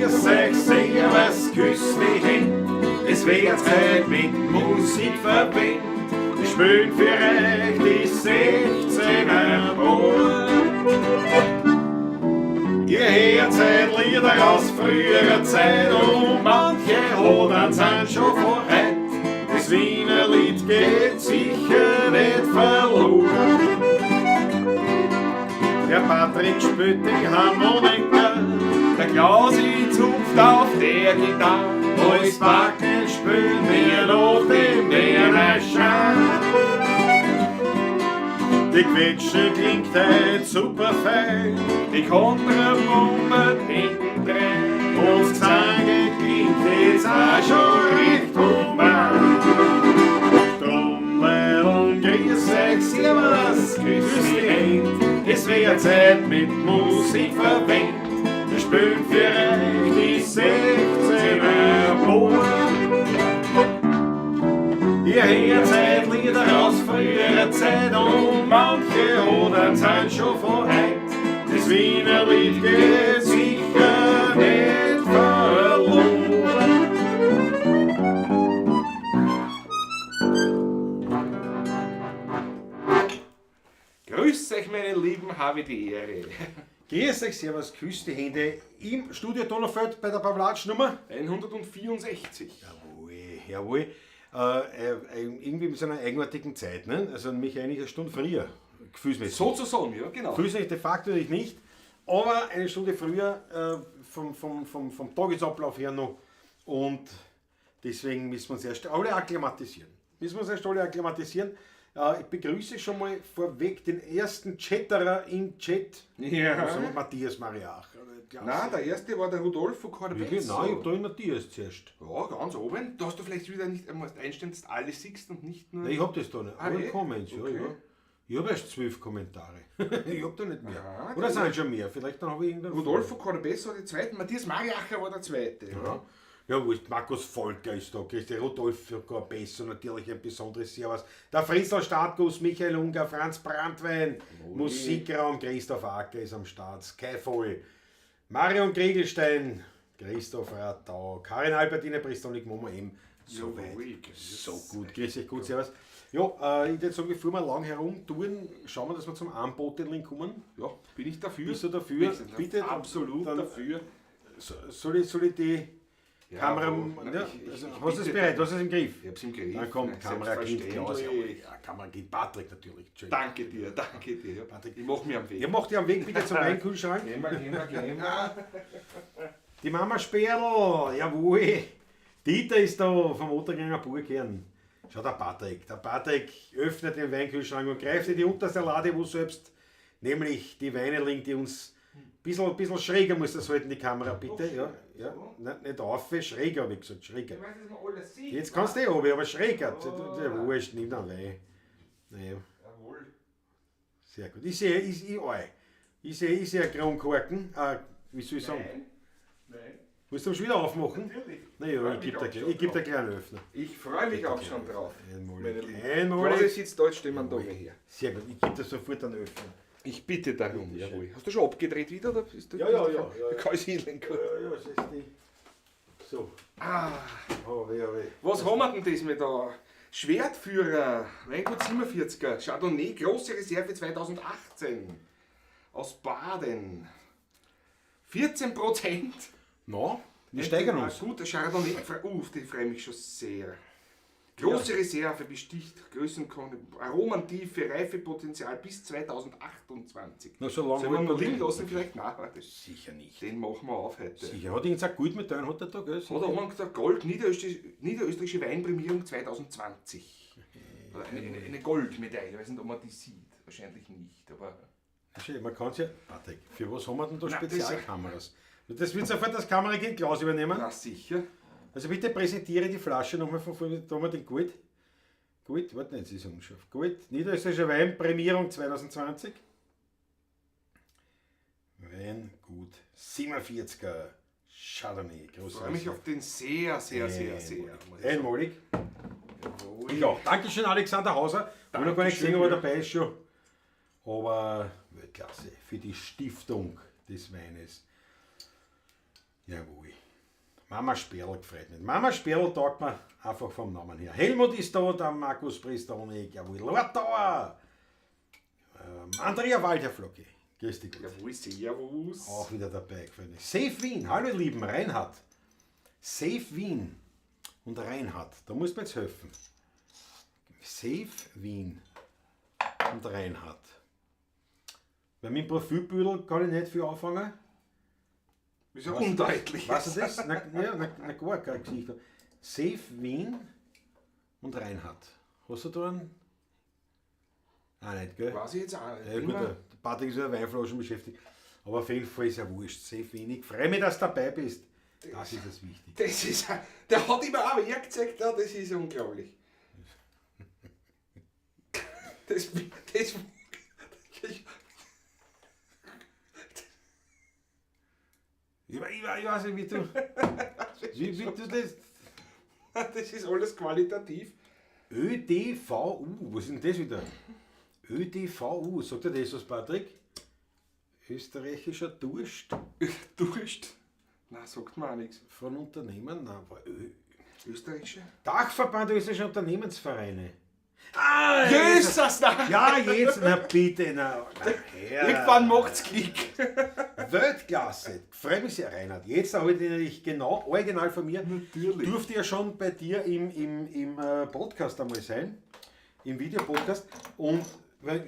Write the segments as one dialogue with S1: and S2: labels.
S1: Grüß euch, servus, küss die Händ. Es wird Zeit mit Musik verwendet. Wir spielen für euch die 16er Ball. Ihr hört seit Lieder aus früherer Zeit und manche Hodern sind schon von heut. Das Wiener Lied geht sicher nicht verloren. Der Patrick spielt die Harmonika, der Klausi zupft auf der Gitarre. Als Backel spielen wir noch den Werner. Die Quetsche klingt heut super fein, die Kontrabombe hintendrein. Und das Gesange klingt jetzt auch schon recht human. Trommel und grüß euch, servus, küss die Händ. Es wird Zeit mit Musik verwendet. Wir spielen für euch die 16er Ball. Ihr hört seit Lieder aus früherer Zeit und manche Hodern sind schon von heut. Das Wiener Lied geht sicher nicht verloren.
S2: Grüß euch, meine Lieben, habe die Ehre.
S1: Grüß euch, servus, küss die Hände im Studio Donaufeld bei der Pawlatsch Nummer
S2: 164.
S1: Jawohl, jawohl. Irgendwie in so einer eigenartigen Zeit, ne? Also mich eigentlich eine Stunde früher, gefühlsmäßig.
S2: Sozusagen, ja, genau.
S1: Gefühlsmäßig de facto natürlich nicht, aber eine Stunde früher vom Tagesablauf her noch. Und deswegen müssen wir uns erst alle akklimatisieren. Müssen wir uns erst alle akklimatisieren. Ich begrüße schon mal vorweg den ersten Chatterer im Chat.
S2: Ja.
S1: Also Matthias Mariach. Klasse.
S2: Nein, der erste war der Rudolfo Corbezzo.
S1: Wirklich? Nein, ich hab da den Matthias zuerst.
S2: Ja, ganz oben. Da hast du vielleicht wieder nicht, musst einstellen, dass du alle siehst und nicht nur.
S1: Nein, ich hab das da nicht.
S2: Ah,
S1: Alle
S2: eh?
S1: Comments, ja,
S2: Okay.
S1: ja. Ich hab erst 12 Kommentare. Ich hab da nicht mehr.
S2: Aha,
S1: Oder sind schon mehr? Vielleicht dann hab ich irgendeinen.
S2: Rudolfo Corbezzo war der zweite, Matthias Mariacher war der zweite.
S1: Ja. Ja, wurscht, Markus Volker ist da, Christi Rudolf Corbezzo, natürlich ein besonderes Servus. Der Fritzl Startguss, Michael Unger, Franz Brandwein, Musikraum, Christoph Acker ist am Start, Skyfall, Marion Kriegelstein, Christoph Radau, Karin Albertine, Pristonik, Momo M. So weit, so gut, grüß euch, gut, servus. Ja, ich würde sagen, bevor wir lang herum tun, schauen wir, dass wir zum Anboteln kommen.
S2: Ja, bin ich dafür.
S1: Bist du dafür?
S2: Bin ich
S1: Bitte,
S2: absolut
S1: dann-
S2: dafür.
S1: Soll ich die
S2: Ja,
S1: Kamera.
S2: wo-
S1: Ja,
S2: nein, ich-
S1: also,
S2: ich
S1: hast du es
S2: bitte
S1: bereit? Hast du es im Griff?
S2: Ich hab's im Griff.
S1: Dann kommt
S2: Nein,
S1: Kamerakind Klaus.
S2: selbstverständlich.
S1: Ja, Kamerakind Patrick natürlich. Entschuldigung.
S2: Danke dir, danke dir. Ja,
S1: Patrick.
S2: Ich mach mir am Weg.
S1: Ja, mach dich am Weg bitte zum Weinkühlschrank.
S2: Gehen wir, gehen wir, gehen wir.
S1: Die Mama Sperl, jawohl. Dieter ist da vom Ottergänger Burgherrn. Schau, der Patrick. Der Patrick öffnet den Weinkühlschrank und greift in die unterste Lade, wo selbst, nämlich die Weine liegen, die uns ein bisschen schräger muss das halten, die Kamera, bitte. Ja, ja. Nein, nicht auf, schräger, habe ich gesagt, schräger.
S2: Ich weiß, dass man alles sieht.
S1: Jetzt kannst du eh runter, aber schräger. Der Wurscht, nimm dann Wein. Naja,
S2: Jawohl.
S1: sehr gut. Ich sehe, ich, ich, ich sehe, ich sehe einen Kronkorken. Wie soll ich sagen?
S2: Nein. Nein.
S1: Willst du ihn schon wieder aufmachen?
S2: Natürlich.
S1: Naja,
S2: Freu
S1: ich
S2: mich
S1: gebe
S2: auch
S1: dir gleich,
S2: schon
S1: ich geb dir
S2: drauf.
S1: gleich einen Öffner.
S2: Ich freue mich auch schon drauf.
S1: Einmalig.
S2: Meine Lieben.
S1: Einmalig.
S2: Klausi sitzt da, jetzt stehen wir da her.
S1: Sehr gut, ich gebe dir sofort einen Öffner.
S2: Ich bitte darum, jawohl. Hast du schon abgedreht wieder? Oder bist du,
S1: Ja, ja, ja, ja, ja.
S2: Kann ich hinlegen. Gut.
S1: Ja, ja, das ist die. So.
S2: Ah,
S1: Oh, weh, oh, weh.
S2: was haben wir denn diesmal da? Schwertführer, Weingut 47er, Chardonnay, große Reserve 2018. Aus Baden. 14%.
S1: No, wir steigern uns.
S2: Gut, Chardonnay, auf die freue ich mich schon sehr. Große Reserve besticht, Größenkon, Aromantiefe, Reifepotenzial bis 2028.
S1: Na, so lange
S2: Sollen wir
S1: halten
S2: noch
S1: wir
S2: liegen
S1: nicht.
S2: lassen vielleicht? Nein, warte.
S1: Sicher nicht.
S2: Den machen wir auf heute.
S1: Sicher. Hat irgendein Gold mit deinem hat er da, gell?
S2: Hat er auch gesagt, Gold, Niederösterreichische Weinprämierung 2020. Oder eine Goldmedaille, ich weiß nicht, ob man die sieht. Wahrscheinlich nicht, aber...
S1: Schön, man kann's ja. Patrick, für was haben wir denn da
S2: Nein, das-
S1: Spezialkameras? Das wird sofort das Kamerakind Klaus übernehmen.
S2: Na sicher.
S1: Also bitte präsentiere die Flasche nochmal von vorne. Da haben wir den Gold. Gold, warte nicht, es ist unscharf. Gold, Niederösterreichische Weinprämierung 2020. Weingut 47er Chardonnay.
S2: Ich freue mich auf den sehr, sehr, sehr, sehr. muss ich sagen.
S1: Einmalig.
S2: Jawohl.
S1: Ich auch. Dankeschön, Alexander Hauser. Ich habe noch gar nicht gesehen, ob er dabei ist schon. Aber Weltklasse für die Stiftung des Weines. Jawohl. Mama Sperl gefreut mich. Mama Sperl taugt mir einfach vom Namen her. Helmut ist da, der Markus Pristonik, jawohl. Lortauer. Andrea Wald, Herr Flocki. Grüß dich Gott.
S2: Jawohl, servus.
S1: Auch wieder dabei, gefällt mir. Safe Wien, hallo ihr Lieben, Reinhard. Safe Wien und Reinhard, da muss man jetzt helfen. Safe Wien und Reinhard. Bei meinem Profilbüdel kann ich nicht viel anfangen.
S2: Ist ja undeutlich.
S1: Weißt du das? Na, ja, na, gar kein Gesicht. Safe Wien und Reinhard. Hast du da einen? Ah, nicht, gell?
S2: Weiß ich jetzt auch nicht.
S1: Ja, gut, der Patrick ist mit der Weinflaschen beschäftigt. Aber auf jeden Fall ist ja wurscht. Safe Wien. Ich freue mich, dass du dabei bist. Das ist das Wichtige.
S2: Das ist, der hat immer auch hergezeigt, ja, das ist unglaublich. Das, das, das,
S1: Ich weiß nicht, wie du, wie du das.
S2: Das ist alles qualitativ.
S1: ÖDVU, was ist denn das wieder? ÖDVU, sagt dir das was, Patrick? Österreichischer Durst.
S2: Durst? Nein, sagt mir auch nichts.
S1: Von Unternehmen? Nein, aber
S2: Österreichische?
S1: Dachverband österreichischer Unternehmensvereine. Ah,
S2: Jesus, nein!
S1: Ja, jetzt, na bitte, na, na Herr.
S2: Irgendwann macht's Klick.
S1: Weltklasse. Freue mich sehr, Reinhard. Jetzt habe ich natürlich genau, original von mir.
S2: Natürlich.
S1: Durfte ja schon bei dir im Podcast einmal sein, im Videopodcast. Und weil,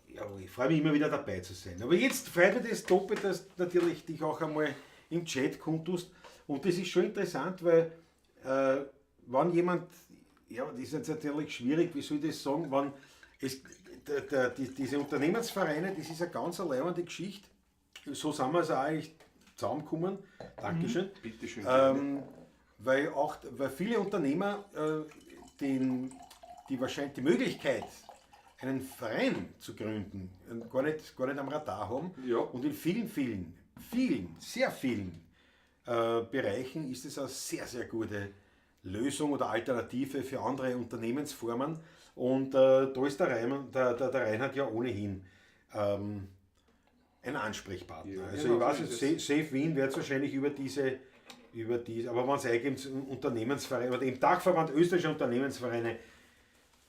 S1: ja, ich freue mich immer wieder dabei zu sein. Aber jetzt freut mich das doppelt, dass du natürlich dich auch einmal im Chat kundtust. Und das ist schon interessant, weil wenn jemand, ja, das ist jetzt natürlich schwierig, wie soll ich das sagen, wenn es, diese Unternehmensvereine, das ist eine ganz leibende Geschichte. So sind wir es auch eigentlich zusammengekommen. Dankeschön.
S2: Mhm. Bitteschön.
S1: Weil viele Unternehmer die wahrscheinlich die Möglichkeit, einen Verein zu gründen, gar nicht am Radar haben.
S2: Ja.
S1: Und in vielen, vielen, vielen, sehr vielen Bereichen ist es eine sehr, sehr gute Lösung oder Alternative für andere Unternehmensformen. Und da ist der Reinhard ja ohnehin ein Ansprechpartner.
S2: Ja,
S1: also
S2: genau,
S1: ich weiß
S2: so
S1: jetzt, Safe Wien wird es wahrscheinlich über diese, aber wenn es eingibt, Unternehmensvereine, oder im Dachverband österreichischer Unternehmensvereine,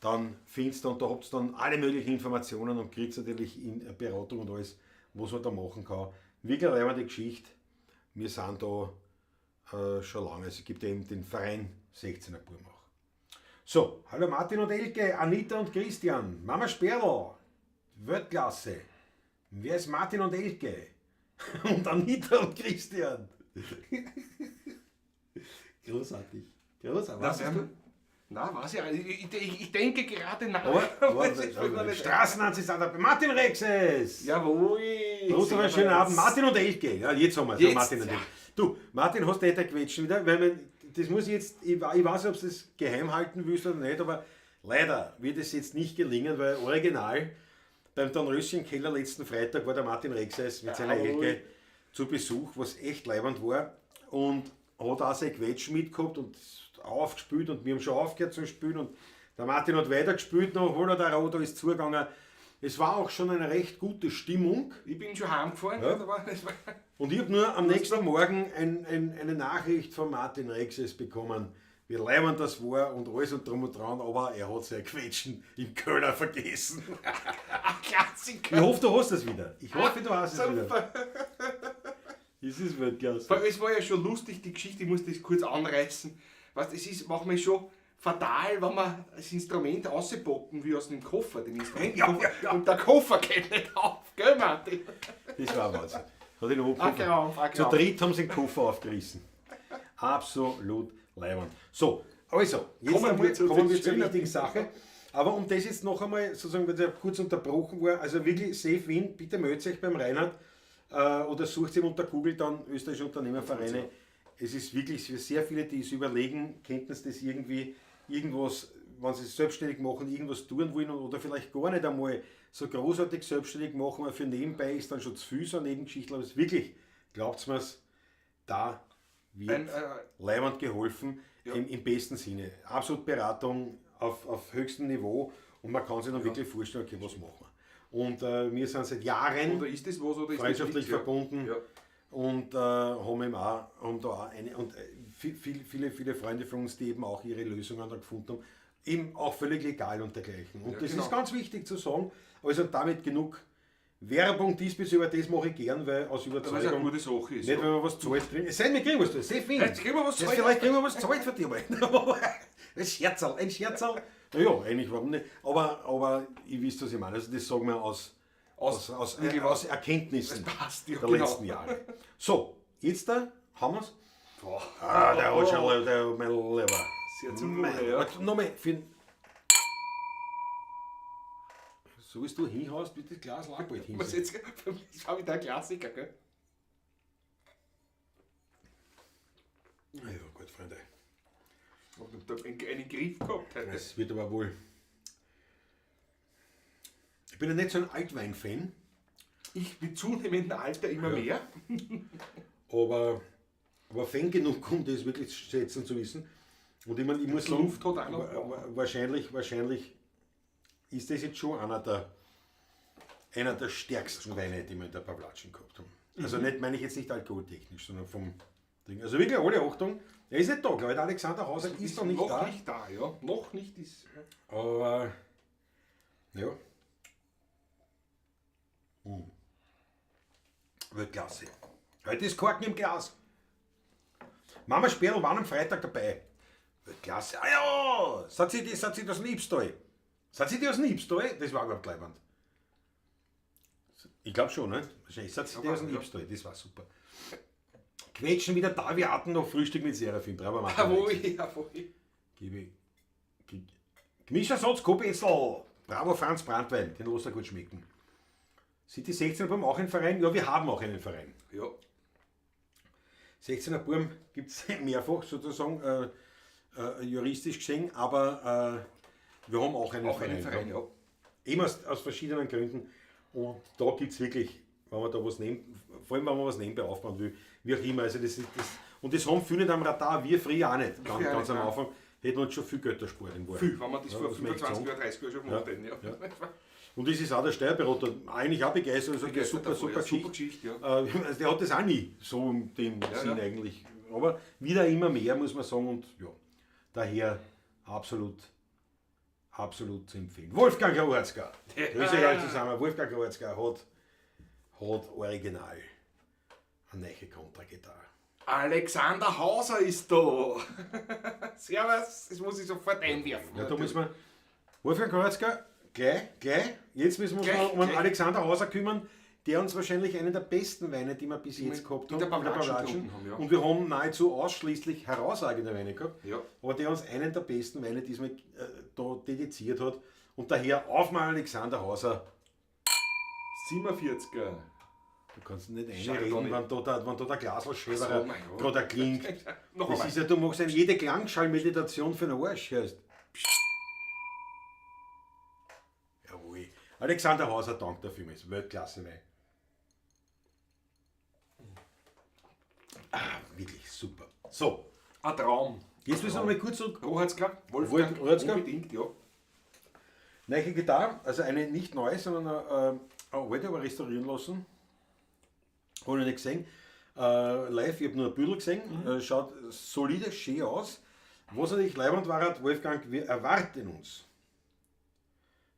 S1: dann findest du und da habt ihr dann alle möglichen Informationen und kriegst natürlich in Beratung und alles, was man da machen kann. Wirklich eine leibende Geschichte. Wir sind da schon lange. Es gibt eben den Verein 16er Burm auch. So, hallo Martin und Elke, Anita und Christian, Mama Sperl, Weltklasse. Wer ist Martin und Elke? Und Anita und Christian. Großartig. Großartig.
S2: Was ist du? Nein, weiß ich auch nicht. Ich denke gerade nach.
S1: Aber Straßenanzug ist auch dabei. Martin Rexes!
S2: Jawohl!
S1: Prost, aber schönen Abend. Martin und Elke. Ja, jetzt haben wir es.
S2: Jetzt,
S1: Martin und Elke. Du, Martin, hast du eh quetschen wieder? Weil das muss ich jetzt, ich weiß nicht, ob du das geheim halten willst oder nicht, aber leider wird es jetzt nicht gelingen, weil original beim Dornröschen-Keller letzten Freitag war der Martin Rexes mit seiner Elke zu Besuch, was echt leibend war, und hat auch sein Quetsch mitgehabt und aufgespielt und wir haben schon aufgehört zu spielen und der Martin hat weitergespielt noch, holt er da raus, da ist zugegangen. Es war auch schon eine recht gute Stimmung.
S2: Ich bin schon heimgefahren.
S1: Ja. Und ich habe nur am nächsten Morgen eine Nachricht von Martin Rexes bekommen, wie leibend das war und alles und drum und dran, aber er hat sein Quetschen im Keller vergessen.
S2: Klassiker.
S1: Ich hoffe, du hast es wieder. Ich hoffe, du hast es wieder. Das ist Weltklasse.
S2: Es war ja schon lustig, die Geschichte, ich muss das kurz anreißen. Weißt, es ist manchmal schon fatal, wenn man das Instrument rauspacken will aus dem Koffer, den Instrumentkoffer,
S1: ja, ja.
S2: Und der Koffer geht nicht auf, gell Martin?
S1: Das war Wahnsinn. Hat ihn hochgekommen. Zu dritt haben sie den Koffer aufgerissen. Absolut leibend. So, also, jetzt kommen wir zur wichtigen Sache. Aber um das jetzt noch einmal, sozusagen, weil der kurz unterbrochen war, also wirklich Safe Wien, bitte meldet euch beim Reinhard oder sucht ihm unter Google dann österreichische Unternehmervereine. Es ist wirklich für sehr viele, die es überlegen, könnten sie das irgendwie, irgendwas, wenn sie es selbstständig machen, irgendwas tun wollen oder vielleicht gar nicht einmal so großartig selbstständig machen, weil für nebenbei ist dann schon zu viel so eine Nebengeschichte, aber es ist wirklich, glaubt's mir's, da wird leibend geholfen, ja. im besten Sinne. Absolut Beratung auf höchstem Niveau und man kann sich dann wirklich vorstellen, okay, was machen wir. Und wir sind seit Jahren
S2: oder ist das was, oder ist
S1: freundschaftlich
S2: das
S1: verbunden.
S2: Ja.
S1: Und haben eben auch, haben da auch eine, und viele, viele Freunde von uns, die eben auch ihre Lösungen da gefunden haben, eben auch völlig legal und dergleichen. Und
S2: Ja,
S1: das
S2: genau.
S1: ist ganz wichtig zu sagen. Also damit genug Werbung diesbezüglich, aber das mache ich gern, weil aus
S2: Weil es eine
S1: Überzeugung.
S2: gute Sache ist.
S1: Nicht,
S2: ja.
S1: wenn wir was zahlt kriegen. Es sei denn, wir kriegen was, das ist
S2: Vielleicht kriegen wir was
S1: Das
S2: zahlt.
S1: Vielleicht kriegen wir was zahlt von dir mal. Ein Scherzerl, ein Scherzerl. Naja, eigentlich warum nicht. Aber ich weiß, was ich meine. Also das sagen wir aus,
S2: Aus-
S1: aus Erkenntnissen
S2: Das passt, ja,
S1: der
S2: genau.
S1: letzten Jahre. So, jetzt da haben wir's.
S2: Boah.
S1: Ah, der hat schon, der mein Lieber.
S2: Sehr zum Wohle, ja.
S1: Warte, Nochmal, für den- So wie du hinhaust, wird das Glas auch bald hin.
S2: Was jetzt, das war wieder ein Klassiker, gell?
S1: Ja, gut, Freunde.
S2: Hab da einen Griff gehabt heute.
S1: Es wird aber wohl. Ich bin ja nicht so ein Altwein-Fan,
S2: Ich mit zunehmendem Alter immer mehr.
S1: aber Fan genug, um das wirklich schätzen zu wissen. Und ich meine, ich muss sagen,
S2: Luft hat auch noch.
S1: wahrscheinlich ist das jetzt schon einer der stärksten Weine, die wir in der Pavlatschen gehabt haben. Also nicht, meine ich jetzt nicht alkoholtechnisch, sondern vom Ding. Also wirklich alle Achtung, er ist nicht da, glaube ich. Der Alexander Hauser ist noch nicht
S2: noch
S1: da.
S2: nicht da, ja. Noch nicht ist.
S1: Aber ja. Weltklasse. Heute ist Korken im Glas. Mama Sperl waren am Freitag dabei. Weltklasse. Ah ja! Sind sie das Liebstal? Sind sie die aus Liebstal? Das war überhaupt Leiband. Ich glaube schon, ne? Wahrscheinlich. Sind sie die aus dem
S2: Ja.
S1: Liebstal? Das war super. Quetschen wieder da, wir hatten noch Frühstück mit Serafin. Bravo, Martin.
S2: Jawohl, jawohl.
S1: Gebe Gemischter Satz, Kobenzl. Bravo, Franz Brandwein. Den lässt er gut schmecken. Sind die 16er Burm auch ein Verein? Ja, wir haben auch einen Verein.
S2: Ja.
S1: 16er Burm gibt es mehrfach sozusagen juristisch gesehen, aber wir haben auch einen
S2: Auch
S1: Verein.
S2: einen Verein, ja.
S1: Eben aus verschiedenen Gründen. Und da gibt es wirklich, wenn man da was nimmt, vor allem wenn man was nebenbei aufbauen will, wie auch immer. Also das ist das, und das haben viele nicht am Radar, wir früher auch nicht. Ganz,
S2: Früher
S1: ganz
S2: nicht,
S1: am
S2: nein.
S1: Anfang hätten wir uns schon viel Geld erspart in Wahrheit.
S2: Viel, wenn man das
S1: Ja,
S2: vor
S1: muss man echt
S2: 25
S1: sagen.
S2: oder 30 Jahren schon gemacht hätten, ja.
S1: Ja. Und das ist auch der Steuerberater eigentlich auch begeistert und sagt, ja,
S2: Begeistert
S1: super,
S2: davon,
S1: super
S2: ja, super
S1: Geschichte.
S2: Geschichte, ja.
S1: Also der hat das auch nie so in dem Sinn
S2: ja.
S1: eigentlich. Aber wieder immer mehr, muss man sagen. Und ja, daher absolut, absolut zu empfehlen. Wolfgang Rohatzka. Grüße euch alle zusammen. Wolfgang Rohatzka hat original eine neue Kontragitarre.
S2: Alexander Hauser ist da. Servus, das muss ich sofort einwerfen.
S1: Ja, da müssen wir. Wolfgang Rohatzka, gleich. Jetzt müssen wir uns
S2: Gleich,
S1: noch um den
S2: gleich.
S1: Alexander Hauser kümmern, der uns wahrscheinlich einen der besten Weine, die wir bis jetzt gehabt
S2: in
S1: haben,
S2: der Pavlatschen getrunken haben, ja.
S1: Und wir haben nahezu ausschließlich herausragende Weine gehabt.
S2: Ja.
S1: Aber der uns einen der besten Weine diesmal da dediziert hat. Und daher auf mal Alexander Hauser.
S2: 47er.
S1: Du kannst nicht
S2: Chardonnay.
S1: einreden, wenn da der Glaselschäberer
S2: Ach so, mein Gott.
S1: gerade klingt.
S2: Noch
S1: Das
S2: einmal.
S1: ist ja, du machst ja jede Klangschallmeditation für den Arsch. Hörst. Jawohl. Alexander Hauser, danke dafür. Weltklasse Wein. Ah, wirklich super. So,
S2: Ein Traum.
S1: jetzt müssen wir mal kurz zurück.
S2: Rohatzka, Wolfgang,
S1: Rohatzka?
S2: unbedingt, ja.
S1: Neue Gitarre, also eine nicht neue, sondern eine alte, aber restaurieren lassen. Habe ich nicht gesehen. Live, ich habe nur ein Büdel gesehen. Schaut solide, schön aus. Was natürlich leibend war, hat Wolfgang, wir erwarten uns.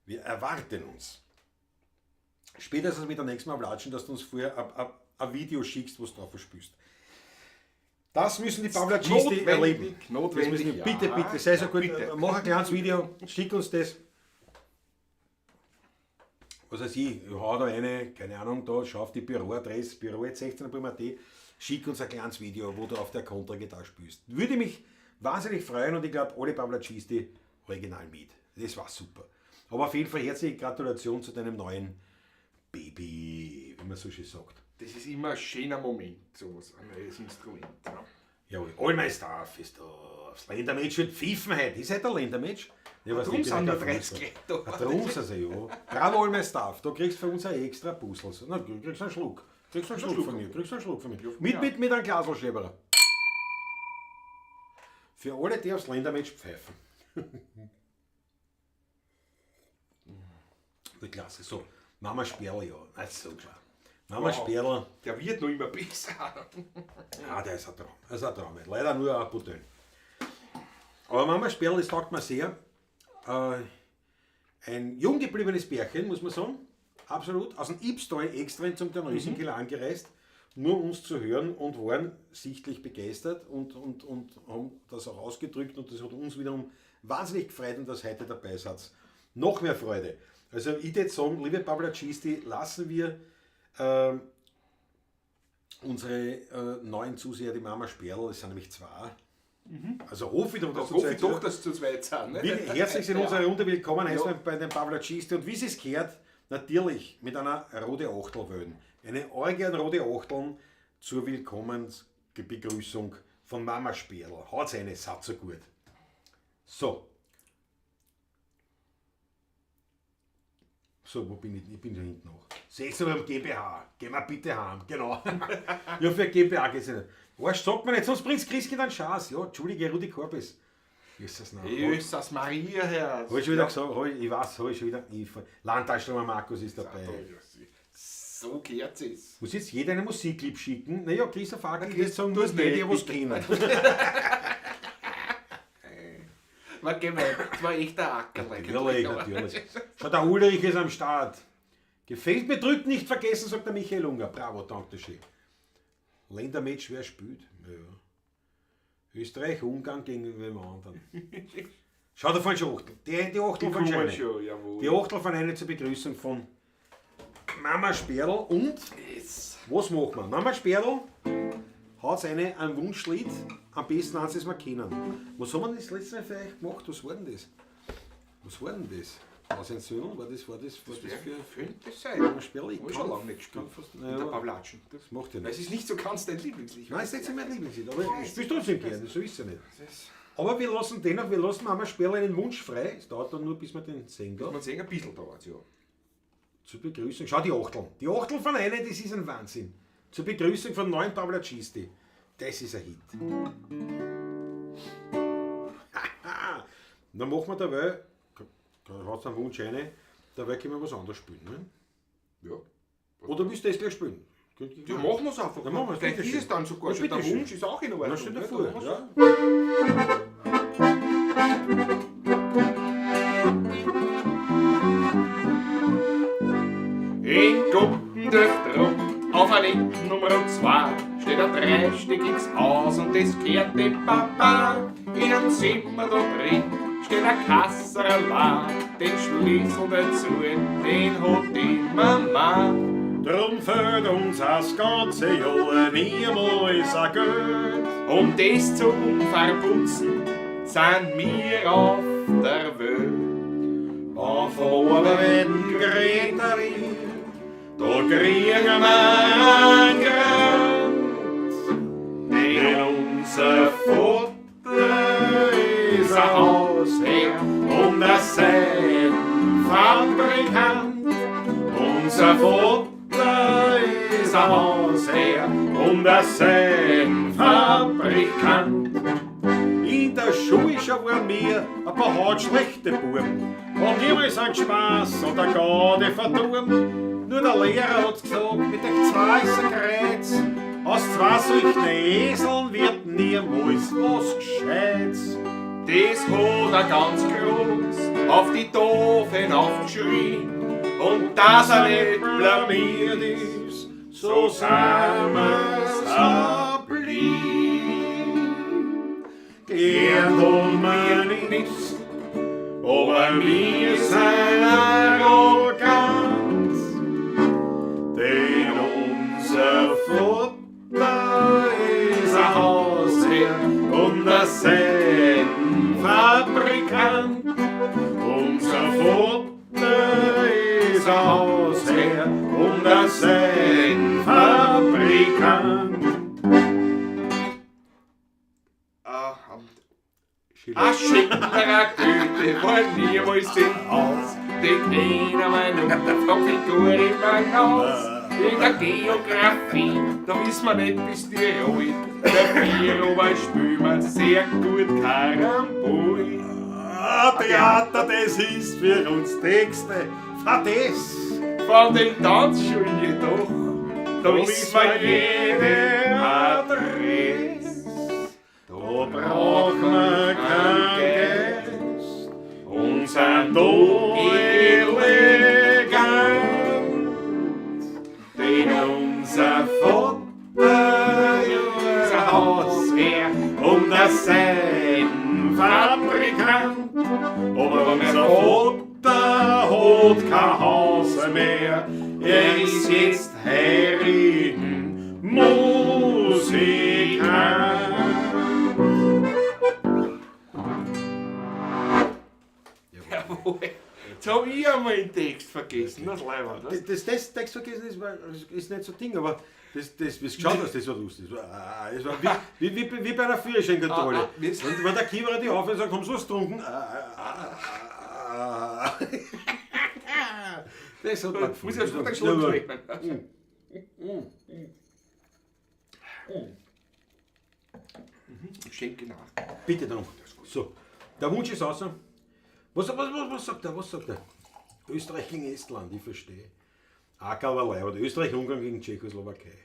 S1: Wir erwarten uns. Spätestens mit der nächsten Mal latschen, dass du uns vorher ein Video schickst, wo du drauf spielst. Das müssen die Pavlacisti
S2: Notwendig,
S1: erleben.
S2: notwendig,
S1: das müssen die,
S2: ja.
S1: Bitte, bitte, sei so
S2: Ja,
S1: gut,
S2: bitte.
S1: mach ein kleines Video, schick uns das. Was weiß ich, ich hau da eine, keine Ahnung, da, schau auf die Büroadresse, büro@16.at, schick uns ein kleines Video, wo du auf der Kontragitarre spielst. Würde mich wahnsinnig freuen und ich glaube, alle Pavlacisti original mit. Das war super. Aber auf jeden Fall herzliche Gratulation zu deinem neuen Baby, wie man so schön sagt.
S2: Das ist immer ein schöner Moment, sowas, ein neues Instrument. Ja.
S1: Jawohl, All my Stuff ist da. Das Ländermatch wird pfiffen heute. Ist heute ein Ländermatch? Ich weiß
S2: Drum
S1: nicht, bin
S2: sind
S1: ja
S2: nur
S1: kein
S2: 30
S1: Fußball.
S2: Leute da.
S1: Ah, drum sind sie, ja. Bravo, All my Stuff. Da kriegst du von uns ein extra Puzzle. Na, du kriegst einen Schluck. Kriegst einen Schluck von mir. Kriegst einen Schluck von mir. Mit einem Glaselschäberer. Für alle, die aufs Ländermatch pfeifen. Die Klasse. So, Mama Sperl, ja. Na, super. Mama Sperl.
S2: Der wird noch immer besser.
S1: Ah, der ist ein Traum. Das ist ein Traum. Leider nur ein Buteln. Aber Mama Sperl, das taugt mir sehr. Ein jung gebliebenes Pärchen, muss man sagen. Absolut. Aus dem Ibstal extra zum Terneuzenkeller angereist, nur uns zu hören und waren sichtlich begeistert und haben das auch ausgedrückt und das hat uns wiederum wahnsinnig gefreut und dass heute dabei seid. Noch mehr Freude. Also ich würde sagen, liebe Pavlacisti, lassen wir unsere neuen Zuseher, die Mama Sperl, es sind nämlich zwei. Also hoffe ich doch, dass
S2: du hoffe ich doch, dass zu zweit sind. Ne?
S1: Herzlich in unserer Runde willkommen heißen wir bei den Pavlacisti und wie es gehört, natürlich mit einer rote Achtel wählen. Eine Orgie an rote Achteln zur Willkommensbegrüßung von Mama Sperl. Haut's eine, seid so gut. So. So, wo bin ich? Ich bin da hinten noch. 6 Uhr beim GmbH. Gehen wir bitte heim. Genau. Ja, für GmbH geht's nicht. Weißt, sagt man nicht, sonst bringt's Christkind einen Schatz. Ja, Entschuldige, Rudi Korbes. Jesus, nein.
S2: Jesus, Maria, Herr.
S1: Hab ich schon wieder gesagt, ich weiß, hab ich schon wieder. Landtaschenhammer Markus ist dabei.
S2: So gehört es.
S1: Muss jetzt jeder einen Musikclip schicken? Naja, Christoph Agel wird sagen, nur die, die was kennen.
S2: War gemein, das war echt der Acker.
S1: Natürlich, natürlich. Schau, der Ulrich ist am Start. Gefällt mir, drückt nicht vergessen, sagt der Michael Unger. Bravo, danke schön. Ländermatch, wer spielt? Ja. Österreich, Ungarn gegen den anderen. Schau, da fahren schon Achtel. Die Achtel von Scheine. Die Achtel von einer zur Begrüßung von Mama Sperl und yes. Was machen wir? Mama Sperl hat ein Wunschlied, am besten eins, das wir kennen. Was haben wir das letzte Mal vielleicht gemacht? Was war denn das? Was war denn das? Was ein Söhn? War das für
S2: könnte sein.
S1: Mama Sperl,
S2: ich habe schon lange nicht gespielt.
S1: Naja,
S2: der Pavlatschen.
S1: Das macht ja nichts.
S2: Es ist nicht so ganz dein Lieblingslied.
S1: Nein, es ist nicht mein Lieblingslied, aber ich spiele trotzdem gerne, so ist es ja nicht. Aber wir lassen dennoch, wir lassen Mama Sperl einen Wunsch frei. Es dauert dann nur, bis wir den sehen.
S2: Bis man sehen, ein bisschen dauert ja.
S1: Zur Begrüßung. Schau, die Achteln. Die Achteln von einer, das ist ein Wahnsinn. Zur Begrüßung von neuen Pavlacisti. Das ist ein Hit. Dann machen wir dabei, da hat es einen Wunsch rein, dabei können wir was anderes spielen. Ne?
S2: Ja.
S1: Oder willst du das gleich spielen?
S2: Ja, machen wir es einfach.
S1: Dann machen wir's.
S2: Vielleicht ist es dann sogar schon. Der Wunsch ist auch in Ordnung.
S1: Na, stell dir vor. Ja.
S2: In Gumpendorf drum, auf Allee Nummer 2, steht ein dreistöckiges Haus und das gehört dem Papa. In einem Zimmer da drin steht ein Kasserl, den Schlüssel dazu, den hat die Mama.
S1: Drum fehlt uns das ganze Jahr niemals ein Geld.
S2: Um das zum Verputzen sind wir auf der Welt.
S1: Wenn vom Oberwetten geredet wird, da kriegen wir einen Grund.
S2: Denn unser Vater ist ein Hausherr und ein Seidenfabrikant. Unser Vater ist ein Hausherr und ein Seidenfabrikant.
S1: In der Schule schon waren wir ein paar hautschlechte Buben und niemals einen Spaß oder Gaude verdurmt. Nur der Lehrer hat's gesagt, mit euch zwei ist ein Kreuz. Aus zwei solchen Eseln wird niemals was Gescheites.
S2: Das hat er ganz groß auf die Tafel aufgeschrien. Und dass er nicht blamiert ist, so sind wir's auch blieb.
S1: Gern tun wir nichts, aber wir sind arrogant. Denn unser Vater ist ein Hausherr und ein Seidenfabrikant. Unser Vater ist ein Hausherr und ein Seidenfabrikant.
S2: A Schindlerer Goethe war niemals im Haus, den kennen wir nur von Figur immer hinaus. In der Geografie, da wissen wir nicht bis Tirol, dafür aber spielen wir sehr gut Karambol.
S1: Ah, Theater, das ist für uns Texte, Verdes.
S2: Von den Tanzschulen jedoch Da wissen wir jede Adresse.
S1: Da braucht man kein Geist und sind da elegant.
S2: Denn unser Vater, unser Hausherr
S1: und der Seidenfabrikant. Aber unser Vater hat kein Haus mehr, er ist jetzt Heurigen Musikant.
S2: Jawohl. Jetzt hab ich einmal den Text vergessen, das Leiband, was?
S1: Das Text vergessen ist nicht so Ding, aber das, wie es geschaut hast, das war lustig. Das war wie bei einer Führerscheinkontrolle.
S2: Ah, ah,
S1: Und wenn der Kiewerer die aufhört und sagt, haben Sie was getrunken? Das hat man
S2: Muss ich erst mal einen Schluck nehmen. Ich schenke nach.
S1: Bitte darum. So, der Wunsch ist außer. Was sagt er? Was sagt er? Österreich gegen Estland, ich verstehe. Akerlerlei, aber Österreich-Ungarn gegen Tschechoslowakei.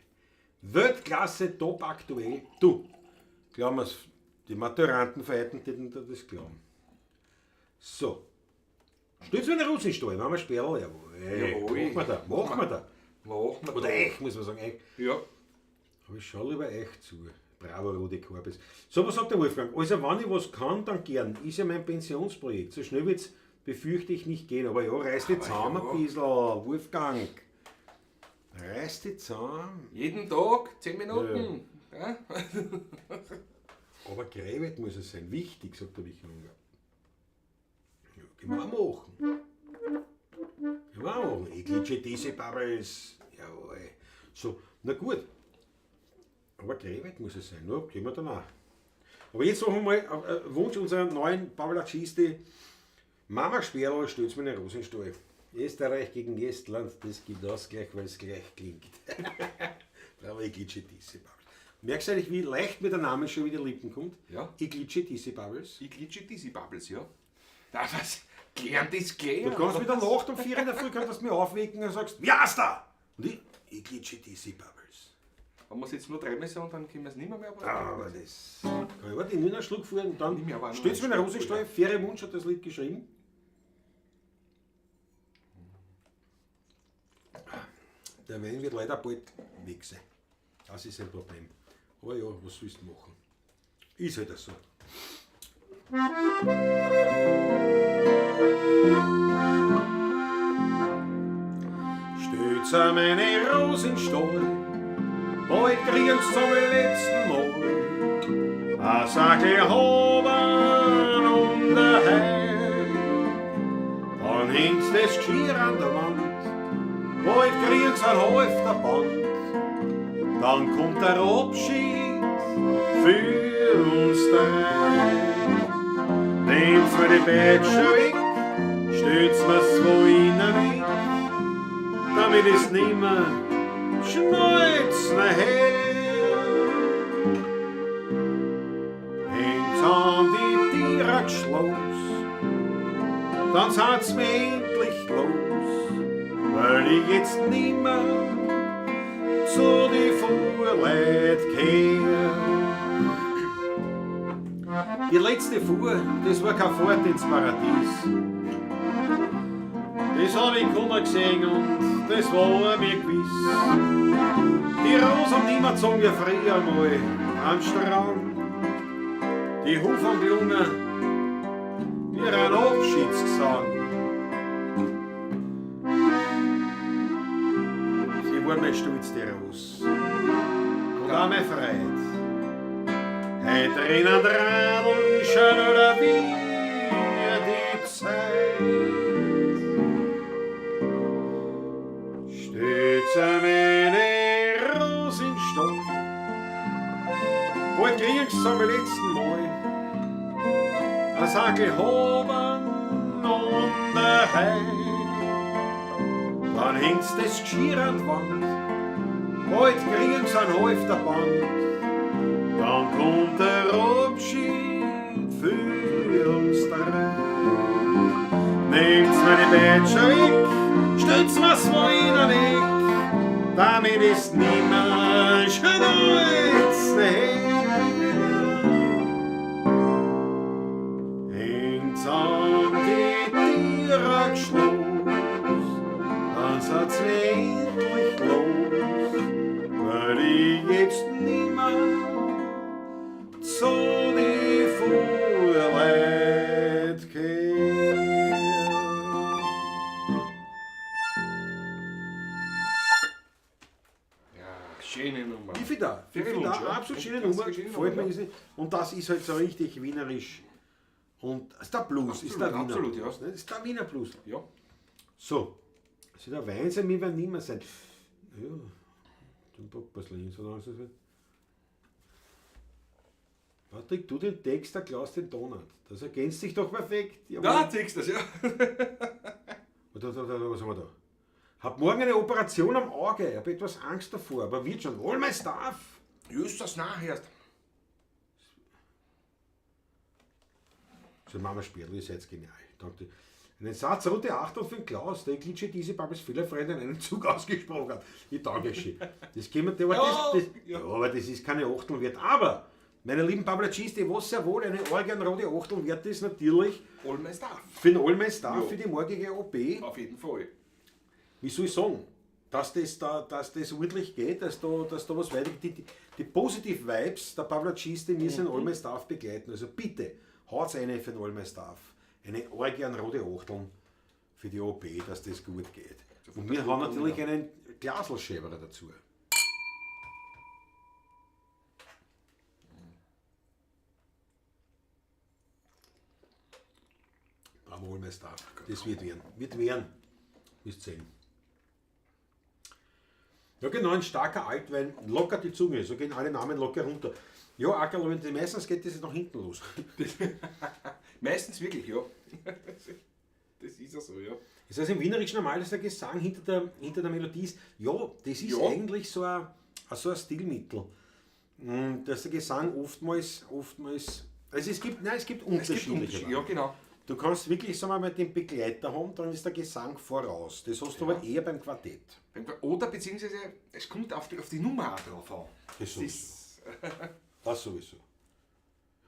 S1: Weltklasse, top aktuell. Du, glauben wir's, die Maturanten vereiten, die das glauben. So. Stell's mir eine Russenstall, machen wir Sperrl, jawohl.
S2: Jawohl.
S1: Machen wir da, machen wir da.
S2: Machen wir
S1: Oder
S2: da.
S1: echt, muss man sagen, echt.
S2: Ja.
S1: Aber ich schau lieber echt zu. Bravo, Rudi Korbes. So, was sagt der Wolfgang? Also, wenn ich was kann, dann gern. Ist ja mein Pensionsprojekt. So schnell wird's, befürchte ich, nicht gehen. Aber ja, reiß dich zusammen ein bisschen, Wolfgang. Reiß dich zusammen.
S2: Jeden Tag 10 Minuten. Ja.
S1: Aber Gräbet muss es sein. Wichtig, sagt der Michael Unger. Ja, können wir auch machen. Können wir auch machen. Ich glitsche diese Bubbles. Jawohl. So, na gut. Aber Gräbet muss es sein. Nur, gehen wir danach. Aber jetzt noch einmal Wunsch unserer neuen Pavlacisti. Mama Sperl stellt mir eine Rosenstall. Österreich gegen Estland, das gibt Ausgleich, weil es gleich klingt. Bravo, ich glitsche diese Bubbles. Merkst du eigentlich, wie leicht mir der Name schon wieder Lippen kommt?
S2: Ja.
S1: Ich glitsche diese Bubbles.
S2: Ich glitsche diese Bubbles, ja. Na, was? Gelernt ist gelernt.
S1: Du kannst wieder Nacht um 4 in der Früh kannst du mich aufwecken und sagst, wer ist da? Und ich glitsche diese Bubbles.
S2: Wenn wir es jetzt nur dreimal sagen, dann können wir es nicht mehr. Aber
S1: Aber das kann ich, warte, ich nehme einen Schluck vor und dann
S2: Nimm mir aber auch noch
S1: stellst du mir
S2: einen
S1: eine Rosenstall. Faire Wunsch hat das Lied geschrieben. Der Wein wird leider bald weg sein. Das ist ein Problem. Aber ja, was willst du machen? Ist halt so. Stütz an meine Rosenstall, bald kriegen's zum letzten Mal. A Sackel haben und a Hei. Dann hängt das Geschirr an der Wand, bald kriegen's ein Halfter Band. Dann kommt der Abschied für uns drei. Nehmt's mir die Peitsche weg, stützt mir's wo innen weg, damit ich's nimmer schneuzen her. Hängt's an die Tiere geschloss, dann seid's mir endlich los, weil ich jetzt nimmer zu die Fuhrleut kehr. Die letzte Fuhr, das war keine Fahrt ins Paradies. Das hab ich kommen gesehen und das war mir gewiss. Die Rose haben nimmer gezogen wie früher mal am Strand. Die Hufe gelungen, wie ein Abschiedsgesang. Sie war mein Stolz, die Rose, und auch mein Freund. Heut rennen Radeln schneller wie die Zeit. Stütze meine Rose in Stall, bald krieg's zum letzten Mal. Ein Sackel haben und ein Hei. Dann hängt's das Geschirr an die Wand, bald kriegen's ein Halfter Band. Dann kommt der Abschied für uns drei. Nehmt's mir die Peitsche weg, stellt's mir's wo in den Eck, Damit ist nimmer Schneuzen her. Hängt's an die Tiere geschloss, dann seid's endlich los, weil ich jetzt nimmer zu die Fuhrleut kehr.
S2: Ja, schöne Nummer.
S1: Ich finde da, ich
S2: Finde
S1: find da,
S2: ich ja.
S1: absolut schöne
S2: Ganz
S1: Nummer,
S2: schöne
S1: gefällt
S2: Nummer,
S1: mir irrsinnig. Und das ist halt so richtig wienerisch. Und das ist der Blues, ist der
S2: Absolut,
S1: Wiener
S2: absolut,
S1: Blues,
S2: ja.
S1: ne? Das ist der Wiener Blues.
S2: Ja.
S1: So, also der Wein sein, wir werden nimmer sein. Ja, den Pappasl hin, so lange ist es wird. Patrick, du den Text, der Klaus den Donat. Das ergänzt sich doch perfekt. Jawohl.
S2: Da siehst du das, ja.
S1: Da, was haben wir da? Hab morgen eine Operation am Auge. Ich hab etwas Angst davor, aber wird schon. All my stuff.
S2: Just das nachher.
S1: So, Mama Spirl, ihr seid genial. Danke. Einen Satz rote Achtung für den Klaus, der Klitsche diese Babes Fehlerfrei in einem Zug ausgesprochen hat. Ich danke schön. Das können wir, aber
S2: Ja,
S1: das,
S2: ja.
S1: ja, aber das ist keine Achtel wert. Aber, meine lieben Pabla Cheese, die was sehr wohl eine Organ rote Achtel wert ist, natürlich
S2: All my stuff.
S1: für den All My Stuff,
S2: Ja.
S1: für die morgige OP.
S2: Auf jeden Fall.
S1: Wie soll ich sagen, dass das, da, dass das ordentlich geht, dass da was weitergeht. Die Positive Vibes der Pavla Cheese, die müssen All My Stuff begleiten. Also bitte, haut's eine für den All My Stuff. Eine Orgian rote Achteln für die OP, dass das gut geht. Und wir haben natürlich einen Glaselschäberer dazu. Bravo, All My Stuff. Das wird werden. Wird werden. Wirst sehen. Ja genau, ein starker Altwein lockert die Zunge, so gehen alle Namen locker runter. Ja, Ackerl, meistens geht das nach hinten los.
S2: Meistens wirklich, ja. Das ist ja so, ja.
S1: Das heißt, im Wienerischen normal, dass der Gesang hinter der Melodie ist. Ja, das ist
S2: Ja.
S1: eigentlich so ein Stilmittel. Dass der Gesang oftmals, also es gibt, nein, es gibt
S2: Es gibt
S1: unterschiedliche
S2: Unterschiede, ja,
S1: Varianten.
S2: genau.
S1: Du kannst wirklich, sagen wir mal, den Begleiter haben, dann ist der Gesang voraus. Das hast du aber eher beim Quartett.
S2: Oder beziehungsweise, es kommt auf die Nummer auch drauf an.
S1: Das sowieso.
S2: ist,
S1: Das sowieso.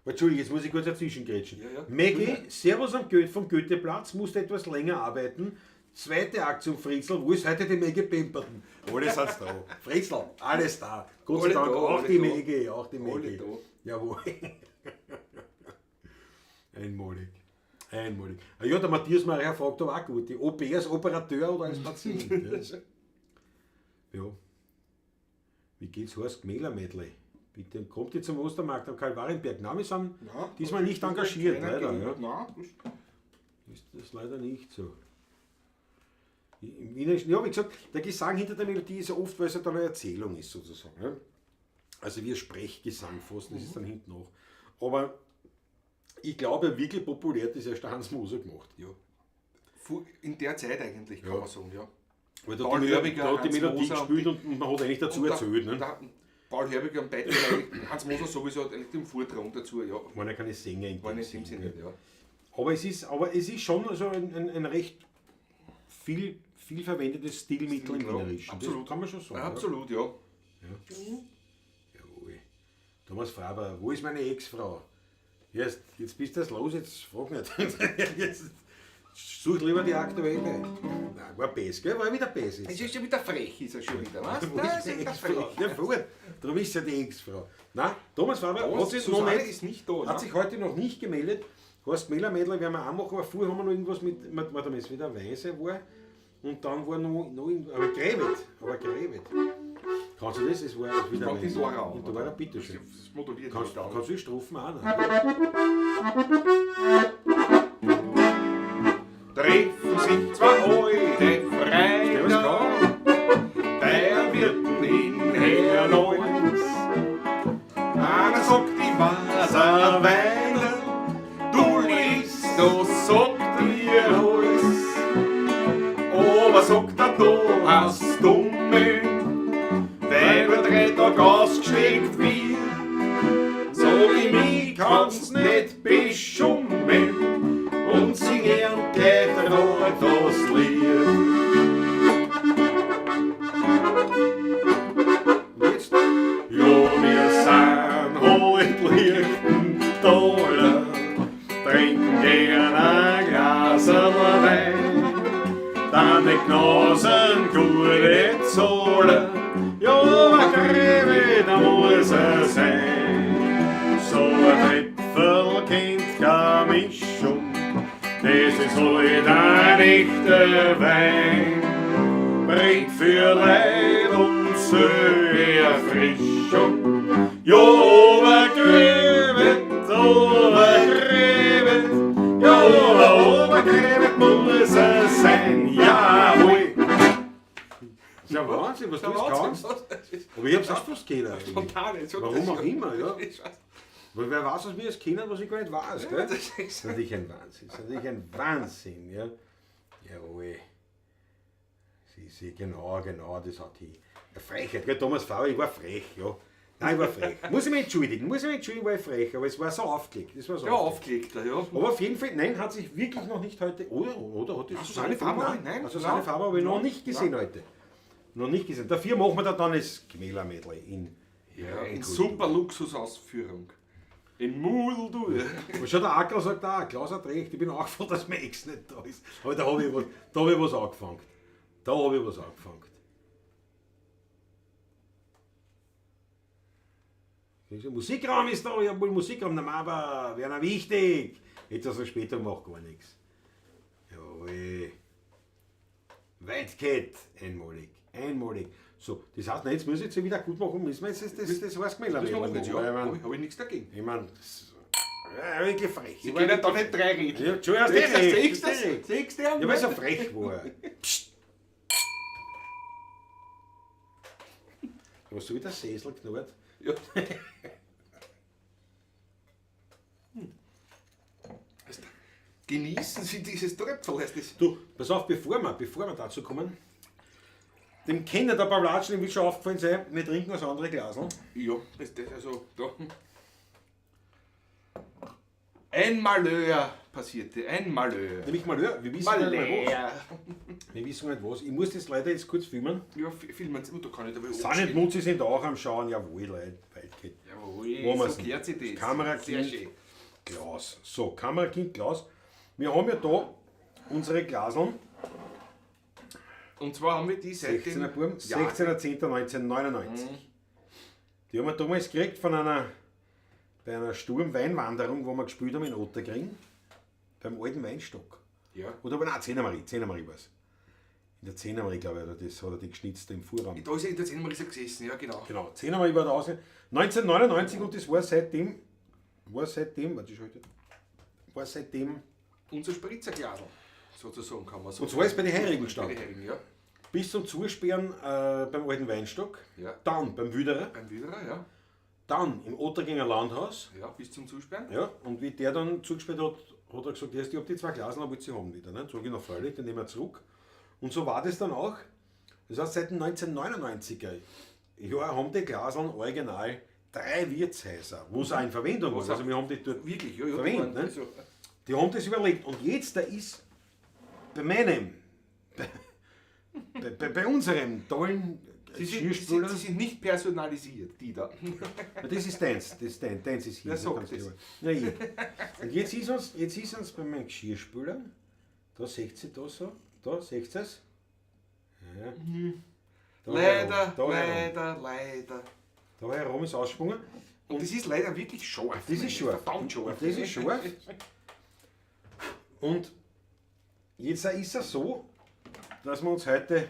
S1: Entschuldigung, jetzt muss ich kurz dazwischen grätschen.
S2: Ja, ja.
S1: Maggie, Servus am Goethe, vom Goetheplatz, musste etwas länger arbeiten. Zweite Aktion Fritzl, wo ist heute die Maggie Pemberton? Alle sind da. Fritzl, alles da. Gott sei
S2: Alle
S1: Dank,
S2: da,
S1: auch
S2: alle
S1: die
S2: da.
S1: Maggie, auch die
S2: Alle
S1: Maggie.
S2: da.
S1: Jawohl. Einmalig. Einmalig. Ah ja, der Matthias Maria fragt aber auch gut. Die OP als Operateur oder als Patient? Ja. Ja. Wie geht's Horst Gmäler Medley? Bitte kommt ihr zum Ostermarkt am Kalvarienberg. Nein, wir sind
S2: Nein,
S1: diesmal nicht engagiert,
S2: keiner
S1: leider.
S2: gehört.
S1: Ja.
S2: Nein, das
S1: Ist das leider nicht so. Im Wienerischen, ja, wie gesagt, der Gesang hinter der Melodie ist ja oft, weil es ja dann eine Erzählung ist, sozusagen. Ja. Also wie ein Sprechgesang fast, das ist dann hinten noch. Aber ich glaube, wirklich populär hat das erst der Hans Moser gemacht.
S2: Ja. In der Zeit eigentlich, kann
S1: Ja.
S2: man sagen, ja.
S1: Weil da
S2: Paul
S1: die,
S2: Hörbiger,
S1: da hat die
S2: Hans
S1: Melodie
S2: Moser und
S1: gespielt
S2: die-
S1: und man hat eigentlich dazu
S2: Und
S1: erzählt. Ne?
S2: Da, Paul Hörbiger und beide haben eigentlich, Hans Moser sowieso hat eigentlich den Vortrag dazu, ja.
S1: Waren ja keine Sänger in
S2: Waren
S1: dem
S2: in dem
S1: Sinn,
S2: Sinne
S1: gell.
S2: nicht, ja.
S1: Aber es ist schon so ein recht viel, viel verwendetes Stilmittel im
S2: Stilmittel, ja.
S1: Wienerischen.
S2: Absolut.
S1: Das kann man schon sagen.
S2: Ja, absolut, ja.
S1: Ja. Jawohl. Thomas Faber, wo ist meine Ex-Frau? Jetzt bist du das los, jetzt frag nicht. Jetzt such lieber die aktuelle. Nein, war Bess, gell? War wieder Bess.
S2: Es ist schon wieder frech, ist er schon wieder, was?
S1: Wo
S2: Das
S1: ist
S2: ist
S1: die
S2: wieder
S1: Ex-Frau?
S2: frech.
S1: Ja, voll. Darum ist ja die Ex-Frau. Nein, Thomas Faber
S2: Thomas,
S1: hat sich noch
S2: Susanne
S1: nicht,
S2: ist nicht da,
S1: hat
S2: ne?
S1: sich heute noch nicht gemeldet. Horst Mähler, Mädler werden wir auch machen, aber vorher haben wir noch irgendwas mit, warte mal, ist wieder Weise war. Und dann war noch irgend-, aber Grävet, aber Grävet. Kannst du das? Es war wieder
S2: Fängt in
S1: Weise.
S2: Dora an,
S1: In Dora,
S2: oder?
S1: bitteschön.
S2: Das moduliert
S1: Kannst,
S2: nicht an.
S1: kannst du die Strophen auch noch?
S2: Treffen sich zwei alte Freunde bei Wirten in Hernals. Einer sagt, ich weiß ein Weiner, du liest, das sagt mir alles. Aber sagt er, du hast Dumme, weil du 3 Tage ausgesteckt wird. Sag ich, mich kannst nicht beschummen und sing er gleich noch das Lied.
S1: die Gnasen gute Zahlen. Ja, aber Greve, da muss er sein. So ein Tröpfel kennt keine Mischung, das ist halt ein echter Wein. Bringt für Leib und Seele Erfrischung. Ja, Obergräbet, Obergräbet, ja, Obergräbet muss er sein, jawohl. Das ist ja Wahnsinn, was du alles kannst. Aber ich hab's auch fast kennen. eigentlich.
S2: Spontan, jetzt sagt
S1: Warum
S2: das
S1: auch
S2: ja.
S1: immer, ja.
S2: Ich weiß.
S1: Weil wer weiß, was wir jetzt kennen, was ich gar nicht weiß,
S2: Ja,
S1: gell?
S2: das ist-
S1: Das ist natürlich ein Wahnsinn, das ist natürlich ein Wahnsinn, ja. Jawohl. Sie, sie, genau, genau, das hat die. Eine Frechheit, gell, Thomas Faber, ich war frech, ja. Nein, ich war frech. Muss ich mich entschuldigen, war ich frech, aber es war so aufgelegt. Es war so
S2: Ja,
S1: aufgelegt.
S2: aufgelegt, ja.
S1: Aber auf jeden Fall, nein, hat sich wirklich noch nicht heute, oder hat das
S2: Susanne Faber?
S1: Nein,
S2: Nein,
S1: Susanne
S2: nein.
S1: Faber habe ich noch
S2: Nein,
S1: nicht gesehen heute. Noch nicht gesehen. Dafür machen wir da dann das Gmälermädel in.
S2: Ja, in super Luxusausführung. In Mudel, du.
S1: Aber schon der Ackerl sagt auch, Klaus hat recht, ich bin auch froh, dass mein Ex nicht da ist. Aber da habe ich, was- da hab ich was angefangen. Da habe ich was angefangen. Musikraum ist da, jawohl, Musikraum, na aber, wäre noch wichtig. Jetzt also später macht gar nichts. Jawohl. Wildcat, einmalig, einmalig. So, das heißt, nein, jetzt muss ich jetzt wieder gut machen, müssen wir jetzt das heißt
S2: Das machen wir jetzt, ja.
S1: machen.
S2: Habe ich nichts dagegen.
S1: Ich meine, das ist ja, wirklich frech.
S2: Sie können da nicht drei reden.
S1: Ja, Entschuldigung,
S2: Siehst du
S1: das
S2: das? Siehst du das?
S1: Ja, weil es so frech war. Psst. Du hast so wie der Sessel knurrt.
S2: Ja. Genießen Sie dieses Tröpfel, heißt das.
S1: Du, pass auf, bevor wir dazu kommen, dem Kenner der Pavlatschen, dem wird schon aufgefallen sein, wir trinken aus andere Glaseln.
S2: Ja, das ist also da. Ein Malheur passierte, ein Malheur.
S1: Nämlich Malheur, wir wissen nicht mal was.
S2: Malheur.
S1: Wir wissen nicht was. Ich muss das leider jetzt kurz filmen.
S2: Ja, filmen Sie, da kann ich dabei
S1: Sind nicht Mutzi sind auch am Schauen, jawohl, Leute, Wildcat.
S2: Jawohl,
S1: Wo wir's
S2: so gehört sich das.
S1: Kamerakind.
S2: Sehr schön.
S1: Klaus. So, Kamerakind Klaus. Wir haben ja da unsere Glaseln.
S2: Und zwar haben wir die seit
S1: 16er
S2: dem
S1: Burm,
S2: Jahr.
S1: 16.10.1999. Die haben wir damals gekriegt von einer, bei einer Sturmweinwanderung, wo wir gespielt haben in Otterkring, beim alten Weinstock.
S2: Ja.
S1: Oder aber nein, Zehnermarie, Zehnermarie war es. In der Zehnermarie, glaube ich, hat er das, hat er die geschnitzt im Vorraum.
S2: Da ist er in der Zehnermarie gesessen, ja genau.
S1: Genau, Zehnermarie war da raus. 1999 und das war seitdem, warte, ich heute, war seitdem,
S2: Unser Spritzerglasl, sozusagen kann man sagen.
S1: und zwar ist bei den Heirigen
S2: Bei den
S1: gestanden.
S2: Heirigen, ja.
S1: Bis zum Zusperren beim alten Weinstock,
S2: Ja.
S1: dann beim Wüderer,
S2: Beim Wüderer, ja.
S1: dann im Ottergänger Landhaus.
S2: Ja, bis zum Zusperren.
S1: Ja, und wie der dann zugesperrt hat, hat er gesagt, erst ich hab die zwei Glasen, aber ich sie haben wieder. Ne? Sag ich noch freilich, den nehmen wir zurück. Und so war das dann auch. Das heißt, seit den 1999er Jahr haben die Glaseln original 3 Wirtshäuser, wo es auch in Verwendung war.
S2: Was
S1: Also
S2: auch-
S1: wir haben die dort
S2: Wirklich, ja, ja.
S1: verwendet.
S2: Die waren
S1: Ne?
S2: also-
S1: Die haben das überlegt. Und jetzt, da ist bei meinem, bei unserem tollen
S2: Sie sind,
S1: Geschirrspüler.
S2: sie sind nicht personalisiert, die da.
S1: Na, das ist deins, das ist dein, deins ist hier.
S2: Wer sagt
S1: ganz
S2: das?
S1: klar. Na, ich. Und jetzt ist uns bei meinem Geschirrspüler, da seht ihr da so, da seht ihr es. Ja. Da
S2: Leider,
S1: herum, da herum,
S2: leider, leider.
S1: da herum ist ausgesprungen.
S2: Und das ist leider wirklich scharf.
S1: Das ist scharf.
S2: Verdammt scharf.
S1: Und das ist scharf. Und jetzt ist es so, dass wir uns heute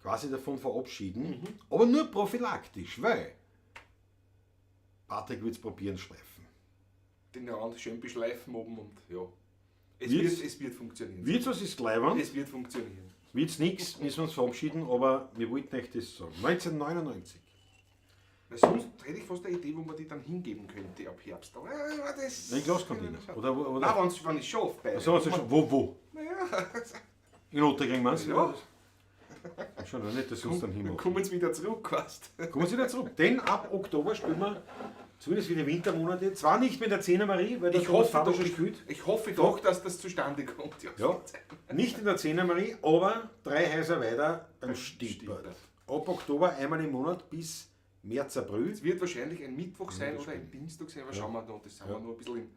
S1: quasi davon verabschieden, aber nur prophylaktisch, weil Patrick wird es probieren schleifen.
S2: Den Rand schön beschleifen oben und ja. Es
S1: Wird's-
S2: wird funktionieren.
S1: Wird's was ist Leibwand,
S2: Es wird funktionieren.
S1: wird's nix, müssen wir uns verabschieden, aber wir wollten euch das sagen. 1999.
S2: Weil sonst hätte ich fast eine Idee, wo man die dann hingeben könnte ab Herbst. Aber das.
S1: In Glascontainer. Oder, oder,
S2: Nein, wenn ich schaffe, beide.
S1: Also, also, wo, wo?
S2: Naja,
S1: In Otterkring meinst du?
S2: Ja.
S1: Schon nicht, dass sie uns dann
S2: dann
S1: hinmachen.
S2: kommen sie wieder zurück, weißt du.
S1: Kommen Sie wieder zurück. Denn ab Oktober spielen wir zumindest für die Wintermonate. Zwar nicht mit der Zehner Marie, weil der
S2: Ich
S1: Thomas
S2: hoffe,
S1: Faber
S2: doch,
S1: schon spielt.
S2: ich hoffe doch, dass das zustande kommt. Ja.
S1: Ja, nicht in der Zehner Marie, aber 3 Häuser weiter beim Stippert.
S2: Stippert.
S1: Ab Oktober einmal im Monat bis März, April.
S2: Es wird wahrscheinlich ein Mittwoch sein oder ein Dienstag sein, aber schauen wir noch. Das sind wir noch ein bisschen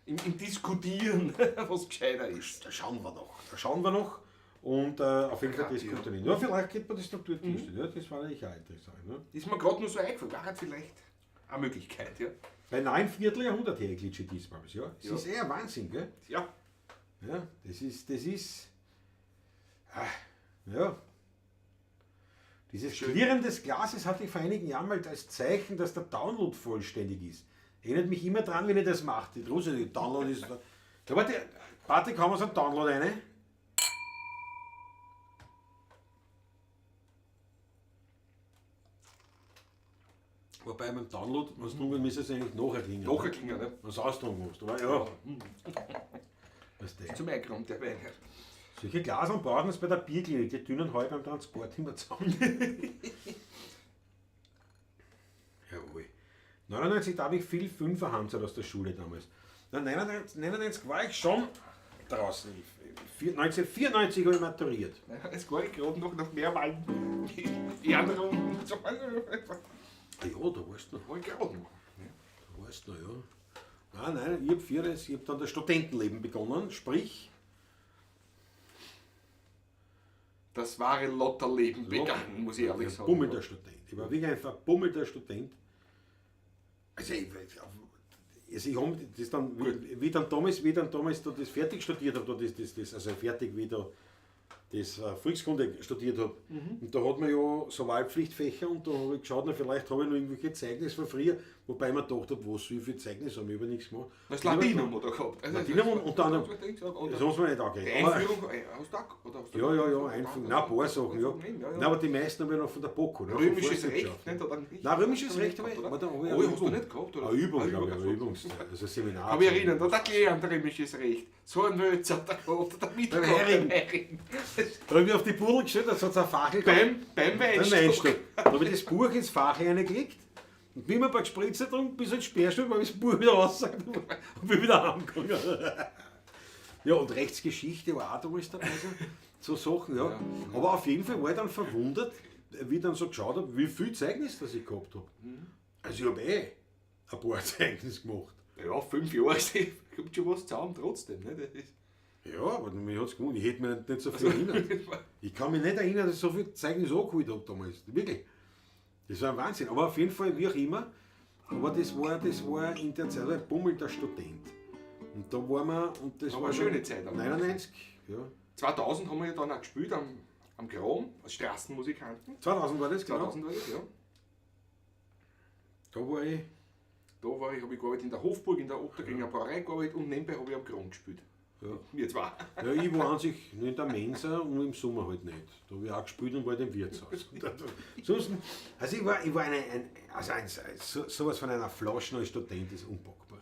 S2: im Diskutieren, was gescheiter ist.
S1: Da schauen wir noch. Da schauen wir noch. Und auf jeden Fall, das
S2: Ja.
S1: kommt dann hin. Ja, vielleicht könnte man das noch dort hinstellen. Ja, das war natürlich auch interessant. Ne?
S2: Ist mir gerade nur so eingefallen. War halt vielleicht eine Möglichkeit, ja.
S1: Bei 9 Vierteljahrhundert her, Glitsche Diesbabels, ja. Das
S2: Ja.
S1: ist eher Wahnsinn, gell?
S2: Ja.
S1: Ja, das ist, ah, ja. Dieses Klirren des Glases hatte ich vor einigen Jahren mal als Zeichen, dass der Download vollständig ist. Erinnert mich immer dran, wenn ich das mache. Die Druse, die Download ist. Da warte, Patrick, haben wir so einen Download eine? Wobei beim Download, was du müsste es eigentlich nachher klingen.
S2: Nachher klingen, ne?
S1: Was austrunken musst, aber ja. Weißt du.
S2: Zum Eingraben der Weine.
S1: Solche Glaseln brauchen es bei der Bierklinik, die dünnen Heu beim Transport immer zusammen. Jawohl. 99, da habe ich viel Fünfer Hanser aus der Schule damals. Na, 99 war ich schon draußen. 1994 habe ich maturiert.
S2: Es war ich gerade noch nach mehr Wahlen. Die anderen und so.
S1: Ah ja, da warst du noch.
S2: War ich gerade noch.
S1: Da warst du noch, ja. Nein, nein, ich habe hab dann das Studentenleben begonnen, sprich.
S2: Das wahre Lotterleben begann, muss ich ehrlich sagen.
S1: Verbummelter Student. Ich war wirklich ein verbummelter Student. Also ich hab das dann, wie dann damals da das fertig studiert habe, da das, also fertig wieder das Volkskunde studiert habe. Und da hat man ja so Wahlpflichtfächer und da habe ich geschaut, na, vielleicht habe ich noch irgendwelche Zeugnisse von früher, wobei ich mir gedacht habe, was soll ich für Zeugnisse haben, ich habe nichts gemacht.
S2: Das Latinum oder gehabt. Also,
S1: Latinum und unter anderem,
S2: Das
S1: das haben sie mir nicht
S2: Die
S1: angeregt. Aber-
S2: Einführung, hast du auch? Oder hast du
S1: Ja, Einführung. Nein, ein paar Sachen, ja.
S2: Ja, ja.
S1: Nein, aber die meisten habe ich noch von der BOKU. Ne? von
S2: Römisches
S1: Forstwirtschaft.
S2: Recht, nicht? Oder nicht?
S1: Nein, römisches Recht habe ich,
S2: oder?
S1: aber da habe ich
S2: Oh,
S1: eine
S2: hast du
S1: Übung.
S2: nicht gehabt, oder?
S1: Eine Übung,
S2: Eine
S1: glaube ich,
S2: Übung,
S1: eine Übungs-, also Seminar.
S2: Habe ich erinnert, da gelernt, römisches Recht. So ein Wölzer hat er gehabt, der mitgehabt,
S1: Hering.
S2: beim Hering.
S1: Da habe ich auf die Pudel gestellt, das hat es ein Fachel gehabt.
S2: Beim
S1: Beim
S2: Weinstock.
S1: Weinstock. Da habe ich das Buch ins Fachel reingelegt und bin mir ein paar Gespritze getrunken, bis ich Sperrstuhl war, ich das Buch wieder raus und bin wieder heimgegangen. Ja, und Rechtsgeschichte war auch damals dabei. So Sachen, ja.
S2: Ja.
S1: Aber auf jeden Fall war ich dann verwundert, wie ich dann so geschaut habe, wie viel Zeugnis das ich gehabt habe. Also ich habe ein paar Zeugnis gemacht.
S2: Ja, 5 Jahre, kommt schon was zusammen trotzdem. Ne? Das ist
S1: Ja, aber mir hat es gewundert. Ich hätte mich nicht so viel erinnert. Ich kann mich nicht erinnern, dass ich so viel Zeugnis angeholt habe damals. Wirklich. Das war ein Wahnsinn. Aber auf jeden Fall, wie auch immer, aber das war in der Zeit ein bummelter Student. Und da waren wir, und das
S2: War
S1: war
S2: eine schöne
S1: schon
S2: Zeit aber.
S1: 99, ja.
S2: 2000 haben wir ja dann auch gespielt am Kram, als Straßenmusikanten.
S1: 2000 war das, genau.
S2: 2000 war das, ja.
S1: Da war ich,
S2: Da war ich, habe ich gearbeitet in der Hofburg, in der Otterkringer Brauerei gearbeitet und nebenbei habe ich am Kram gespielt.
S1: ja.
S2: Wir zwei.
S1: Ja, ich war an sich nur in der Mensa und im Sommer halt nicht. Da habe ich auch gespielt und war halt im Wirtshaus. Sonst, also ich war, sowas von einer Flasche als Student ist unpackbar.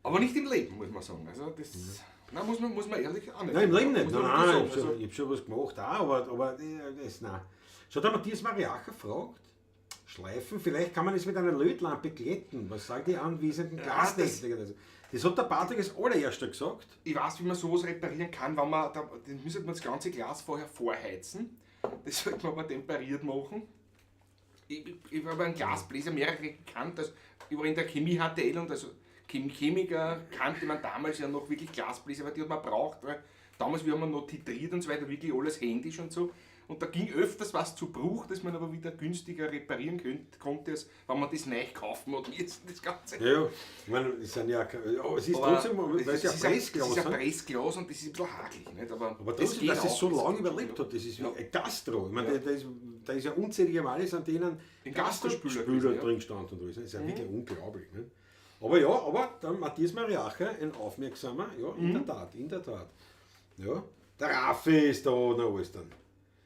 S2: Aber nicht im Leben, muss man sagen. Also das, nein, muss man ehrlich auch nicht.
S1: Nein, im Leben nicht.
S2: Muss
S1: Nein,
S2: man
S1: nein,
S2: wirklich
S1: ich
S2: sagen.
S1: habe schon, ich hab schon was gemacht auch, aber das, nein. Schau, der Matthias Mariacher fragt, Schleifen, vielleicht kann man es mit einer Lötlampe glätten. Was sagen die anwesenden
S2: Ja,
S1: Glastechniker? Das, das hat der Patrick als allererster gesagt.
S2: Ich weiß, wie man sowas reparieren kann, wenn man, da, dann müsste man das ganze Glas vorher vorheizen. Das sollte man aber temperiert machen. Ich habe einen Glasbläser mehrere gekannt. Also ich war in der Chemie HTL und also Chemiker kannte man damals ja noch wirklich Glasbläser, weil die hat man braucht. Weil damals, wie haben wir noch titriert und so weiter, wirklich alles händisch und so. Und da ging öfters was zu Bruch, das man aber wieder günstiger reparieren konnte, als wenn man das neu kaufen hat. Jetzt das Ganze.
S1: Ja, ja. Ich meine, es sind ja, ja, es ist
S2: Aber
S1: trotzdem, weil es ja Pressglas
S2: Es ist ein
S1: sind.
S2: Pressglas und das ist ein bisschen hakelig. Nicht? Aber,
S1: Aber trotzdem,
S2: geht
S1: dass es
S2: auch,
S1: so
S2: das
S1: lange
S2: geht schon,
S1: überlebt
S2: ja.
S1: hat, das ist wie ein Gastro. Ich meine, da ist ja unzählige Male an denen
S2: In Gastrospüler
S1: Spüler
S2: gewesen, ja.
S1: drin gestanden und alles. Das ist ja wirklich unglaublich. Ne? Aber ja, aber dann Matthias Mariacher, ein aufmerksamer, ja, in der Tat, in der Tat. Ja, der Raffi ist da noch alles dann.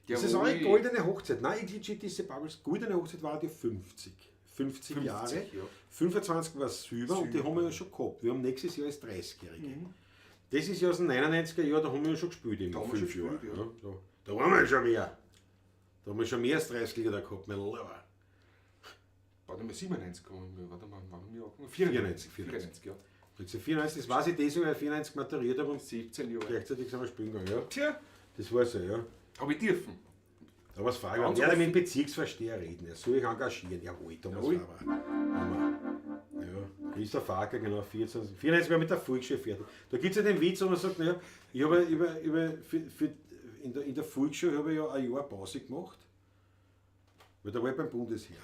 S1: Das ist auch eine
S2: Jawohl.
S1: goldene Hochzeit. Nein, ich legit diese Bubbles, goldene Hochzeit war die 50. 50 Jahre.
S2: ja.
S1: 25 war Silber und die haben wir ja schon gehabt. Wir haben nächstes Jahr das 30-Jährige. Das ist ja aus den 99er Jahren, da haben wir ja schon gespielt, immer
S2: haben wir
S1: 5
S2: schon
S1: Jahre.
S2: gespielt,
S1: Ja, da waren wir ja schon mehr. Da haben wir schon mehr als 30 Lieder gehabt, mein Lieber.
S2: Warte mal, 97 kommen wir, warte mal, wann haben wir angefangen?
S1: 94,
S2: 94, ja.
S1: 1994, das weiß ich deswegen, weil ich 94 maturiert habe und
S2: 17 Jahre.
S1: gleichzeitig sind wir spielen gegangen. Ja.
S2: Tja,
S1: Das war so, ja.
S2: habe ich dürfen.
S1: Da was frage ich,
S2: Ganz
S1: werde mit dem
S2: offen.
S1: Bezirksvorsteher reden, er soll sich engagieren. Jawohl, Thomas
S2: Jawohl.
S1: Faber. Hammer. Ja, Christoph Fager, genau, 14, 94 war mit der Volksschule fertig. Da gibt es ja den Witz, wo man sagt, naja, ich habe für in der Volksschule habe ich ja ein Jahr Pause gemacht, weil da war ich beim Bundesheer.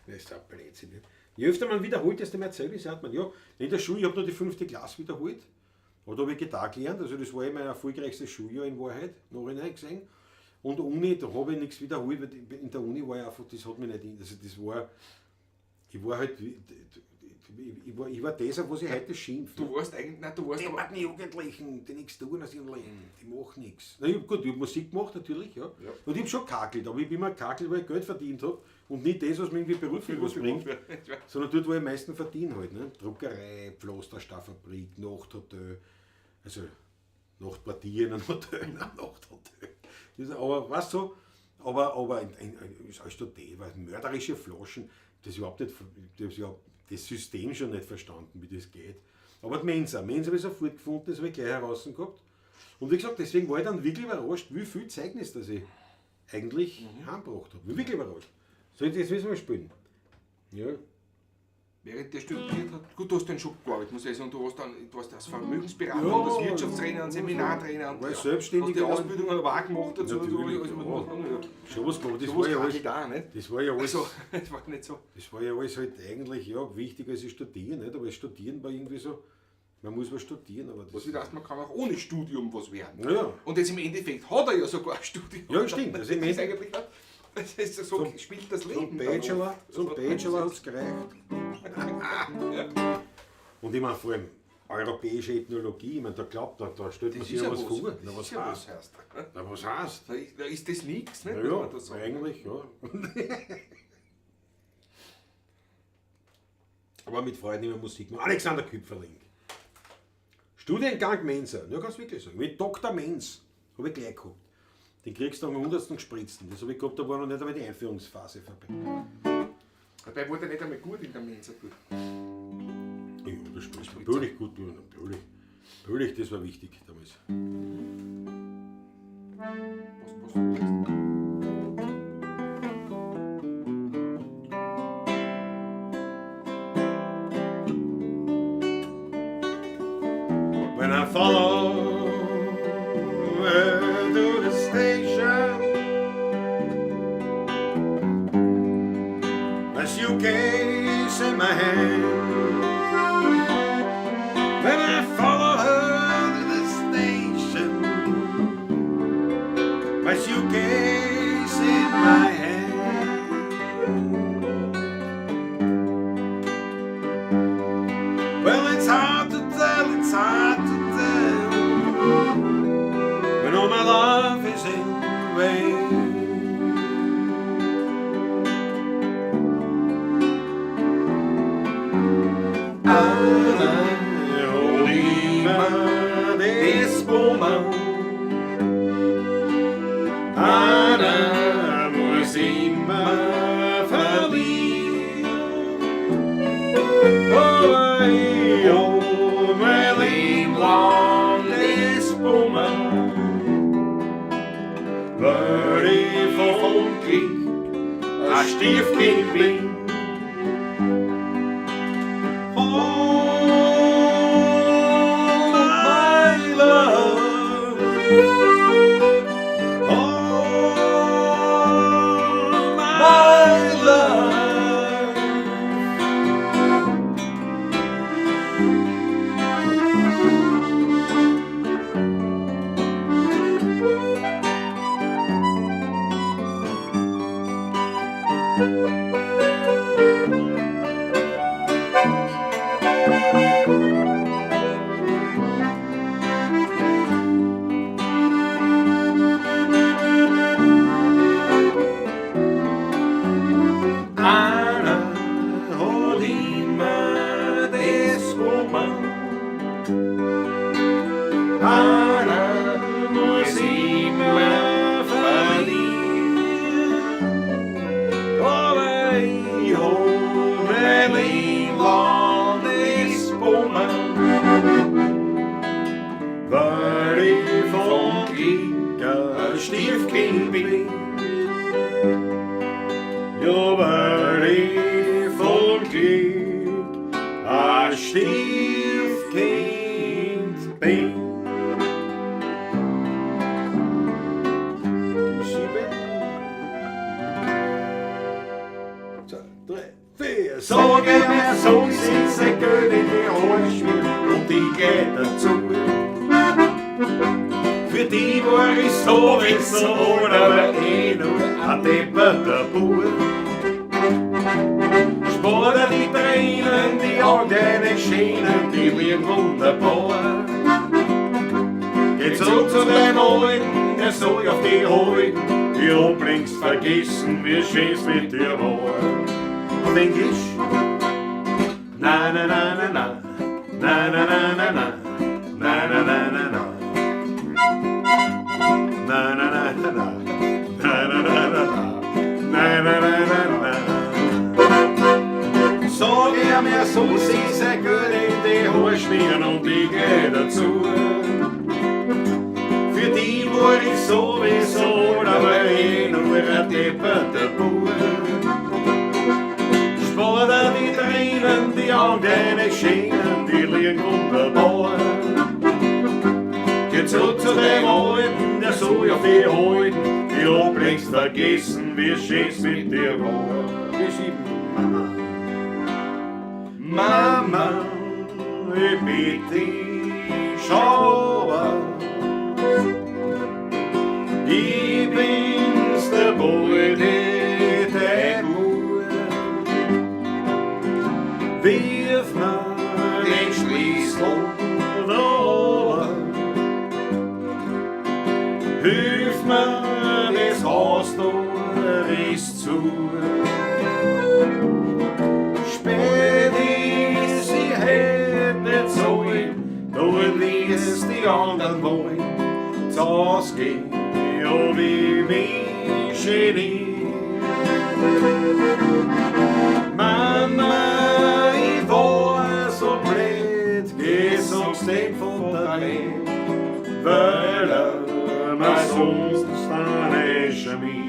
S1: Das ist ein Blödsinn. Nicht? Je öfter man wiederholt, desto mehr Zeugnis hat man. Ja, in der Schule, ich habe nur die 5. Klasse wiederholt, aber da habe ich Gitarre gelernt, also das war ja mein erfolgreichstes Schuljahr in Wahrheit, nachhinein gesehen. Und Uni, da habe ich nichts wiederholt, weil in der Uni war ich einfach, das hat mich nicht, also das war, ich war halt, ich war das, auf was ich heute schimpfe.
S2: Du warst eigentlich, nein, du warst
S1: die
S2: aber...
S1: Die Jugendlichen, die nichts tun aus ihrem Leben, die machen nichts. Na, ich hab Musik gemacht natürlich, ja.
S2: Ja.
S1: Und ich hab schon gekackelt, aber ich bin immer gekackelt, weil ich Geld verdient hab und nicht das, was mir irgendwie beruflich was bringt, sondern dort, wo ich am meisten verdiene halt. Ne? Druckerei, Pflasterstafabrik, Nachthotel, also Nachtpartier in einem Hotel, in einem Nachthotel. Das, aber weißt du, aber als Student, weil mörderische Flaschen, das überhaupt nicht, das überhaupt das System schon nicht verstanden, wie das geht. Aber die Mensa habe ich sofort gefunden, das habe ich gleich heraus gehabt. Und wie gesagt, deswegen war ich dann wirklich überrascht, wie viel Zeugnis das ich eigentlich heimgebracht habe. Wirklich überrascht. So, jetzt müssen wir spielen. Ja.
S2: Während der studiert hat, gut, du hast den schon gearbeitet, muss ich sagen, du warst als Vermögensberater
S1: Ja,
S2: und als Wirtschaftstrainer und Seminartrainer und
S1: war ich selbstständig.
S2: Hast die Ausbildung aber auch gemacht dazu.
S1: Natürlich,
S2: also,
S1: ja.
S2: muss man sagen, ja.
S1: Schon was gemacht, das
S2: So
S1: war
S2: was
S1: ja alles,
S2: da, nicht?
S1: Das war ja alles,
S2: Also, das war nicht so.
S1: Das war ja alles halt eigentlich ja, wichtiger als Studieren, nicht? Aber das Studieren war irgendwie so, man muss was studieren. Aber das
S2: Was wieder heißt, man kann auch ohne Studium was werden.
S1: Ja.
S2: Und jetzt im Endeffekt hat er ja sogar ein Studium.
S1: Ja, stimmt. Also im
S2: Das ist
S1: Endeffekt
S2: eigentlich nicht, das ist so,
S1: Zum-
S2: spielt das
S1: Zum
S2: Leben.
S1: Bachelor,
S2: dann oft.
S1: zum Bachelor hat es gereicht.
S2: Ja.
S1: Und ich meine, vor allem europäische Ethnologie, ich meine, da glaubt, da stellt man
S2: Das
S1: sich
S2: ist
S1: ja
S2: ja
S1: was
S2: was.
S1: vor. Na,
S2: Das
S1: was
S2: ist ja
S1: heißt?
S2: was heißt.
S1: Na, was heißt?
S2: Da ist das nichts, ne?
S1: Na
S2: Muss
S1: ja,
S2: man da sagen.
S1: eigentlich, ja. Aber mit Freunden immer Musik machen. Alexander Küpferling. Studiengang Mensa, ja, kannst du wirklich sagen. Mit Dr. Menz habe ich gleich gehabt. Den kriegst du am 100. gespritzten. Das habe ich gehabt, da war noch nicht einmal die Einführungsphase vorbei.
S2: Dabei wurde er nicht einmal gut in der Mensa. Gut.
S1: Ja, das spritzt natürlich gut, natürlich. Natürlich, das war wichtig damals.
S2: Was, was,
S1: When I follow her to the station, my suitcase in my hand. When I follow her to the station, my suitcase in my hand. Well, it's hard to tell, it's hard to tell when all my love is in vain. Anna, immer des Woman. Anna muss immer verlieren. Oh, ich hab mein Leben lang das Woman. Weil ich vom Krieg ein Stiefkind bin. Oh, my love. Oh, my love. Anna hat immer das Woman. Anna muss immer verlieren. Aber ich 3, 4. Sag ich mir, so sie sein Geld in die Haare schmieren und ich geh dazu. Für die war ich sowieso aber eh nur ein depperter Bub. Spar dir die Tränen, die Augen schönen, die liegen wunderbar. Geh zurück zu deinem Alten, der soll auf die halten. Ich hab längst vergessen, wie schön's mit dir war. Auf Englisch? Na na na na na, na na na na na, na na na na na. Na na na na na, na na na na na, na na na na na. Sag ich mir, so sie sein Geld in die Haare schmieren und ich geh dazu. Für die war ich sowieso, aber eh nur ein depperter Bub. Spar dir die Tränen, die Augen, deine schönen, die liegen wunderbar. Geh zurück zu dem Alten, der soll auf die halten. Ich hab längst vergessen, wie schön's mit dir war. 4, 7. Mama, Mama, ich bitte dich, schau an. Ich bin's, der Beute, der Bub. Wirf mir den Schlüssel da. Hilf mir, das Haustor ist zu. Spät ist sie hätt nicht sollen, da wie's die anderen wollen. Zu Haus geh, ja, wie mich geniert. Mama, ich war so blöd, geh sag's dem Vater nicht, weil er mir sonst eine schmiert.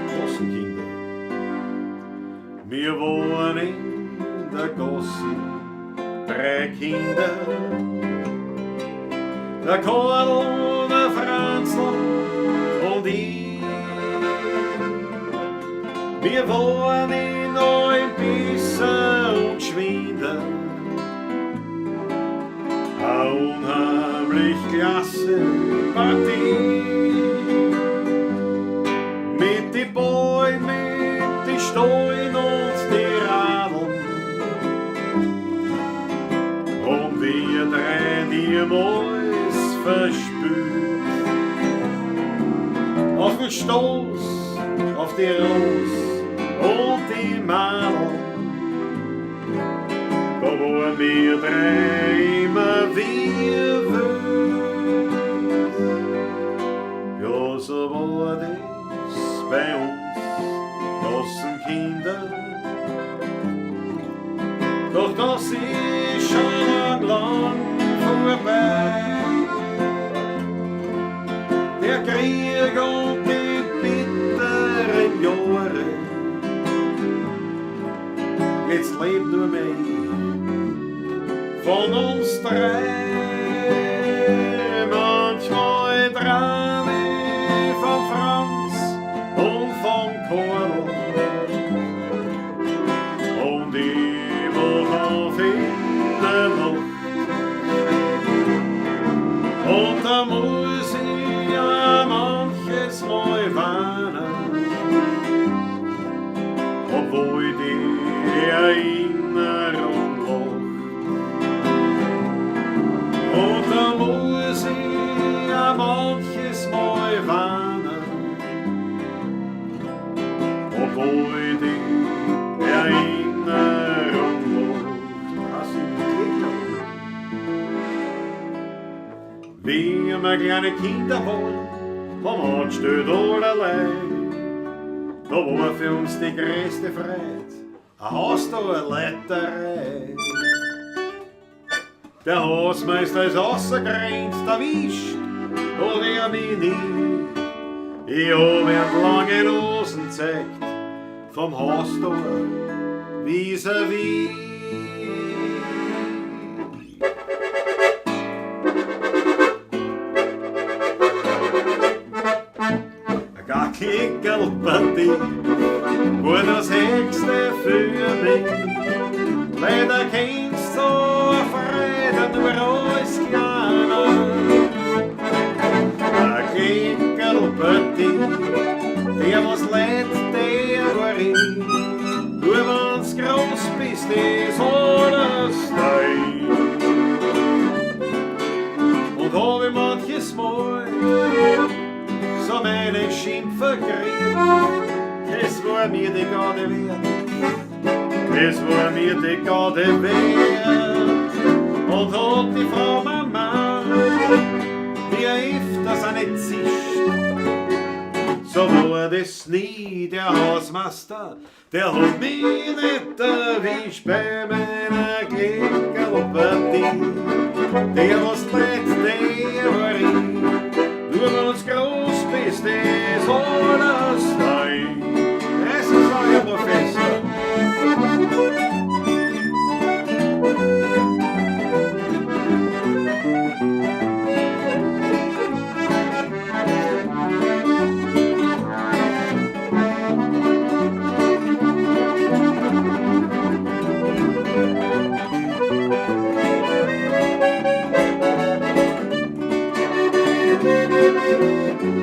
S1: Gassenkinder. Wir waren in der Gasse 3 Kinder. Der Karl, der Franzl und ich. Wir waren in allen Bissen und Geschwinder. Eine unheimlich klasse Partie. Mit die Bäumen, mit die Steinen und die Radeln. Und wir drei niemals verspült. Auf den Stoß, auf die Ros und die Madeln. Da waren wir drei immer wie wild. Ja, so war das bei uns, Gassenkinder. Doch das ist schon lang, lang vorbei. Der Krieg und die bitteren Jahre, jetzt lebt nur mehr ich von uns drei. Manchmal träum ich vom Franz und vom Karl. Und ich wach auf in der Nacht. Und da muss ich ja manches Mal weinen, obwohl die Erinnerung lacht. Und da muss ich ja manches Mal weinen, obwohl die Erinnerung lacht. Das sind die. Wie wir kleine Kinder waren, haben wir angestellt allerlei. Da war für uns die größte Freude, ein Haustorleiterei. Der Hausmeister ist rausgerannt, erwischt hat er mich nie. Ich hab ihm lange Hosen gezeigt, vom Haustor vis-à-vis. Eine Kickerlpartie war das höchste mich. Leider kennst so eine Freude nur als Kleiner. Ein Kleckerlpartie, der was leid, der war ich. Nur wenn's groß bist, ist alles dein. Und hab ich manches Mal so meine Schimpfer gekriegt, es war mir die Garde wert, es war mir die Garde wert. Und hat die Frau Mama mir öfters auch nicht zischt, so war das nie der Hausmeister, der hat mich nicht erwischt bei meiner Kleckerlpartie. Der was leid, der war ich, nur wenn's groß bist, ist alles dein. Es ist euer Professor.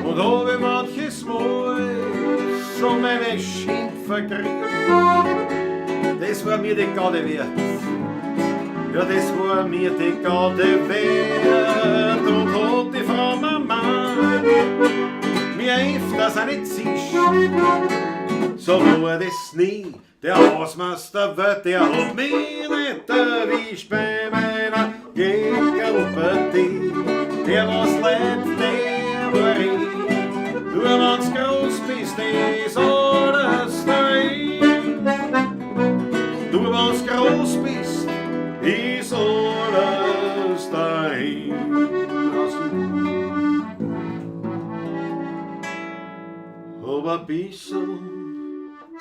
S1: Und hab ich manches Mal so meine Schimpfer gekriegt, das war mir die Garde wert. Ja, das war mir die Garde wert. Und hat die Frau Mama mir öfters auch nicht zischt, so war das nie. Der Hausmeister wird, der hat mich nicht erwischt bei meiner Kleckerlpartie. Der was leid, der war ich. Nur wenn's groß bist, ist alles dein. Nur wenn's groß bist, ist alles dein. Hab ein bisschen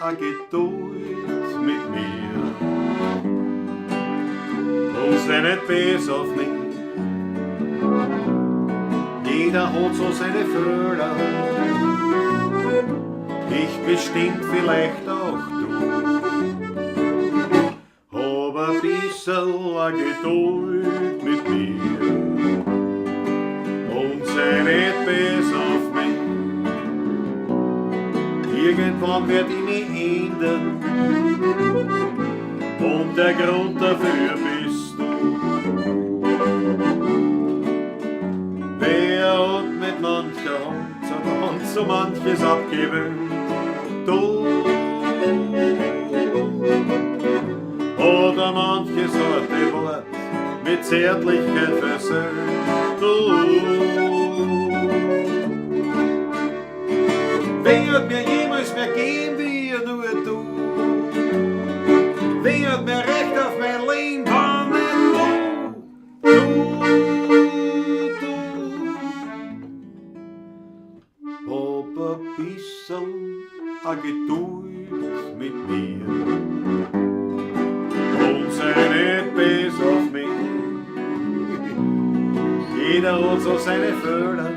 S1: a Geduld mit mir und sei nicht bös auf mich. Jeder hat so seine Fehler, ich bestimmt vielleicht auch du. Hab ein bisschen a Geduld mit mir und sei nicht bös auf mich. Irgendwann werd ich mich ändern und der Grund dafür bist du. Wer hat mit mancher Hand so manches abgewöhnt? Du. Oder manches harte Wort mit Zärtlichkeit versöhnt? Du. Wer hat mir jemals mehr geben wie nur du? Wer hat mir Recht auf mein Leben, wann nicht du? Du, du. Hab ein bisschen a Geduld mit mir und sei nicht bös auf mich. Jeder hat so seine Fehler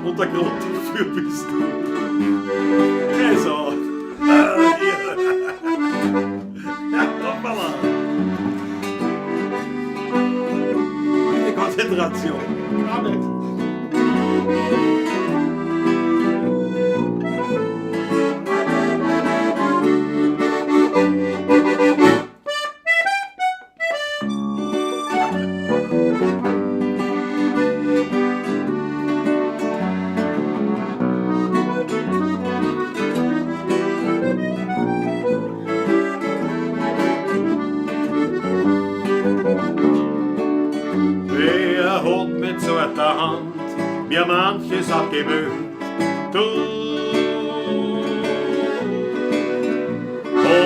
S1: und der Grund dafür bist du. Also, ja. Hoppala. Die Konzentration. Gar nicht. Wer hat mit zarter Hand mir manches abgewöhnt? Du.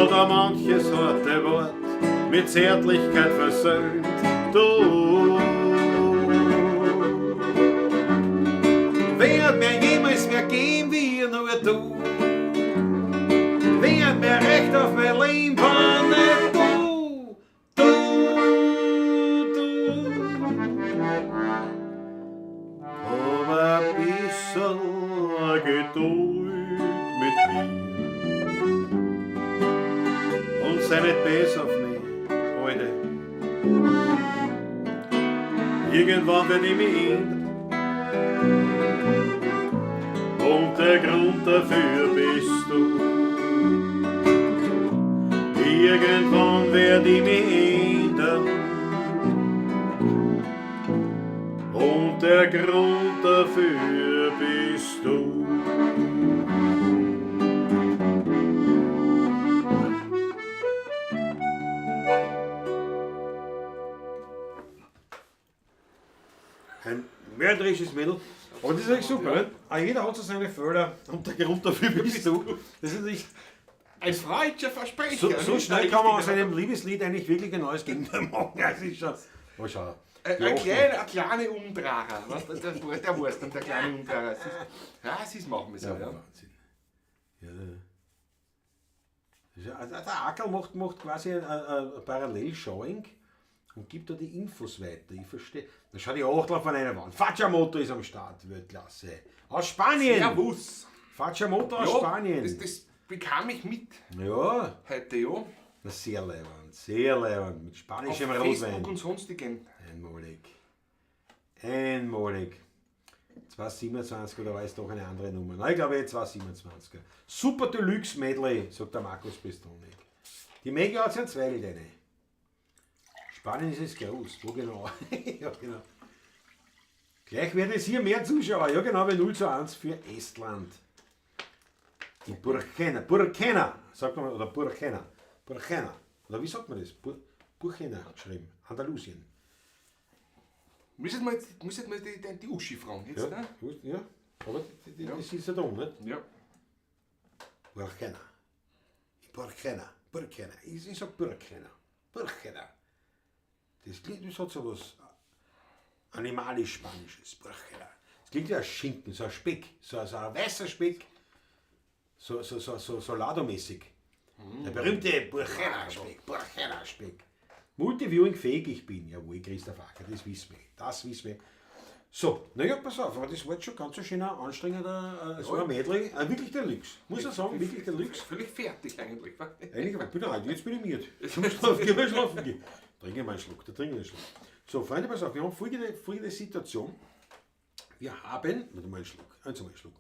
S1: Oder manches harte Wort mit Zärtlichkeit versöhnt? Du. Wer hat mir jemals mehr geben wie nur du? Wer hat mir Recht auf mein Leben, wann nicht du? Du, du. Hab ein bisschen Geduld mit mir Sei nicht böse auf mich, Alte. Irgendwann werd ich mich ändern. Und der Grund dafür bist du. Irgendwann werd ich mich ändern. Und der Grund dafür bist du. Ein mörderisches Mädel. Aber das ist eigentlich super, ne? Ah, jeder hat so seine Fehler und der Grund dafür bist du. Das ist natürlich
S2: Ein freudscher Versprecher.
S1: so schnell kann man aus einem Liebeslied eigentlich wirklich ein neues Gegenteil machen. Das ist schon. Mal schauen.
S2: Ein kleiner Umdraher. Weißt du, der weiß dann, der kleine Umdraher. Es ist, ja, es ist machen wir so, ja.
S1: Wahnsinn. Ja. Das ist ja, also der Ackerl macht quasi ein Parallelshowing und gibt da die Infos weiter. Ich verstehe. Da schaut die Achtel von einer Wand. Facciamoto ist am Start, Weltklasse. Aus Spanien!
S2: Servus!
S1: Facciamoto aus
S2: Ja,
S1: Spanien.
S2: Das bekam ich mit
S1: Ja,
S2: heute, ja.
S1: na, sehr leibend, sehr leibend. Mit spanischem
S2: Auf
S1: Rotwein.
S2: Facebook und sonstigen.
S1: Einmalig. Einmalig. 2,27 oder war es doch eine andere Nummer? Nein, ich glaube 2,27. Super Deluxe Medley, sagt der Markus Pistonik. Die Maggie hat sich einen Zweigel rein. Spanien ist es groß. Wo genau? Ja, genau. Gleich werden es hier mehr Zuschauer. Ja, genau, bei 0:1 für Estland. Die Burkina, Burkina, sagt man, oder Burkina, Burkina, oder wie sagt man das? Burkina geschrieben, Andalusien.
S2: Müssen wir jetzt, müssen wir die Uschi fragen jetzt,
S1: Ja,
S2: ne?
S1: gut, ja. Aber die ist ja da, nicht?
S2: Ja.
S1: Burkina. Burkina, Burkina. Ich sag Burkina. Burkina. Das klingt, das hat so was animalisch-spanisches. Burkina. Das klingt wie ein Schinken, so ein Speck, so ein weißer Speck. So Lado-mäßig. Der berühmte Burkina-Speck, Burkina-Speck. Multiviewing-fähig ich bin. Jawohl, Christoph Acker, das wissen wir. Das wissen wir. So, naja, pass auf, aber das war jetzt schon ganz ein schöner, anstrengender, so ein Medley. Wirklich Deluxe. Muss ich sagen, wirklich Deluxe.
S2: Völlig fertig eigentlich, wa?
S1: Eigentlich, aber ich bin alt, jetzt bin ich müde. Zum Schlafen, geh mal schlafen gehen. Trinke mal einen Schluck, da trinke ich einen Schluck. So, Freunde, pass auf, wir haben folgende Situation. Wir haben, warte mal einen Schluck, eins mal einen Schluck.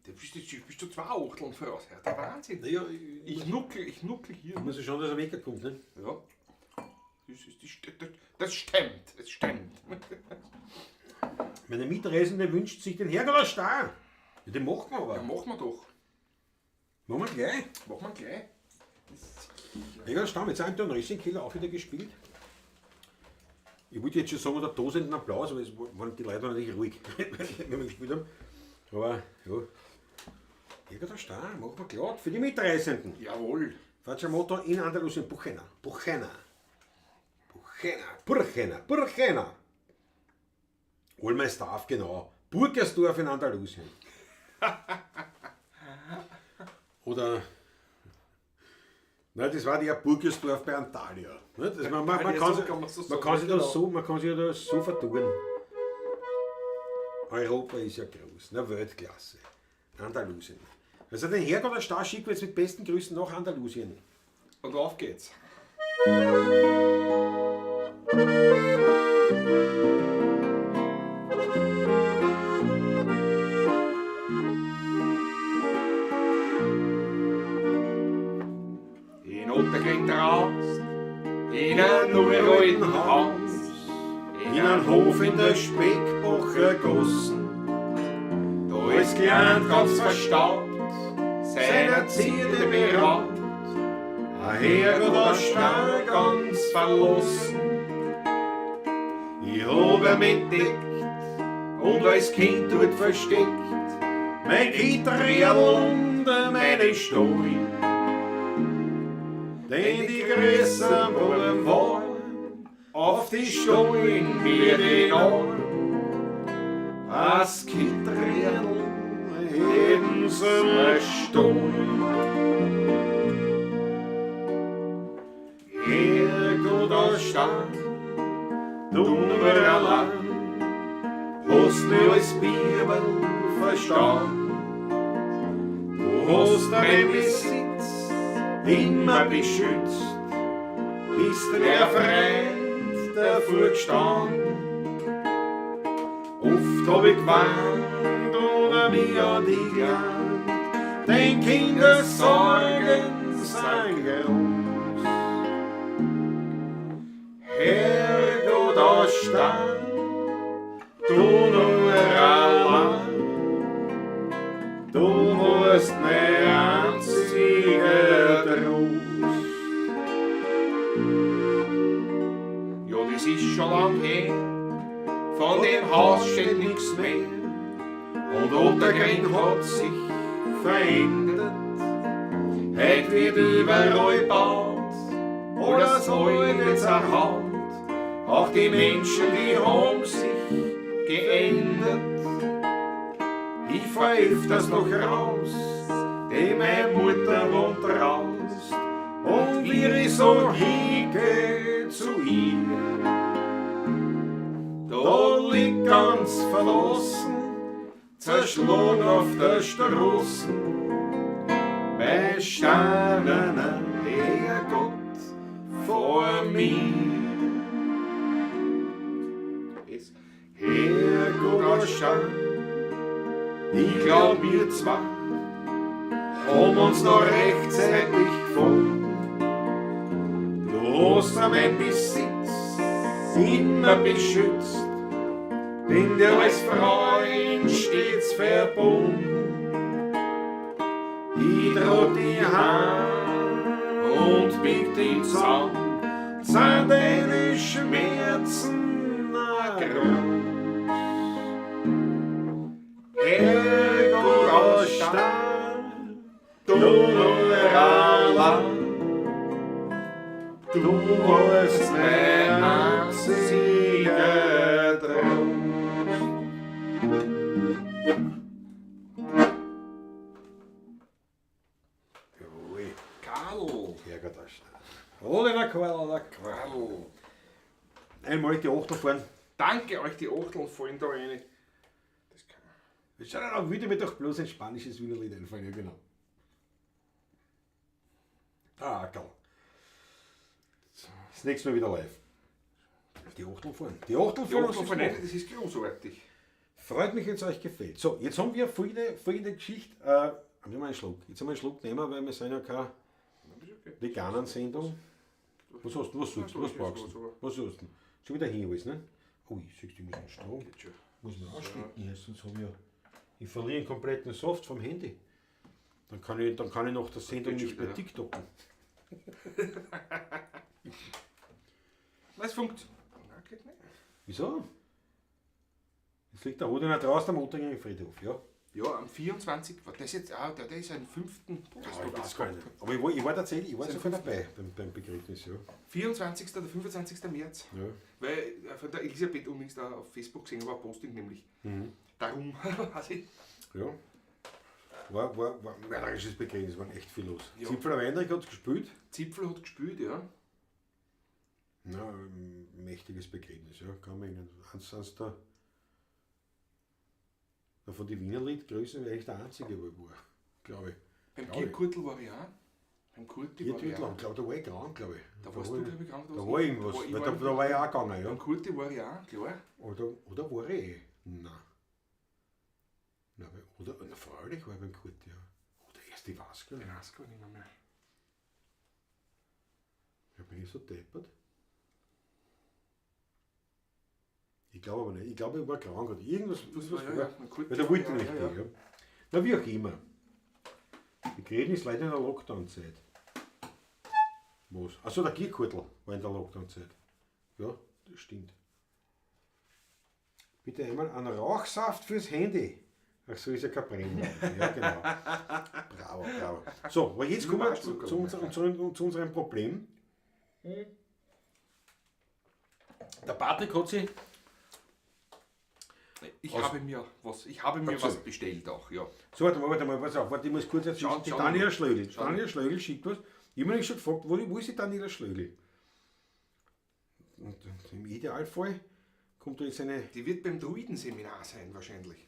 S2: Da bist du 2 Achteln voraus, Herr. Der Wahnsinn.
S1: Naja,
S2: ich nuckel hier.
S1: Ich muss ja schauen, dass er wegkommt, ne?
S2: Ja. Das stimmt, es stimmt.
S1: Meine Mitreisende wünscht sich den Herrgott Star. Ja, den machen wir aber.
S2: Ja, machen wir doch.
S1: Machen wir gleich.
S2: Machen wir gleich.
S1: Herrgott Star mit seinem Racing-Killer auch wieder gespielt. Ich wollte jetzt schon sagen, der tosenden Applaus, aber es waren die Leute natürlich ruhig, wenn wir gespielt haben. Aber ja. Herrgott Star, machen wir glatt für die Mitreisenden.
S2: Jawohl.
S1: Facciamoto in Andalusien, Burkina. Burkina. Burkina, Burkina, Burkina. Olmersdorf, genau. Burgersdorf in Andalusien. Oder, nein, das war ja Burgersdorf bei Antalya. Ne, das, man, man, man kann,
S2: so kann man so
S1: man kann sich
S2: sagen,
S1: das so, man kann sich das so vertun. Europa ist ja groß, na Weltklasse. Andalusien. Also den Herrgott der Star schicken wir jetzt mit besten Grüßen nach Andalusien.
S2: Und auf geht's. In Otterkring raus, in einem uralten Haus,
S1: In einem Hof in der Speckbacher Gossen,
S2: da ist klein ganz verstaubt, seiner Zierde beraubt,
S1: ein
S2: Herrgott der Star ganz verlassen. Ich hab ihn entdeckt und als Kind dort versteckt,
S1: mein Gitarrierl unter meine Stuhl. Denn die Größen wollen wollen, auf die Stollen wir den Arm. Das Gitarrierl heben sie mir Stuhl. Herrgott der Star, du mir allein, hast du als Bibel verstanden. Du Hast du meinen Besitz immer beschützt, bist du der Freund davor gestanden. Oft hab ich geweint oder mich an dich gelangt, denn Kindersorgen sind groß. Herrgott, da stand du nur allein, du warst mein einziger Trost.
S2: Ja, das ist schon lang her, von dem Haus steht nichts mehr. Und Ottergring hat sich verändert. Heut wird überall gebaut, alles alte zerhaut. Auch die Menschen, die haben sich geändert. Ich fahr öfters noch raus, denn meine Mutter wohnt raus.
S1: Und wie ich so hingehe zu ihr, da liegt ganz verlassen, zerschlagen auf der Straße, mein steinerner Herrgott vor mir.
S2: Es
S1: Herrgott aus Stein, ich glaub, wir zwei haben uns noch rechtzeitig gefunden. Du hast mein Besitz immer beschützt, bin dir als Freund stets verbunden. Ich trag dich heim und bieg dich zusammen, sind deine Schmerzen auch groß. Herrgott aus Stein, du nur allein, du warst mein einziger Trost. Jawohl.
S2: Karl.
S1: Herrgott aus Stein. Oh, der Karl, der Karl. Einmal die Achtel fahren.
S2: Danke euch, die Achteln fallen da rein. Das kann
S1: Schau, da würde mir doch bloß ein spanisches Wienerlied einfallen, ja genau. Ah, Karl. Das nächste Mal wieder live. Die Achtel fahren. Die Achtel
S2: Die
S1: fahren.
S2: Achteln fallen rein, das ist großartig.
S1: Freut mich, wenn es euch gefällt. So, jetzt haben wir folgende Geschichte. Haben wir mal einen Schluck. Jetzt haben wir einen Schluck nehmen, weil wir sind ja keine Veganen-Sendung. Was hast du? Was suchst du? Was brauchst du? Was suchst du? Schon wieder hin alles, ne? Ui, siehst du, ich muss einen Strom. Muss man anstecken hier, sonst habe ich ja. Ich verliere einen kompletten Soft vom Handy. Dann kann ich nach der Sendung nicht mehr TikToken.
S2: Nein, es funkt. Nein, geht nicht.
S1: Wieso? Jetzt liegt der Hodener draußen am Ottergringer Friedhof, ja?
S2: Ja, am 24. War das jetzt, der ist am 5. Das
S1: Ja, ich weiß gar nicht. Aber ich war tatsächlich, ich war sogar dabei beim Begräbnis, ja.
S2: 24. oder 25. März.
S1: Ja.
S2: Weil von der Elisabeth unlängst da auf Facebook gesehen war, ein Posting nämlich.
S1: Mhm.
S2: Darum, weiß ich.
S1: Ja. War ein mörderisches Begräbnis, war echt viel los.
S2: Ja.
S1: Zipfel Weinrich hat gespielt.
S2: Zipfel hat gespielt, ja.
S1: Ja, ein mächtiges Begräbnis, ja. Kann man erinnern. Eins der von den Wiener Liedgrößen wäre ich der Einzige, wo ich war, glaube ich.
S2: Beim Gierkurtl war ich auch. Beim Kurti war ich auch.
S1: Ich glaube, da war ich krank, glaube ich.
S2: Da warst du, glaube ich, krank.
S1: Da war irgendwas, weil da war ich auch gegangen, ja.
S2: Beim Kurti war ich auch, klar.
S1: Oder war ich eh? Nein. Nein, oder, na, freilich war ich beim Kurti, ja. Oder erst die Vasco.
S2: Ich weiß gar nicht mehr.
S1: Ja, bin ich so deppert? Ich glaube aber nicht. Ich glaube, ich war krank oder irgendwas.
S2: Das
S1: war,
S2: ja,
S1: weil da wollte ich nicht gehen. Ja. Na, wie auch immer. Begräbnis leider in der Lockdown-Zeit. Was? Achso, der Gierkurtl war in der Lockdown-Zeit. Ja, das stimmt. Bitte einmal einen Rauchsaft fürs Handy. Ach so, ist ja kein Brennwein. Ja, genau. Bravo, bravo. So, aber jetzt kommen wir zu unserem Problem. Der Patrick hat sich...
S2: Ich habe mir was bestellt auch, ja.
S1: So, warte mal, pass auf, warte, ich muss kurz jetzt die Daniela Schlögl. Daniela Schlögl schickt was. Ich habe mich schon gefragt, wo ist die Daniela Schlögl? Und im Idealfall kommt da jetzt eine...
S2: Die wird beim Druidenseminar sein, wahrscheinlich.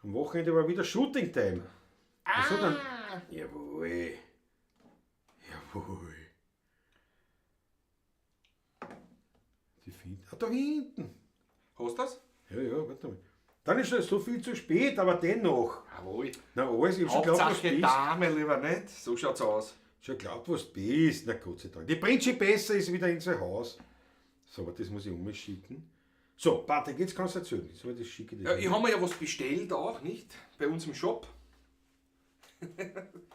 S1: Am Wochenende war wieder Shooting-Time. Ach so, dann. Jawohl. Jawohl. Die finden. Ah, da hinten.
S2: Hast du das?
S1: Ja, ja, warte mal. Dann ist schon so viel zu spät, aber dennoch.
S2: Jawohl.
S1: Na, alles, ich hab schon geglaubt, was du
S2: Hauptsache
S1: bist.
S2: Dame lieber nicht. So schaut's aus.
S1: Schon geglaubt, was du bist. Na Gott sei Dank. Die Principessa ist wieder in sein Haus. So, aber das muss ich umschicken. So, Patrick, jetzt kannst du erzählen. So, das schicke ich dir.
S2: Ja, ich habe mir ja was bestellt auch, nicht? Bei uns im Shop.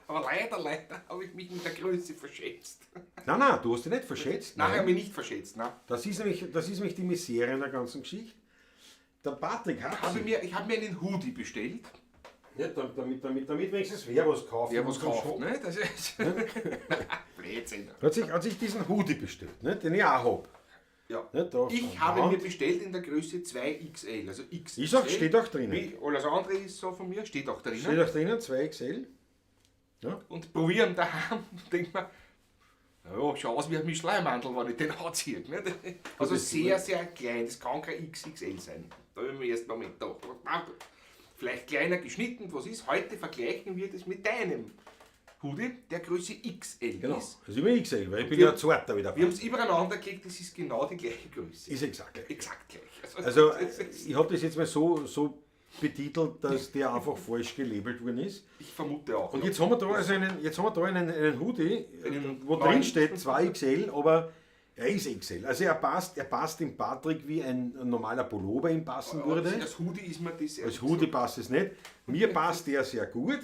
S2: Aber leider habe ich mich mit der Größe verschätzt.
S1: Nein, nein, du hast dich nicht verschätzt.
S2: Nein, ich habe mich nicht verschätzt. Nein.
S1: Das ist nämlich die Misere in der ganzen Geschichte. Der Patrick hat sich-
S2: Ich habe mir einen Hoodie bestellt.
S1: Ja, damit wenigstens wer was kauft.
S2: Wer was
S1: In unserem
S2: kauft,
S1: Shop.
S2: ne? Das ist Blödsinn.
S1: Hat sich diesen Hoodie bestellt, ne, den ich auch hab.
S2: Ja.
S1: Ne, da
S2: Ich
S1: am
S2: habe
S1: Rand.
S2: mir bestellt in der Größe 2XL, also XXL.
S1: Ist auch, steht auch drinnen.
S2: Wie alles andere ist so von mir, steht auch drinnen.
S1: Steht auch drinnen, 2XL. Ja.
S2: Und probieren daheim, denkt man, ja, schau aus wie ein Michelin-Mandel, wenn ich den anziehe. Ne? Also
S1: Das ist
S2: sehr, sehr klein, das kann kein XXL sein. Da habe ich mir im ersten Moment gedacht, vielleicht kleiner geschnitten, was ist? Heute vergleichen wir das mit deinem Hoodie, der Größe XL
S1: Genau.
S2: ist.
S1: Das ist immer XL, weil ich bin
S2: wir-
S1: ja zweiter wieder.
S2: Wir haben es übereinander gelegt, das ist genau die gleiche Größe.
S1: Ist exakt gleich.
S2: Exakt gleich.
S1: Also,
S2: das ist,
S1: ich habe das jetzt mal so betitelt, dass der einfach falsch gelabelt worden ist.
S2: ich vermute auch.
S1: Und
S2: ja.
S1: jetzt haben wir da also einen Hoodie,
S2: Einen
S1: wo
S2: neuen.
S1: drin steht 2XL, aber er ist XL. Also er passt dem Patrick wie ein normaler Pullover ihm passen
S2: Aber
S1: würde.
S2: Als Hoodie ist mir das
S1: Als Hoodie passt es nicht. Mir passt der sehr gut.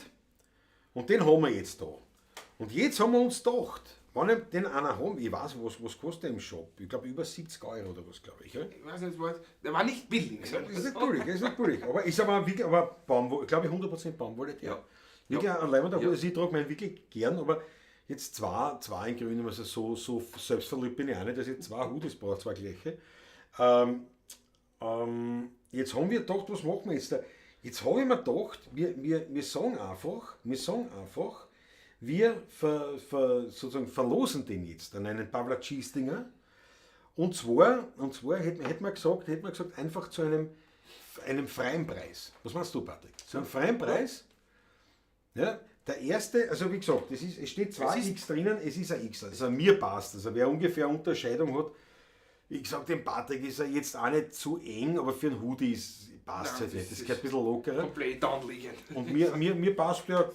S1: Und den haben wir jetzt da. Und jetzt haben wir uns gedacht, wenn ich den einer haben, ich weiß, was kostet der im Shop? Ich glaube über 70 Euro oder was, glaube ich. Ja?
S2: Ich weiß nicht, der war nicht billig.
S1: Das ist nicht billig, das ist nicht billig. Aber ist aber wirklich, aber Baumwolle, glaube ich 100% Baumwolle. Der.
S2: Ja.
S1: Wirklich ein leibender
S2: Ja.
S1: Hut. Also ich trage meinen wirklich gern, aber jetzt zwei in grün, also so selbstverliebt bin ich auch nicht, dass ich zwei Hoodies brauche, zwei gleiche. Jetzt haben wir gedacht, was machen wir jetzt da? Jetzt habe ich mir gedacht, wir sagen einfach, wir sozusagen verlosen den jetzt an einen Pavla Cheese-Dinger. Und zwar hätte man gesagt, einfach zu einem freien Preis. Was meinst du, Patrick? Zu einem freien Preis? Ja, der erste, also wie gesagt, es steht 2X drinnen, es ist ein X. Also mir passt. Also wer ungefähr Unterscheidung hat, ich sag, dem Patrick ist er jetzt auch nicht zu eng, aber für einen Hoodie passt es halt nicht. Das geht ein bisschen lockerer.
S2: Komplett anliegend.
S1: Und mir passt der,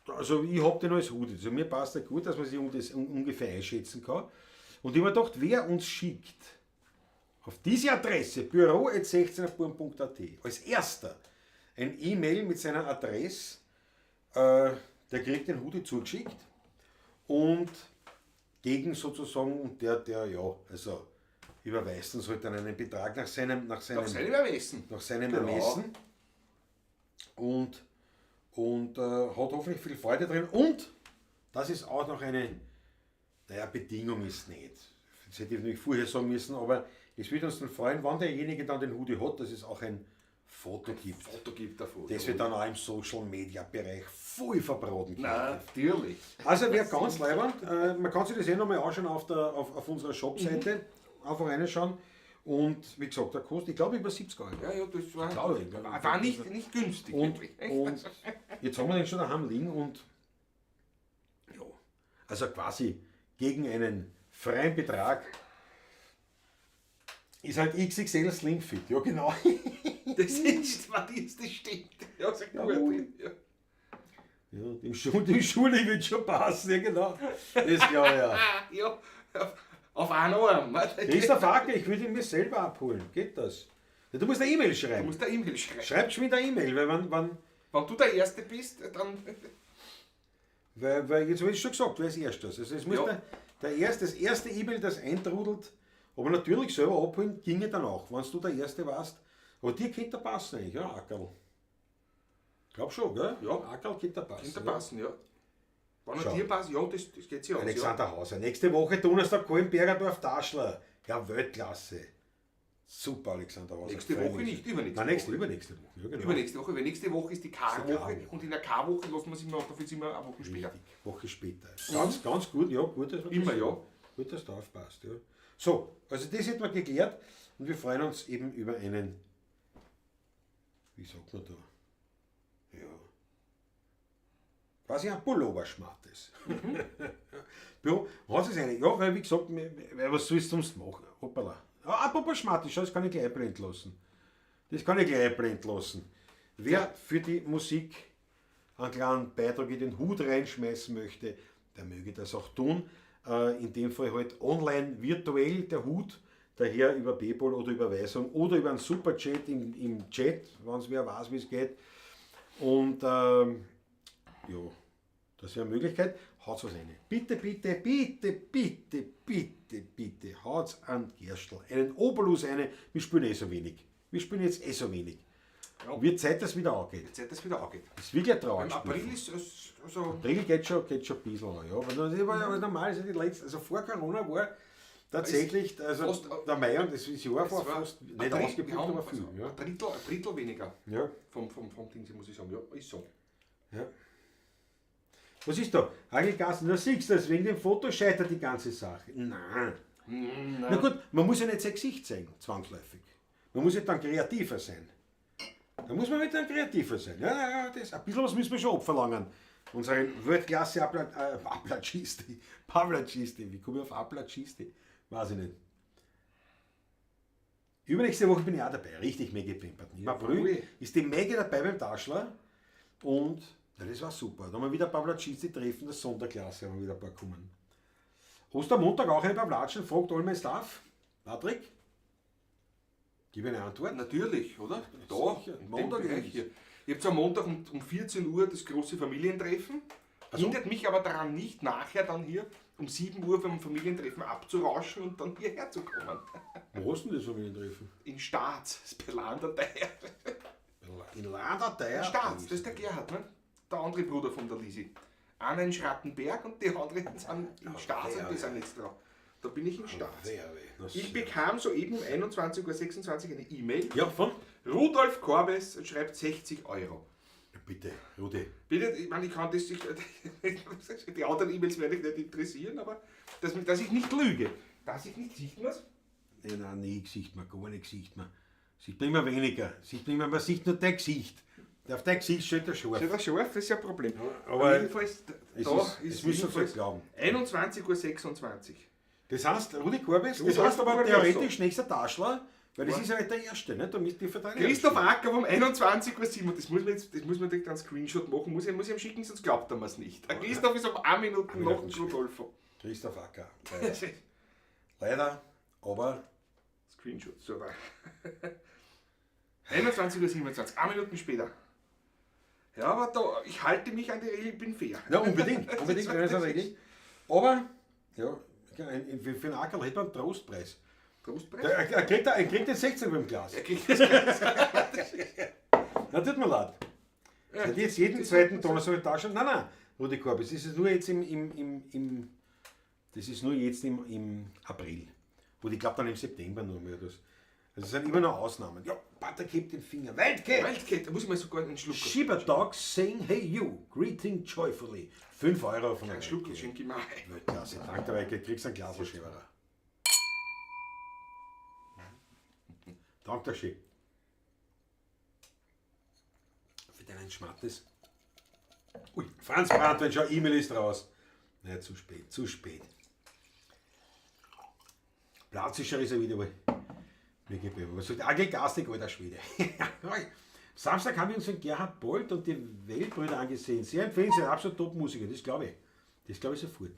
S1: also ich hab den als Hoodie. Also mir passt der gut, dass man sich das ungefähr einschätzen kann. Und ich hab mir gedacht, wer uns schickt auf diese Adresse, büro@sechzehnerbuam.at, als erster ein E-Mail mit seiner Adresse, der kriegt den Hoodie zugeschickt und gegen sozusagen, und der, ja, also überweist uns halt dann einen Betrag nach seinem
S2: Ermessen.
S1: Nach seinem
S2: Genau.
S1: Ermessen. Und hat hoffentlich viel Freude drin. Und das ist auch noch eine, naja, Bedingung ist nicht. Das hätte ich natürlich vorher sagen müssen, aber es würde uns dann freuen, wenn derjenige dann den Hoodie hat, dass es auch ein Foto gibt.
S2: Foto gibt davon.
S1: Das wird dann auch im Social Media Bereich voll verbraten.
S2: Natürlich.
S1: Also wäre ganz leibend. Man kann sich das eh nochmal anschauen auf unserer Shopseite. Einfach reinschauen. Und wie gesagt, der kostet, ich glaube, über 70 Euro.
S2: Ja, ja, das war,
S1: Glaube ich,
S2: war nicht günstig.
S1: Und,
S2: wirklich.
S1: und jetzt haben wir den schon daheim liegen und ja, also quasi gegen einen freien Betrag ist halt XXL Slim Fit. Ja, genau.
S2: Das ist, Matthias, das stimmt. Ja, sehr gut.
S1: Jawohl.
S2: Ja.
S1: Ja, dem Schuli wird schon passen, ja genau. Das glaube ich ja.
S2: Ja, auf einen Arm.
S1: Christoph Acker, ich würde ihn mir selber abholen. Geht das? Ja, du musst eine E-Mail schreiben.
S2: Du musst eine E-Mail schreiben.
S1: Schreib schon wieder eine E-Mail, weil
S2: wenn du der Erste bist, dann...
S1: Weil jetzt habe ich schon gesagt, wer ist Erstes. Also es muss
S2: Ja.
S1: das erste E-Mail, das eintrudelt, aber natürlich selber abholen, ginge dann auch, wenn du der Erste warst. Aber dir könnte der passen eigentlich, ja, Ackerl. Glaub schon, gell?
S2: Ja.
S1: Ackerl könnte der passen.
S2: Könnte passen, ja. Wenn
S1: Schau.
S2: er dir passt, ja, das geht sich aus.
S1: Alexander Hauser. Nächste Woche Donnerstag Kahlenbergerdorf Daschler. Ja, Weltklasse. Super, Alexander Hauser.
S2: Nächste
S1: Freue
S2: Woche
S1: mich.
S2: nicht, übernächste
S1: Nein, nächste,
S2: Woche.
S1: übernächste Woche. Ja, genau.
S2: Übernächste Woche, weil nächste Woche ist die K-Woche
S1: K-Woche.
S2: und in der K-Woche lassen wir es immer, dafür sind wir eine Woche später.
S1: Richtig, Woche später. Ganz, ganz gut, ja, gut, dass man
S2: Immer,
S1: das,
S2: ja.
S1: Gut, dass du aufpasst, ja. So, also das hätten wir geklärt und wir freuen uns eben über einen, wie sagt man da? Ja. Quasi ein Pullover-Schmattes. Ja, was ist eine? Ja, weil wie gesagt, weil was sollst du sonst machen? Hoppala. Ja, apropos Schmattes, schau, das kann ich gleich einblenden lassen. Das kann ich gleich einblenden lassen. Wer für die Musik einen kleinen Beitrag in den Hut reinschmeißen möchte, der möge das auch tun. In dem Fall halt online, virtuell der Hut, daher über PayPal oder Überweisung oder über einen Superchat im Chat, wenn es wer weiß, wie es geht. Und ja, das wäre eine Möglichkeit. Haut's was rein. Bitte, bitte, bitte, bitte, bitte, bitte, haut's an Gerstl. Einen Obolus rein. Wir spielen eh so wenig. Wir spielen jetzt eh so wenig.
S2: Ja.
S1: Wird Zeit, dass es wieder angeht.
S2: Zeit, dass es wieder angeht.
S1: Das ist wirklich ein Trauer.
S2: Im April ist es, also
S1: April geht schon ein bisschen, ja. Aber das war ja normal, also die letzte, also vor Corona war tatsächlich, also
S2: fast,
S1: der Mai und das Jahr war
S2: es war
S1: fast
S2: ein
S1: nicht
S2: Drittel-
S1: ausgebucht,
S2: wir haben
S1: aber viel.
S2: Also
S1: Ja.
S2: ein Drittel weniger
S1: Ja.
S2: vom Ding, muss ich sagen. Ja, ist so.
S1: Ja. Was ist da? Hagelgassen, da siehst du das, wegen dem Foto scheitert die ganze Sache. Nein. Na gut, man muss ja nicht sein Gesicht zeigen, zwangsläufig. Man muss ja dann kreativer sein. Da muss man mit dann kreativer sein. Ja, ja, ja, das, ein bisschen was müssen wir schon abverlangen. Unseren Weltklasse Applatschisti, Pavlatschisti, wie komme ich auf Applatschisti? Weiß ich nicht. Übernächste Woche bin ich auch dabei, richtig Maggie Pemberton. Im April
S2: Jawohl.
S1: ist die Maggie dabei beim Taschler und ja, das war super. Da haben wir wieder Pavlatschisti treffen, der Sonderklasse haben wir wieder ein paar kommen. Ostermontag auch ein Pavlatschen, fragt all mein Staff. Patrick, gib mir eine Antwort.
S2: Natürlich, oder? Da,
S1: Sicher.
S2: in dem
S1: Montag
S2: Bereich
S1: ist.
S2: hier. Ich habe am Montag um 14 Uhr das große Familientreffen. Hindert mich aber daran nicht, nachher dann hier um 7 Uhr beim Familientreffen abzurauschen und dann hierher zu kommen.
S1: Wo hast du denn das Familientreffen?
S2: In Staats, das ist bei Landerteier.
S1: In Landerteier?
S2: In Staats, das ist der Gerhard, ne? Der andere Bruder von der Lisi. Einer in Schrattenberg und die anderen sind in Staats und die sind jetzt drauf. Da bin ich in Staats. Ich bekam soeben um 21:26 Uhr eine E-Mail.
S1: Ja, von?
S2: Rudolf Korbes schreibt 60 Euro.
S1: Ja, bitte, Rudi.
S2: Bitte, ich meine, ich kann das sich, die anderen E-Mails werde ich nicht interessieren, aber dass ich nicht lüge. Dass ich nicht, sieht man's?
S1: Nein, nein, nie Gesicht mehr, gar nicht Gesicht mehr. Sieht man immer weniger. Sieht man immer, man sieht nur dein Gesicht. Auf dein Gesicht steht der Scharf.
S2: Steht das scharf, das ist ja ein Problem.
S1: aber
S2: jedenfalls,
S1: es
S2: da
S1: ist- es müssen wir
S2: jedenfalls
S1: glauben.
S2: 21:26 Uhr.
S1: Das heißt, Rudi Korbes, das
S2: Rudolf
S1: heißt aber
S2: Korbes,
S1: theoretisch nächster Taschler, weil das
S2: Ja.
S1: ist ja nicht der erste, ne? Da müsst ihr verteidigen.
S2: Christoph Acker um 21:07 Uhr, das muss man jetzt, das muss man direkt einen Screenshot machen, muss ich ihm schicken, sonst glaubt er mir's nicht. Der Christoph ist um 1 Minute nach dem Rudolfo.
S1: Christoph Acker. Leider. Leider, aber
S2: Screenshot, so da. 21:27 Uhr, 1 Minuten später. Ja, aber da, ich halte mich an die Regel, bin fair.
S1: Ja, unbedingt. Unbedingt, das ist eine Regel. Aber, ja, für den Ackerl hätte man einen Trostpreis.
S2: Trostpreis?
S1: Er kriegt den 16 beim Glas.
S2: Er kriegt das Glas.
S1: Na, tut mir leid. Seit jetzt jeden zweiten Donnerstag in Tasche. Nein, nein, Rudi Korbes, das ist nur jetzt im das ist nur jetzt im April. Wo ich glaube dann im September nur mehr das. Also es sind immer noch Ausnahmen. Ja, Patrick hebt den Finger. Wildcat!
S2: Wildcat, da muss ich mal sogar einen Schluck.
S1: Shiba Dogs saying hey you, greeting joyfully. 5 Euro von der
S2: Einen Schluck
S1: Wildcat.
S2: schenke ich mir ein.
S1: Weltklasse, danke, Wildcat, kriegst einen Glas Schäberer. Danke, schön. Für deinen Schmattes. Ui, Franz Brandwein, schau, E-Mail ist raus. Naja, zu spät, zu spät. Platzischer ist er wieder wohl. Mir geht mir. Was sagt Agel Gastig, alter Schwede. Samstag haben wir uns von Gerhard Bolt und die Weltbrüder angesehen. Sehr empfehlenswert, absolut Top-Musiker, das glaube ich. Das glaube ich sofort.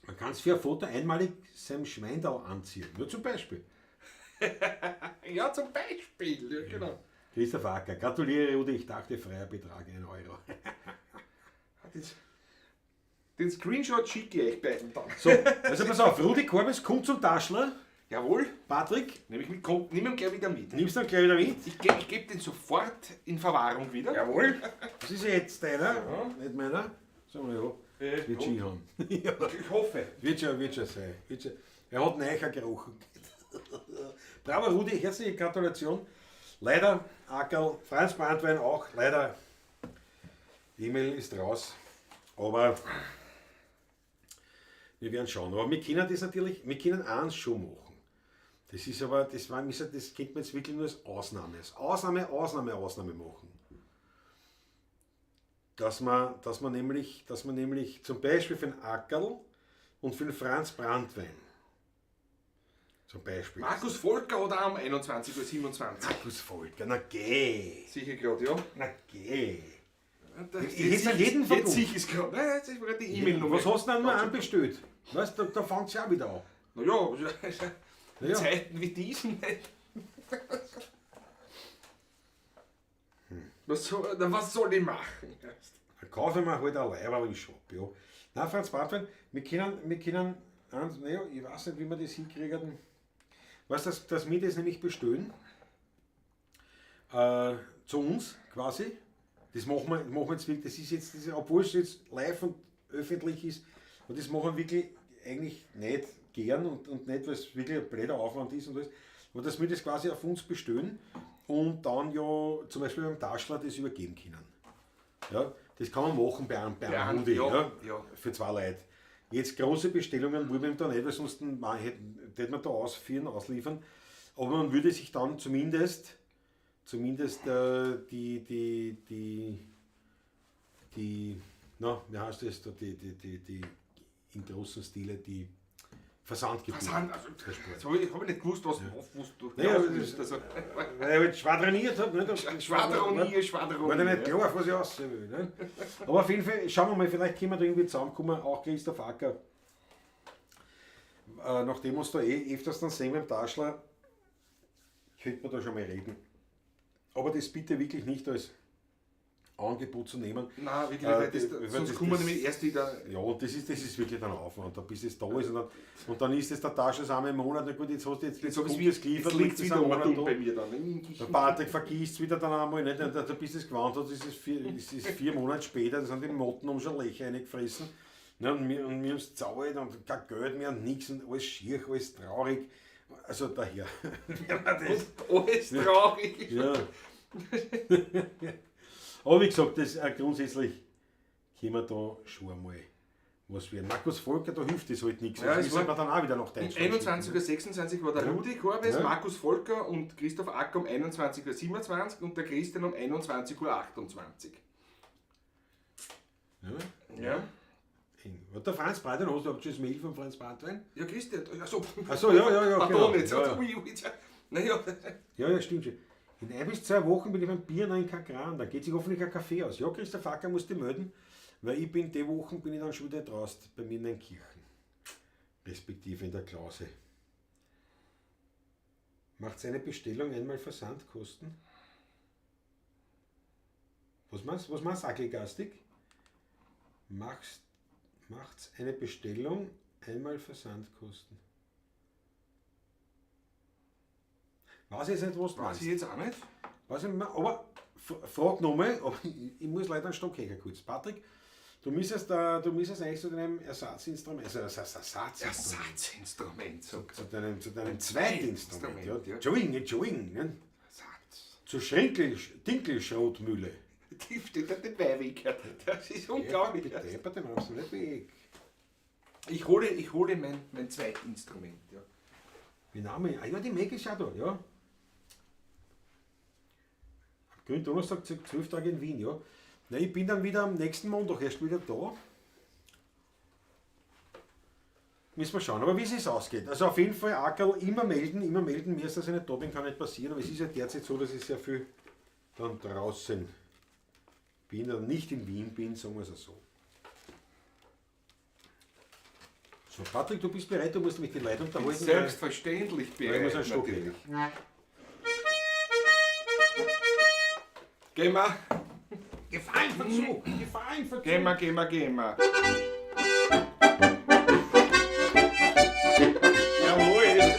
S1: Man kann es für ein Foto einmalig seinem Schweindau anziehen. Nur zum Beispiel.
S2: Ja, zum Beispiel, ja, genau.
S1: Christoph Acker, gratuliere Rudi, ich dachte freier Betrag 1 Euro.
S2: Das, den Screenshot schicke ich euch beiden dann.
S1: So, also pass auf, Rudi Korbes kommt zum Taschler.
S2: Jawohl,
S1: Patrick,
S2: nehme ich mit, komm, nimm ihn gleich wieder mit.
S1: nimmst du ihn gleich wieder mit?
S2: Ich geb den sofort in Verwahrung wieder.
S1: Jawohl. Das ist ja jetzt deiner, nicht meiner. Sagen wir ja, wird schon haben. Ja.
S2: Ich hoffe.
S1: Wird schon sein. Wird schon. Er hat Neicher gerochen. Bravo Rudi, herzliche Gratulation. Leider, Ackerl, Franz Brandwein auch, leider. E-Mail ist raus. Aber wir werden schauen. Aber wir können das natürlich, wir können eins schon machen. Das ist aber, das war, wie gesagt, das könnte man jetzt wirklich nur als Ausnahme, als Ausnahme, Ausnahme, Ausnahme machen. Dass man nämlich zum Beispiel für den Ackerl und für den Franz Brandwein zum Beispiel.
S2: Markus Volker hat auch um 21:27 Uhr.
S1: Markus Volker, na geh.
S2: Sicher gerade, ja.
S1: Na geh.
S2: Ich
S1: hätte mir jeden
S2: Jetzt
S1: verbucht.
S2: sehe ich es gerade. Nein, jetzt ist mir gerade die E-Mail noch.
S1: Was hast du denn nur anbestellt? Weißt du, da fängt es ja auch wieder an.
S2: Naja, in
S1: Ja.
S2: Zeiten wie diesen nicht. Was soll ich machen?
S1: Dann kaufe ich mir halt ein Leiberl im Shop, ja. Nein, Franz Brandwein, wir können, naja, ich weiß nicht, wie wir das hinkriegen. Weißt du, dass wir das nämlich bestellen, zu uns quasi, das machen wir jetzt wirklich, das ist jetzt, das ist, obwohl es jetzt live und öffentlich ist, und das machen wir wirklich eigentlich nicht gern und nicht, weil es wirklich ein blöder Aufwand ist und alles, aber dass wir das quasi auf uns bestellen und dann ja zum Beispiel beim Taschler das übergeben können. Ja, das kann man machen bei einem Hoodie, ja, für zwei Leute. Jetzt große Bestellungen wollen wir ihm da nicht, weil sonst hätte man da ausführen, ausliefern. Aber man würde sich dann zumindest die, na, wie heißt das, da, die in großen Stile, die Versandgebühren.
S2: Versand, also, das hab ich nicht gewusst, was du
S1: Naja,
S2: hinaus
S1: das
S2: willst. Also,
S1: weil ich halt schwadroniert habe. Ne?
S2: Schwadronier, Schwadronier.
S1: War ja nicht klar, was ich aussehen will. Ne? Aber auf jeden Fall, schauen wir mal, vielleicht können wir da irgendwie zusammenkommen, auch Christoph Acker. Nachdem wir uns da eh öfters dann sehen beim Taschler, könnte man da schon mal reden. Aber das bitte wirklich nicht als Angebot zu nehmen.
S2: Nein, wirklich, weil das, sonst kommen wir nämlich erst wieder.
S1: Ja, das ist wirklich dann Aufwand, da bis es da ist und dann ist es der Taschler einmal im Monat, na gut, jetzt hast du jetzt,
S2: Jetzt, hab ich's
S1: kommt
S2: wieder,
S1: es geliefert,
S2: jetzt liegt es
S1: liegt
S2: wieder
S1: einen Monat
S2: um
S1: da.
S2: bei mir dann.
S1: Der Patrick vergisst wieder dann einmal, nicht? Und dann, bis es gewandt hat, ist es 4 Monate später, da sind die Motten um schon Löcher reingefressen. Ne, und wir haben es gezahlt und kein Geld mehr und nichts und alles schier, alles traurig. Also daher.
S2: Und alles traurig.
S1: Ja. Aber wie gesagt, das, grundsätzlich können wir da schon einmal was werden. Markus Volker, da hilft das halt nichts.
S2: Ja,
S1: das
S2: es
S1: müssen
S2: war-
S1: wir dann auch wieder nach
S2: Um
S1: Deutschland
S2: 21:26 Uhr war der Rudi Korbes, Markus Volker und Christoph Acker um 21:27 Uhr und der Christian um 21:28 Uhr.
S1: Ja.
S2: Ja.
S1: Und der Franz Brandwein, hast du überhaupt schon das Mail von Franz Brandwein?
S2: Ja, Christian, also.
S1: Ach so, ja,
S2: Pardon,
S1: genau.
S2: jetzt.
S1: Ja, ja.
S2: Ui, ui, ja. Naja,
S1: Ja, ja, stimmt schon. In 1 bis 2 Wochen bin ich beim Bier in Kagran. Da geht sich hoffentlich ein Kaffee aus. Ja, Christoph Acker muss dich melden, weil ich bin, die Wochen bin ich dann schon wieder draußen bei mir in den Kirchen. Respektive in der Klause. Macht seine Bestellung einmal Versandkosten? Was meinst du, Ackelgastig? Macht's eine Bestellung einmal Versandkosten? Weiß ich jetzt nicht, was du
S2: Weiß
S1: meinst.
S2: ich jetzt auch nicht.
S1: Weiß ich nicht mehr, aber frag nochmal, aber ich muss leider einen Stock höher kurz. Patrick, du müsstest eigentlich zu deinem Ersatzinstrument, also Ersatzinstrument,
S2: Ersatzinstrument, sagt
S1: zu deinem Zweitinstrument, ja.
S2: Instrument, ja.
S1: Entschuldigung, Entschuldigung, ne?
S2: Ersatz.
S1: Zur Dinkelschrotmühle.
S2: Die steht da den Weihweg. Das ist unglaublich.
S1: Ja, bitte, den haben sie nicht weg.
S2: Ich hole mein Zweitinstrument. Ja.
S1: Wie Name? Ah ja, die Meg ist auch da, ja. Gründonnerstag, 12 Tage in Wien, ja. Na, ich bin dann wieder am nächsten Montag erst wieder da. Müssen wir schauen, aber wie es sich ausgeht. Also auf jeden Fall, Ackerl, immer melden, immer melden. Mir ist das nicht da bin, kann nicht passieren. Aber es ist ja derzeit so, dass ich sehr viel dann draußen bin oder nicht in Wien bin, sagen wir es so. So, Patrick, du bist bereit, du musst mich die Leute unterhalten.
S2: Selbstverständlich
S1: Weil ich muss
S2: bereit,
S1: einen Stock
S2: natürlich. Gehen wir,
S1: Gefahrenverzug! Gefahrenverzug!
S2: gehen wir, gehen wir, gehen wir. Jawohl.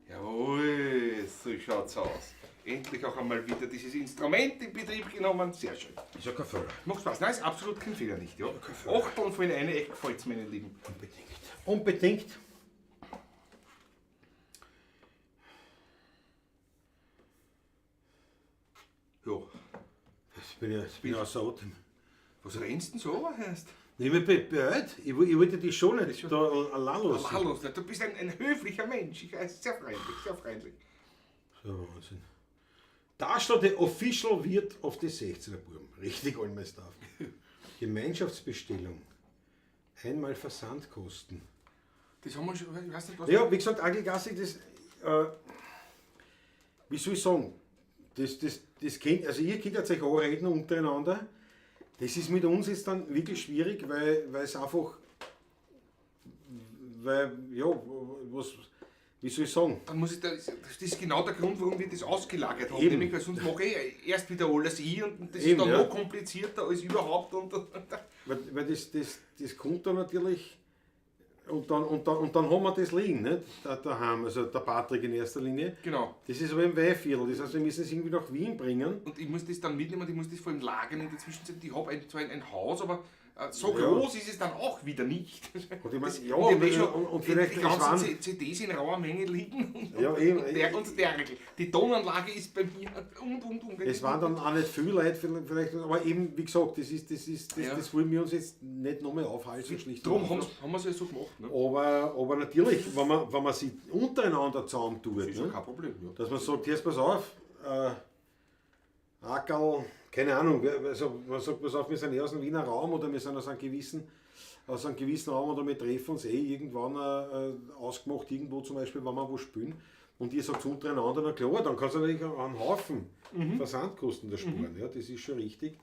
S2: Jawohl, so schaut's aus. Endlich auch einmal wieder dieses Instrument in Betrieb genommen. Sehr schön.
S1: Ist ja kein Fehler.
S2: Macht Spaß. Nein, ist absolut kein Fehler nicht. Ja.
S1: Fehler.
S2: Achteln von eine Eck gefällt's, meine Lieben.
S1: Unbedingt. Unbedingt.
S2: Ja.
S1: Jetzt bin ich außer Atem.
S2: Was rennst denn so, heißt?
S1: Ich bin beeilt. Ich wollte dich schon nicht da allein lassen.
S2: Hallo, du bist ein höflicher Mensch. Ich weiß, sehr freundlich, sehr freundlich.
S1: So, Wahnsinn. Da steht der Official Wirt auf die 16er Buben. Richtig, Allmeister. Gemeinschaftsbestellung. Einmal Versandkosten.
S2: Das haben wir schon, ich weiß nicht, was.
S1: Ja, wie gesagt, Angel Gassig, das, wie soll ich sagen, das kennt, also ihr könnt jetzt euch auch reden untereinander. Das ist mit uns jetzt dann wirklich schwierig, weil es einfach, weil, ja, was, wie soll ich sagen?
S2: Dann muss ich, das ist genau der Grund, warum wir das ausgelagert haben.
S1: Eben.
S2: Nämlich, weil sonst mache ich erst wieder alles ich und das
S1: Eben,
S2: ist dann
S1: ja.
S2: noch komplizierter als überhaupt. Und,
S1: Weil das kommt dann natürlich und dann haben wir das liegen, nicht? Daheim, also der Patrick in erster Linie.
S2: Genau.
S1: Das ist aber im Weinviertel, das heißt, wir müssen es irgendwie nach Wien bringen.
S2: Und ich muss das dann mitnehmen und ich muss das vor allem lagern in der Zwischenzeit. Ich habe zwar ein Haus, aber so
S1: Ja.
S2: groß ist es dann auch wieder nicht.
S1: Und ich mein,
S2: Das-
S1: ja,
S2: und ich hab eh schon
S1: und vielleicht
S2: die
S1: es
S2: ganzen
S1: waren-
S2: CDs in rauer Menge liegen und,
S1: Ja, eben.
S2: und der Regel. Die Tonanlage ist bei mir und.
S1: Es waren dann auch nicht viele Leute, vielleicht, aber eben, wie gesagt,
S2: Ja.
S1: das wollen wir uns jetzt nicht nochmal aufhalten. Schlicht und
S2: Darum
S1: einfach.
S2: haben wir es ja so gemacht. Ne?
S1: Aber natürlich, wenn man sich untereinander zusammentut,
S2: Das ist ja
S1: ne?
S2: kein Problem. Ja.
S1: Dass man sagt, jetzt pass auf, Ackerl, keine Ahnung, also man sagt, pass auf, wir sind eh aus dem Wiener Raum oder wir sind aus einem gewissen Raum oder wir treffen uns eh irgendwann ausgemacht, irgendwo zum Beispiel, wenn wir wo spielen. Und ihr sagt untereinander, na klar, dann kannst du natürlich einen Haufen Versandkosten da sparen. Ja, das ist schon richtig.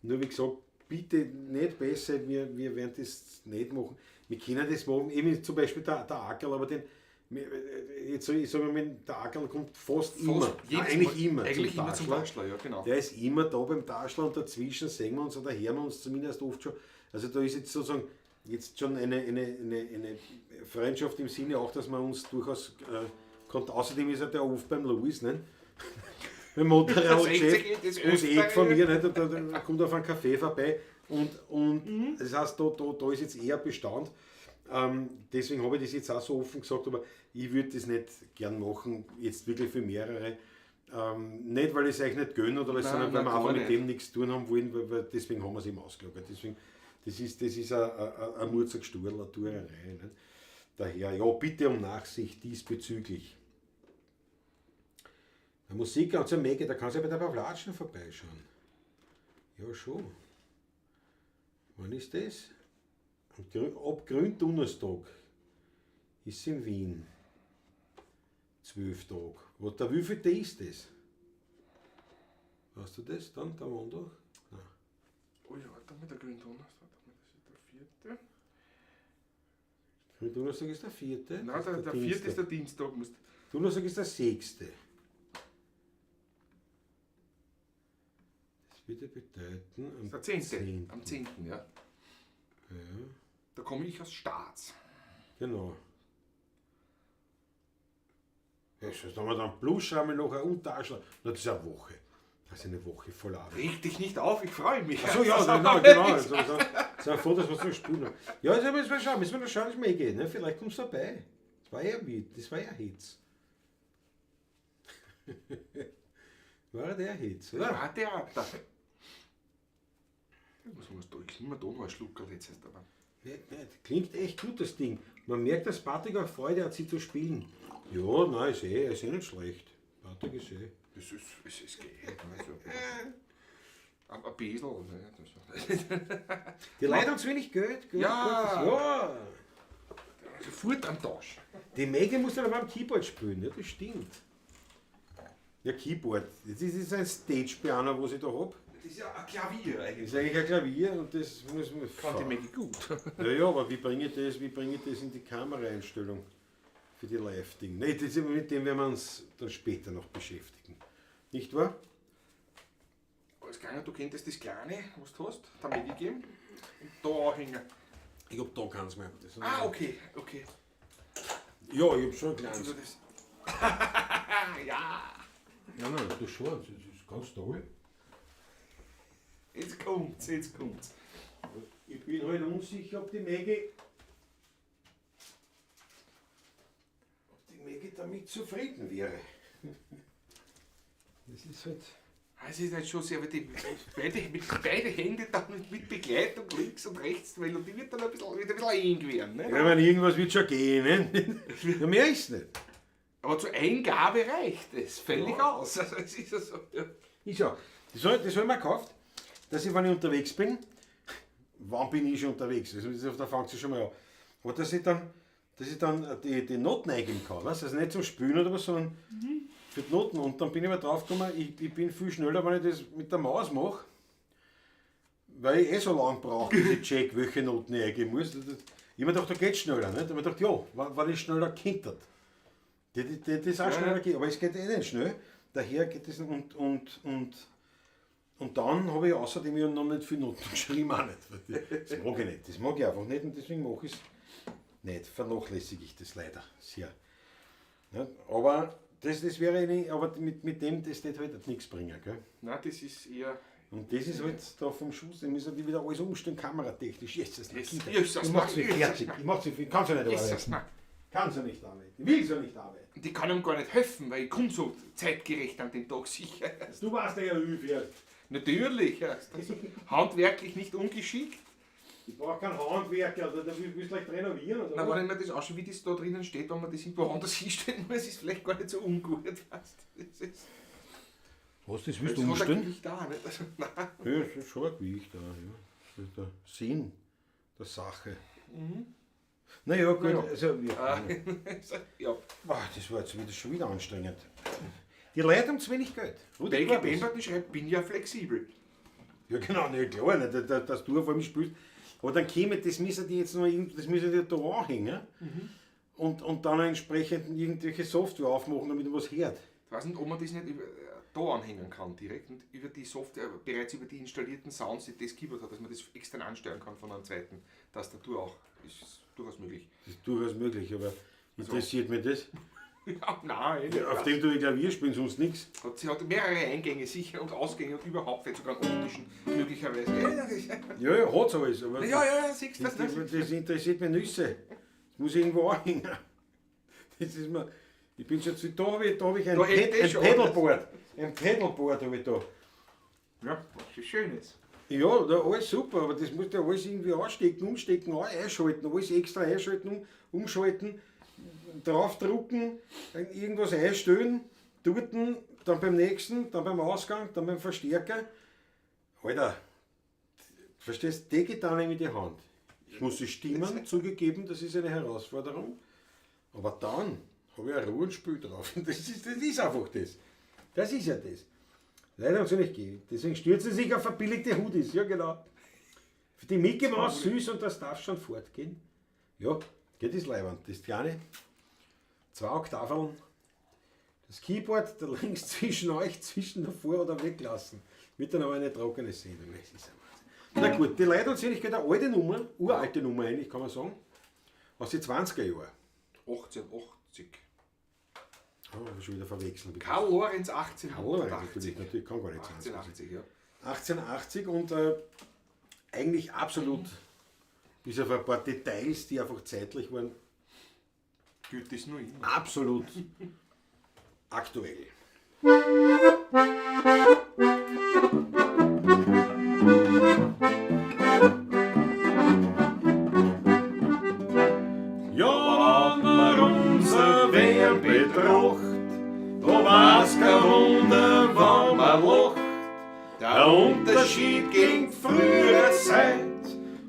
S1: Nur wie gesagt, bitte nicht besser, wir werden das nicht machen. Wir können das machen, eben zum Beispiel der Ackerl, aber den, jetzt sag ich, sag mal, der Ackerl kommt fast immer,
S2: jedes
S1: eigentlich
S2: Mal,
S1: immer,
S2: eigentlich
S1: zum
S2: immer zum
S1: Taschler.
S2: Taschler, ja, genau.
S1: Der ist immer da beim Taschler und dazwischen sehen wir uns oder hören wir uns zumindest oft schon. Also da ist jetzt sozusagen jetzt schon eine Freundschaft im Sinne auch, dass man uns durchaus kommt. Außerdem ist er der oft beim Louis, ne? Beim Motorradchef,
S2: Das
S1: ums
S2: öfter,
S1: Eck von mir, ne? Da kommt auf einen Kaffee vorbei und das heißt, da ist jetzt eher Bestand. Deswegen habe ich das jetzt auch so offen gesagt, aber ich würde das nicht gern machen, jetzt wirklich für mehrere. Nicht, weil ich es euch nicht gönne, oder alles,
S2: Nein,
S1: sondern weil
S2: nein,
S1: wir einfach
S2: gar
S1: mit
S2: nicht.
S1: dem nichts tun haben wollen, weil deswegen haben wir es eben ausgelagert. Deswegen, das ist ein Murzagsturl, eine Turerei. Ne? Daher, ja, bitte um Nachsicht diesbezüglich. Der Musik ganz am Mege, da kannst du ja bei der Pavlatschen vorbeischauen. Ja, schon. Wann ist das? Ab Gründonnerstag ist in Wien. 12 Tage. Was, der wievielte ist das? Weißt du das dann, der Montag? Nein.
S2: Oh ja, warte mal, der Gründonnerstag, das ist der 4.
S1: Gründonnerstag ist der 4.
S2: Nein, der 4. ist der Dienstag.
S1: Donnerstag ist der 6. Das würde bedeuten, am
S2: Der 10.
S1: 10.
S2: Am 10., ja.
S1: Ja.
S2: Da komme ich aus Staats.
S1: Genau. Ja, schon, dann haben wir dann Bluschrammel noch ein Untertaschler. Na, das ist eine Woche. Das ist eine Woche voll Arbeit.
S2: Reg dich nicht auf, ich freue mich.
S1: Achso, ja, genau. Also, sei froh, dass wir so spielen haben. Ja, jetzt müssen wir schauen, müssen wir schauen, dass es mir geht. Ne? Vielleicht kommst du dabei. Das war ja Witz, das war ja Hitz. War der Hitz, oder?
S2: War Theater. Ich muss da, ich nehme da noch einen Schluck jetzt erst aber.
S1: Nicht, nicht. Klingt echt gut, das Ding. Man merkt, dass Patrick auch Freude hat, sie zu spielen. Ja, nein, ist eh nicht schlecht. Patrick ist eh.
S2: Das ist, es ist geil. Also, ein bisschen. Ne,
S1: Die Leute haben zu wenig Geld. Geld
S2: Ja.
S1: Geld, ja.
S2: Sofort am Tausch.
S1: Die Maggie muss dann aber am Keyboard spielen, ja, das stimmt. Ja, Keyboard. Das ist ein Stage-Piano, was ich da hab.
S2: Das ist ja ein Klavier eigentlich.
S1: Das ist eigentlich ein Klavier und das muss man.
S2: Kann die Maggie gut.
S1: Ja, ja, aber wie bringe ich das, in die Kameraeinstellung für die Live-Ding? Nee, das, mit dem werden wir uns dann später noch beschäftigen. Nicht wahr?
S2: Alles gegangen, du könntest das Kleine, was du hast, da mitgegeben und da anhängen.
S1: Ich hab da keins mehr. Das
S2: Ah, okay, okay.
S1: Ja, ich hab schon ein kleines.
S2: Also das. Ja,
S1: Nein, nein, das schon. Das ist ganz toll.
S2: jetzt kommt's, jetzt kommt's.
S1: Ich bin halt unsicher, ob die Maggie. Ob die Maggie damit zufrieden wäre. Das ist halt.
S2: Es ist halt schon sehr, weil die beide, mit beide Hände dann mit Begleitung links und rechts, die Melodie wird dann wird ein bisschen eng werden. Ne?
S1: Ja, ich meine, irgendwas wird schon gehen, ne? Ja, mehr ist nicht.
S2: Aber zur Eingabe reicht es völlig aus. Also es ist ja so, ja.
S1: Ich sag, das habe ich mir gekauft, dass ich, wenn ich unterwegs bin, wann bin ich schon unterwegs? Also das, da fängt es schon mal an. Aber dass ich dann, die Noten eingeben kann, weißt? Also nicht zum Spülen oder was, sondern für die Noten. Und dann bin ich mal drauf gekommen, ich bin viel schneller, wenn ich das mit der Maus mache, weil ich eh so lange brauche, bis ich check, welche Noten ich eingeben muss. Ich hab mir gedacht, da geht's schneller. Nicht? Ich hab mir gedacht, ja, wenn ich schneller könnte. Das ist auch schneller geht, aber es geht eh nicht schnell. Daher geht das und dann habe ich außerdem ja noch nicht viel Noten geschrieben, auch nicht. Das mag ich nicht, das mag ich einfach nicht und deswegen mache ich es nicht. Vernachlässige ich das leider sehr. Ja, aber das wäre nicht, aber mit dem, das wird halt nichts bringen. Gell?
S2: Nein, das ist eher.
S1: Und das ist halt da vom Schuss, da müssen die wieder alles umstellen, kameratechnisch. Jesus,
S2: Jesus,
S1: Jesus, ich mach's mich fertig. Ich mach's mich, kann's ja nicht
S2: Jesus,
S1: arbeiten.
S2: nein.
S1: Kann's ja nicht arbeiten. Ich will's ja nicht arbeiten.
S2: Und ich kann ihm gar nicht helfen, weil ich komme so zeitgerecht an den Tag sicher.
S1: Du warst ja übel.
S2: Natürlich, ja. Handwerklich nicht ungeschickt.
S1: Ich brauche keinen Handwerker, da willst du gleich renovieren. Oder
S2: Na,
S1: was?
S2: wenn ich mir das anschaue, wie das da drinnen steht, wenn man das irgendwo anders hinstellen muss, ist vielleicht gar nicht so ungut. Weißt du? Das ist,
S1: Was, das willst
S2: das
S1: du
S2: hat ein
S1: umstellen?
S2: Gewicht da, nicht? Also, nein.
S1: Ja, das ist schon ein Gewicht da, ja. Das ist der Sinn der Sache. Naja, gut,
S2: Naja.
S1: also, ja.
S2: Ja.
S1: Boah, das war jetzt schon wieder anstrengend. Die Leute haben zu wenig Geld. Rudi
S2: Belgi
S1: Korbis.
S2: Bemberten schreibt, bin ja flexibel.
S1: Ja, genau, ne, klar, nicht, dass du auf einmal spielst. Aber dann käme, das müssen die jetzt noch das müssen die da anhängen und dann entsprechend irgendwelche Software aufmachen, damit man was hört.
S2: Ich weiß nicht, ob man das nicht da anhängen kann direkt und über die Software, bereits über die installierten Sounds, die das Keyboard hat, dass man das extern ansteuern kann von einer zweiten Tastatur auch. Ist durchaus möglich.
S1: Das ist durchaus möglich, aber interessiert mich das?
S2: Ja, nein.
S1: Ja, auf dem du ich Klavier spielen, sonst nichts.
S2: Sie hat mehrere Eingänge sicher und Ausgänge und überhaupt, vielleicht sogar einen optischen möglicherweise. Ja,
S1: Ja, ja, hat's alles. Aber
S2: ja, ja, siehst du das?
S1: Das interessiert mich Nüsse. Das muss ich irgendwo anhängen. Das ist mir, ich bin schon zu, da habe ich, ein,
S2: Da hängt eh
S1: ein
S2: schon
S1: Pedalboard. Ein Pedalboard habe ich da.
S2: Ja, was Schönes.
S1: Ja, da, alles super, aber das musst du ja alles irgendwie anstecken, umstecken, einschalten, alles extra einschalten, umschalten, draufdrucken, irgendwas einstellen, dort, dann beim nächsten, dann beim Ausgang, dann beim Verstärker. Alter, verstehst du, die geht dann in die Hand. Ich muss sie stimmen, zugegeben, das ist eine Herausforderung. Aber dann habe ich ein Ruhe und Spiel drauf. Das ist einfach das. Das ist ja das. Leider haben sie nicht gegeben. Deswegen stürzen sie sich auf verbilligte Hoodies. Ja, genau. Für die Mickey Maus süß und das darf schon fortgehen. Ja, geht das leiwand. Das kleine. 2 Oktaveln. Das Keyboard da links zwischen euch, zwischen davor oder weglassen. Wird dann aber eine trockene Sendung. Das ist ein Wahnsinn. Na gut, die Leute und Seligkeit, eine alte Nummer, uralte Nummer eigentlich, kann man sagen. Aus den 20er Jahren.
S2: 1880.
S1: Oh, hab ich schon wieder verwechselt.
S2: Karl Lorenz 1880.
S1: Karl Lorenz, natürlich, kann gar nicht sein.
S2: 1880, ja.
S1: 1880 und eigentlich absolut, bis auf ein paar Details, die einfach zeitlich waren,
S2: gilt das nur immer.
S1: Absolut aktuell. Ja, wenn man unser Wehr betracht, da war's kein Wunder, wenn man lacht. Der Unterschied gegen frühere Zeit,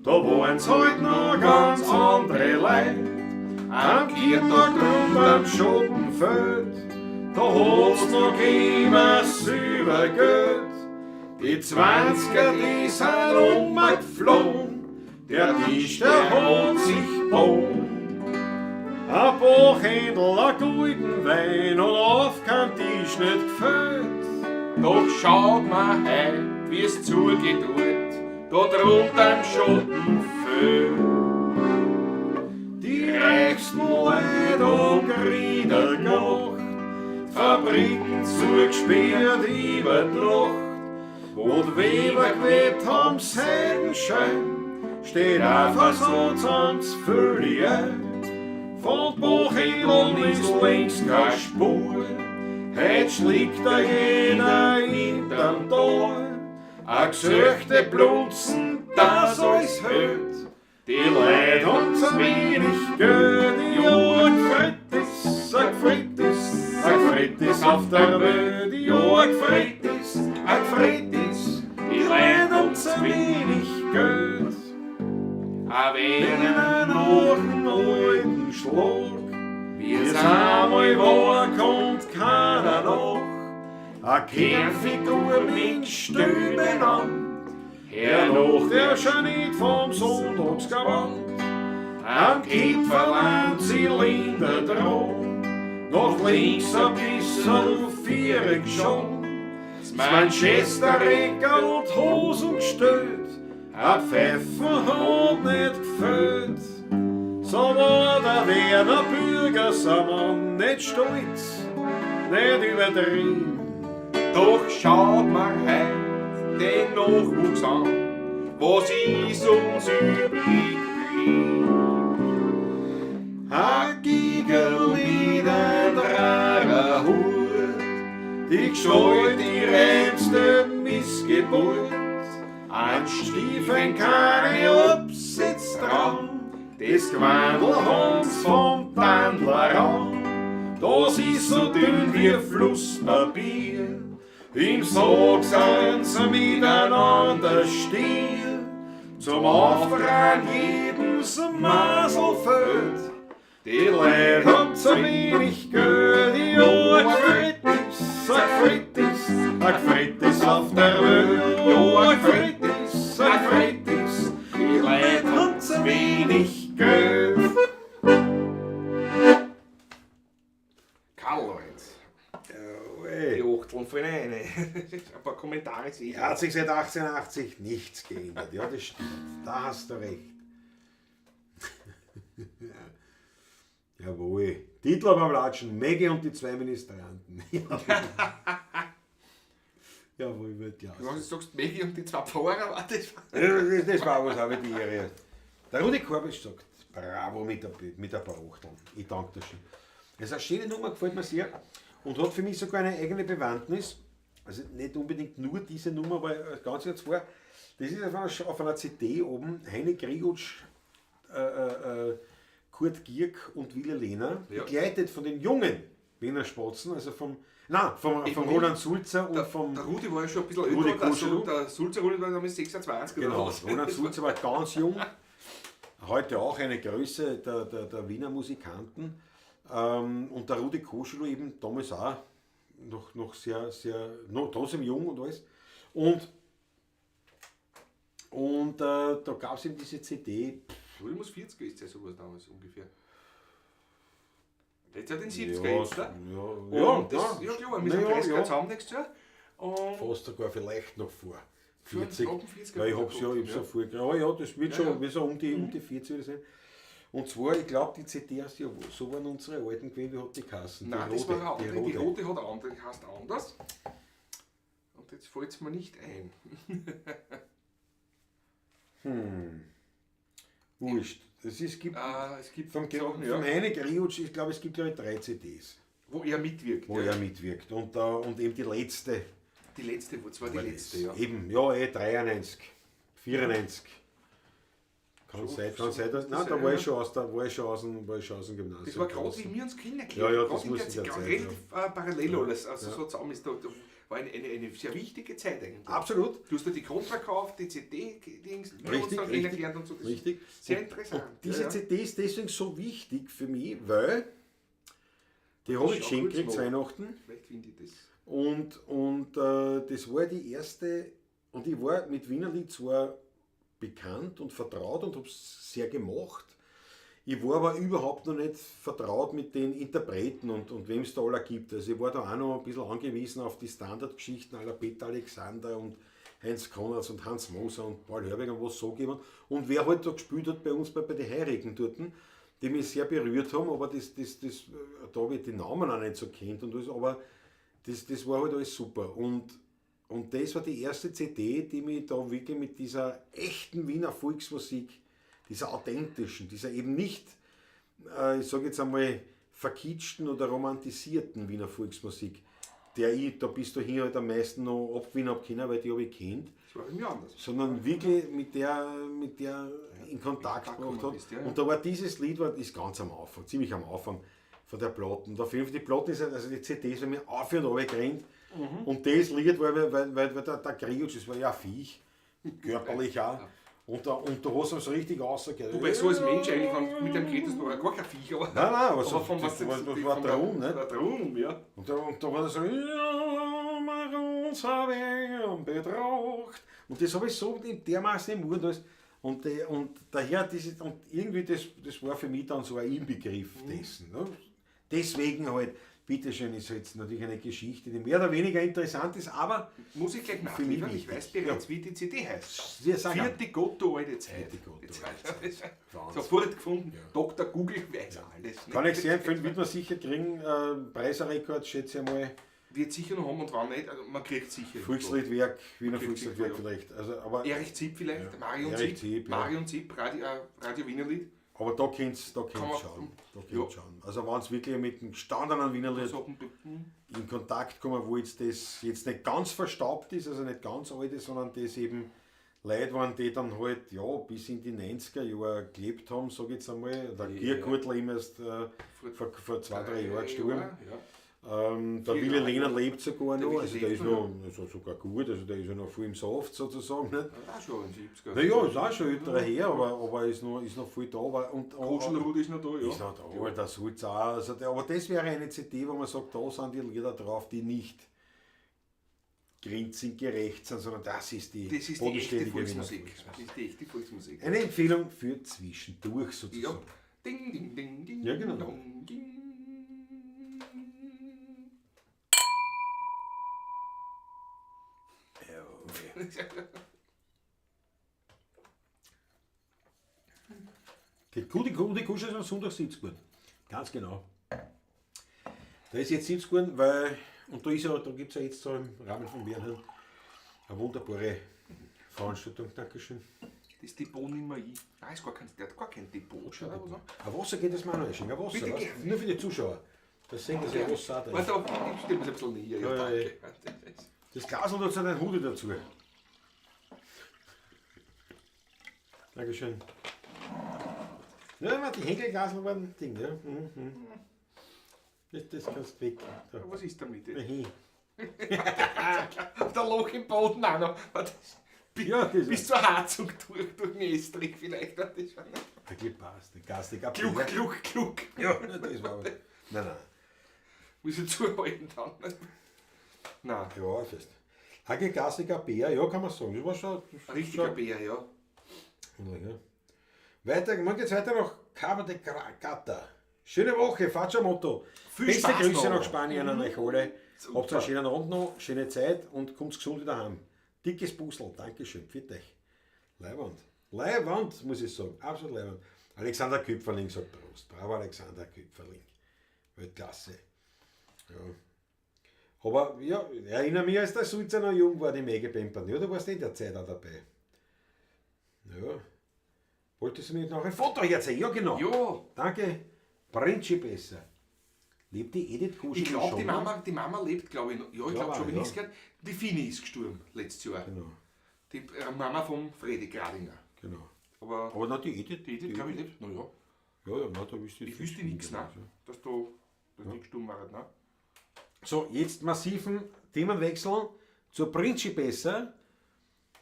S1: da waren's halt noch ganz andere Leute. Am Kirtag und am Schottenfeld, da hat's noch immer Silbergeld. Die 20er, die sind umgeflogen, der Tisch, der hat sich gebogen. Ein paar Händel, ein guten Wein und auf kein Tisch nicht gefällt.
S2: Doch schaut mal heut, wie es zugeht dort, da drunter im Schatten fällt.
S1: Die reichsten Leute haben Grieder gemacht, Fabriken zugesperrt über die Nacht. Wo die Weber gewebt haben, Seidenschein, steht einfach so zusammen völlig ein. Von Buchhändlern ist längst keine Spur, heut schlägt da jeder hinterm Tor. A gesuchte Blunzen, das alles hält. Die Leute haben zu wenig Geld, ja, gefreut ist, a gefreut ist, a gefreut ist auf der Welt, ja, gefreut ist, a gefreut ist, die Leute haben zu wenig Geld.
S2: A
S1: Wenn
S2: wenn
S1: er noch einen alten Schlag,
S2: wie
S1: wie's
S2: es
S1: einmal war, kommt keiner nach. A Kernfigur mit Stüben an, hernach der schon nicht vom Sonntagsgewand. Am Kipferland Zylinder dran, nach links ein bissel vierig schon. Das Manchester Recker und Hosen gestellt, a Pfeifen hat nicht gefällt. So war der Werner Bürgersammann nicht stolz, nicht übertrieben.
S2: Doch schaut man heut den Nachwuchs an, was ist uns übrig blieb.
S1: A Giegel mit ein rarer Hut, die Gestalt, die reinste Missgeburt. An Stiefeln keine Obsitz dran, das Gewandel haben's vom Tandler an. Das ist so dünn wie Flusspapier, im Sog sind sie miteinander stier. Zum Auftragen jedes Masel fällt. Die Leute haben zu wenig Geld, ja, gefreut ist, a gefreut ist, a gefreut ist auf der Welt, ja, gefreut ist, a gefreut ist, die Leute haben zu wenig Geld.
S2: Karl Lorenz, die Achteln fallen rein. Ein paar Kommentare sehe ich.
S1: Hat sich seit 1880 nichts geändert, ja, das stimmt, da hast du recht. Jawohl. Titel beim Latschen, Maggie und die zwei Ministranten. Jawohl, Weltklasse.
S2: Was du sagst, Maggie und die zwei Pfarrer, war das?
S1: Das war was, habe ich die Ehre. Der Rudi Korbisch sagt, bravo mit der paar Achteln. Ich danke dir schön. Das ist eine schöne Nummer, gefällt mir sehr und hat für mich sogar eine eigene Bewandtnis. Also nicht unbedingt nur diese Nummer, aber ganz jetzt vor. Das ist auf einer CD oben, Heini Grigutsch, Kurt Gierk und Willi Lehner,
S2: Ja.
S1: begleitet von den jungen Wiener Spatzen, also vom Roland Sulzer und vom...
S2: Der Rudi war ja schon ein bisschen
S1: Rudi
S2: älter,
S1: Kuschelu.
S2: der Sulzer Rudi war damals 26 oder
S1: Genau,
S2: was.
S1: Roland Sulzer war ganz jung, heute auch eine Größe der Wiener Musikanten. Und der Rudi Koschelu eben damals auch noch sehr, sehr, noch trotzdem jung und alles. Und da gab es eben diese CD.
S2: Rudi muss 40 gewesen sein, sowas damals ungefähr. Jetzt hat den 70er
S1: Ja,
S2: jetzt, ne?
S1: ja,
S2: Und das, ja klar, wir sind
S1: ja,
S2: 30
S1: ja.
S2: zusammen nächstes Jahr. Und
S1: Fast sogar vielleicht noch vor 40.
S2: Ab dem 40er
S1: Weil ich hab's ja, ich hab's ja vorgekriegt. Ja, ja, das wird
S2: Ja,
S1: schon,
S2: ja.
S1: wird so um die 40 wieder sein. Und zwar, ich glaube, die CD heißt ja, so waren unsere alten gewesen, wie hat die Kassen?
S2: Nein,
S1: die
S2: das
S1: rote,
S2: war eine andere.
S1: Die
S2: Die
S1: rote.
S2: rote hat eine andere, die heißt anders. Und jetzt fällt es mir nicht ein.
S1: Wurscht. Es ist, gibt
S2: Es gibt
S1: vom,
S2: Sachen,
S1: vom
S2: ja,
S1: Heine Griutsch, ich glaube, es gibt glaube ich 3 CDs,
S2: wo er mitwirkt.
S1: wo
S2: ja.
S1: er mitwirkt. Und eben die letzte.
S2: Die letzte, wo zwar die
S1: war
S2: letzte,
S1: das.
S2: ja.
S1: Eben, ja, 93, 94. Kann
S2: So,
S1: sein,
S2: so
S1: kann sein, dass,
S2: das
S1: nein, da
S2: sein,
S1: war
S2: ja.
S1: ich schon aus, da war ich schon aus dem, war ich schon aus dem Gymnasium.
S2: Das war gerade,
S1: draußen.
S2: wie wir uns kennengelernt
S1: Ja, ja, das
S2: Gerade in
S1: muss
S2: der
S1: in der
S2: Zeit,
S1: Zeit,
S2: relativ parallel
S1: Ja.
S2: alles. Also
S1: Ja.
S2: so zusammen ist da, da war eine sehr wichtige Zeit eigentlich.
S1: Absolut.
S2: Du hast da die Contra gekauft, die CD-Dings, wir haben uns
S1: Richtig,
S2: dann
S1: richtig,
S2: kennengelernt und so. Das ist
S1: richtig.
S2: Sehr interessant.
S1: Und diese
S2: ja, ja.
S1: CD ist deswegen so wichtig für mich, weil die habe ich
S2: schau
S1: geschenkt
S2: kurz
S1: gekriegt zu
S2: nach.
S1: Weihnachten.
S2: Vielleicht finde ich das.
S1: Und das war die erste, und ich war mit Wienerlied zwar bekannt und vertraut und hab's sehr gemacht. Ich war aber überhaupt noch nicht vertraut mit den Interpreten und wem es da alle gibt. Also ich war da auch noch ein bisschen angewiesen auf die Standardgeschichten aller Peter Alexander und Heinz Konrads und Hans Moser und Paul Hörbiger und was so gegeben. Und wer halt da gespielt hat bei uns bei den Heurigen dort, die mich sehr berührt haben, aber da habe ich die Namen auch nicht so kennt und alles, aber das war halt alles super. Und das war die erste CD, die mich da wirklich mit dieser echten Wiener Volksmusik, dieser authentischen, dieser eben nicht, ich sage jetzt einmal, verkitschten oder romantisierten Wiener Volksmusik, der ich da bis dahin halt am meisten noch abgewinnen habe können, weil die habe ich kennt.
S2: Das war bei mir anders.
S1: Sondern wirklich mit der in Kontakt gebracht hat.
S2: Bist, ja, ja.
S1: Und da war dieses Lied, ist ganz am Anfang, ziemlich am Anfang von der Platte. Und auf jeden Fall, die Platte ist, also die CD ist bei mir auf und runter gerannt.
S2: Mhm.
S1: Und das Lied war, weil der Kriutsch, das war ja ein Viech, körperlich auch. Und da hast du so richtig rausgehört.
S2: Wobei so als Mensch eigentlich, wenn du mit dem geredet hast, war er gar kein Viech, aber.
S1: Nein, nein, aber, so,
S2: von was
S1: das war Traum, nicht?
S2: Der Traum, ja.
S1: Und da war das so, ja, betracht. Und das habe ich so dermaßen im Mund. Und daher, und irgendwie, das war für mich dann so ein Inbegriff dessen. Ne? Deswegen halt, bitteschön, ist jetzt natürlich eine Geschichte, die mehr oder weniger interessant ist, aber.
S2: Muss ich gleich nachliefern, ich weiß bereits, wie die CD heißt.
S1: Vierte
S2: Gott, du alte Zeit. Sofort gefunden, ja. Dr. Google weiß alles.
S1: Kann ich sehr empfehlen, wird man sicher kriegen. Preiserrekord, schätze ich mal.
S2: Wird sicher noch haben und wann nicht, also man kriegt sicher.
S1: Volksliedwerk, Wiener Volksliedwerk vielleicht. Also, aber
S2: Erich Zipp vielleicht, ja. Marion Zipp, ja. Marion Zipp, Radio Wienerlied.
S1: Aber da könnt ihr schauen. Da könnt schauen. Also wenn es wirklich mit dem gestandenen Wienerlied in Kontakt kommen, wo jetzt das jetzt nicht ganz verstaubt ist, also nicht ganz alt ist, sondern das eben Leute waren, die dann halt ja, bis in die 90er Jahre gelebt haben, sage ich jetzt einmal. Der Giergurtler immer erst vor 2-3 Jahren gestorben.
S2: Ja.
S1: Der Willi Lehner lebt sogar noch, also der ist noch also sogar gut, also der ist ja noch voll im Saft sozusagen. Nicht?
S2: Ja, schon in 70er.
S1: Naja, ist auch schon älterer her, aber ist noch voll da. Und
S2: Koschelrud ist noch da, ja.
S1: Ist noch da, ja. Der Sulz auch. Also der, aber das wäre eine CD, wo man sagt, da sind die Lieder drauf, die nicht grinzig gerecht sind, sondern das ist die
S2: bodenständige Volksmusik. Das ist die echte Volksmusik.
S1: Eine Empfehlung für zwischendurch sozusagen.
S2: Ja. Ding, ding, ding, ding.
S1: Ja, genau.
S2: Dong, ding.
S1: Die gute Kusche ist am Sonntag 70 Uhr. Ganz genau. Da ist jetzt 70 Uhr, weil, und da, da gibt es ja jetzt so im Rahmen von Bernhard eine wunderbare Veranstaltung. Dankeschön.
S2: Das Depot nicht mehr ich. Nein, ist gar kein, der hat gar kein Depot. Schon, oder was?
S1: Ein Wasser geht das mal noch ein Wasser, weißt? Nur für die Zuschauer. Das sehen, dass ein Wasser da ist.
S2: Warte, ich stimme es ein bisschen näher. Ja, danke.
S1: Das Glas und dazu ein Hoodie dazu. Dankeschön. Ja, die Henkelglasel waren ein Ding, ja. Mhm. Das kannst du weg. Da.
S2: Was ist damit? Der Loch im Boden auch noch.
S1: Ja, das
S2: bis zur Heizung durch den Estrich vielleicht. Das
S1: passt. Der
S2: Kluck, kluck, kluck.
S1: Ja, das war. Nein, nein.
S2: Muss ich zuhalten dann. Nein.
S1: Ja, fest. Hagelglasiger Bär, ja, kann man sagen. Das war schon.
S2: Ein richtiger Bär, ja.
S1: Ja. Weiter, man geht weiter nach Cabo de Gata. Schöne Woche, Facciamotto.
S2: Viel
S1: Beste
S2: Spaß
S1: Grüße
S2: noch.
S1: nach Spanien an euch alle. Habt einen schönen Abend noch, schöne Zeit und kommt gesund wieder heim. Dickes Busel, Dankeschön, pfiat euch. Leiwand. Leiwand, muss ich sagen. Absolut leiwand. Alexander Küpferling sagt Prost. Bravo, Alexander Küpferling. Weltklasse. Ja. Aber ja, ich erinnere mich, als der Sulzer noch jung war, die Megepempern. Ja, du warst in der Zeit auch dabei. Ja. Wolltest du mir noch ein Foto herzeigen? Ja, genau.
S2: Ja.
S1: Danke. Principessa. Lebt die Edith Kuschel
S2: Ich glaube,
S1: schon?
S2: die Mama lebt, glaube ich, noch. Ja, ich glaube schon, habe ich
S1: ja.
S2: nichts gehört. Die Fini ist gestorben letztes Jahr.
S1: Genau.
S2: Die Mama vom Fredi Gradinger.
S1: Genau.
S2: Aber
S1: na, die Edith,
S2: die Edith, glaube ich, lebt noch, ja.
S1: Ja, ja, na, da wüsste ich
S2: Ich wüsste nichts, nein. Dass da dass die gestorben war, nein.
S1: So, jetzt massiven Themenwechsel zur Principessa.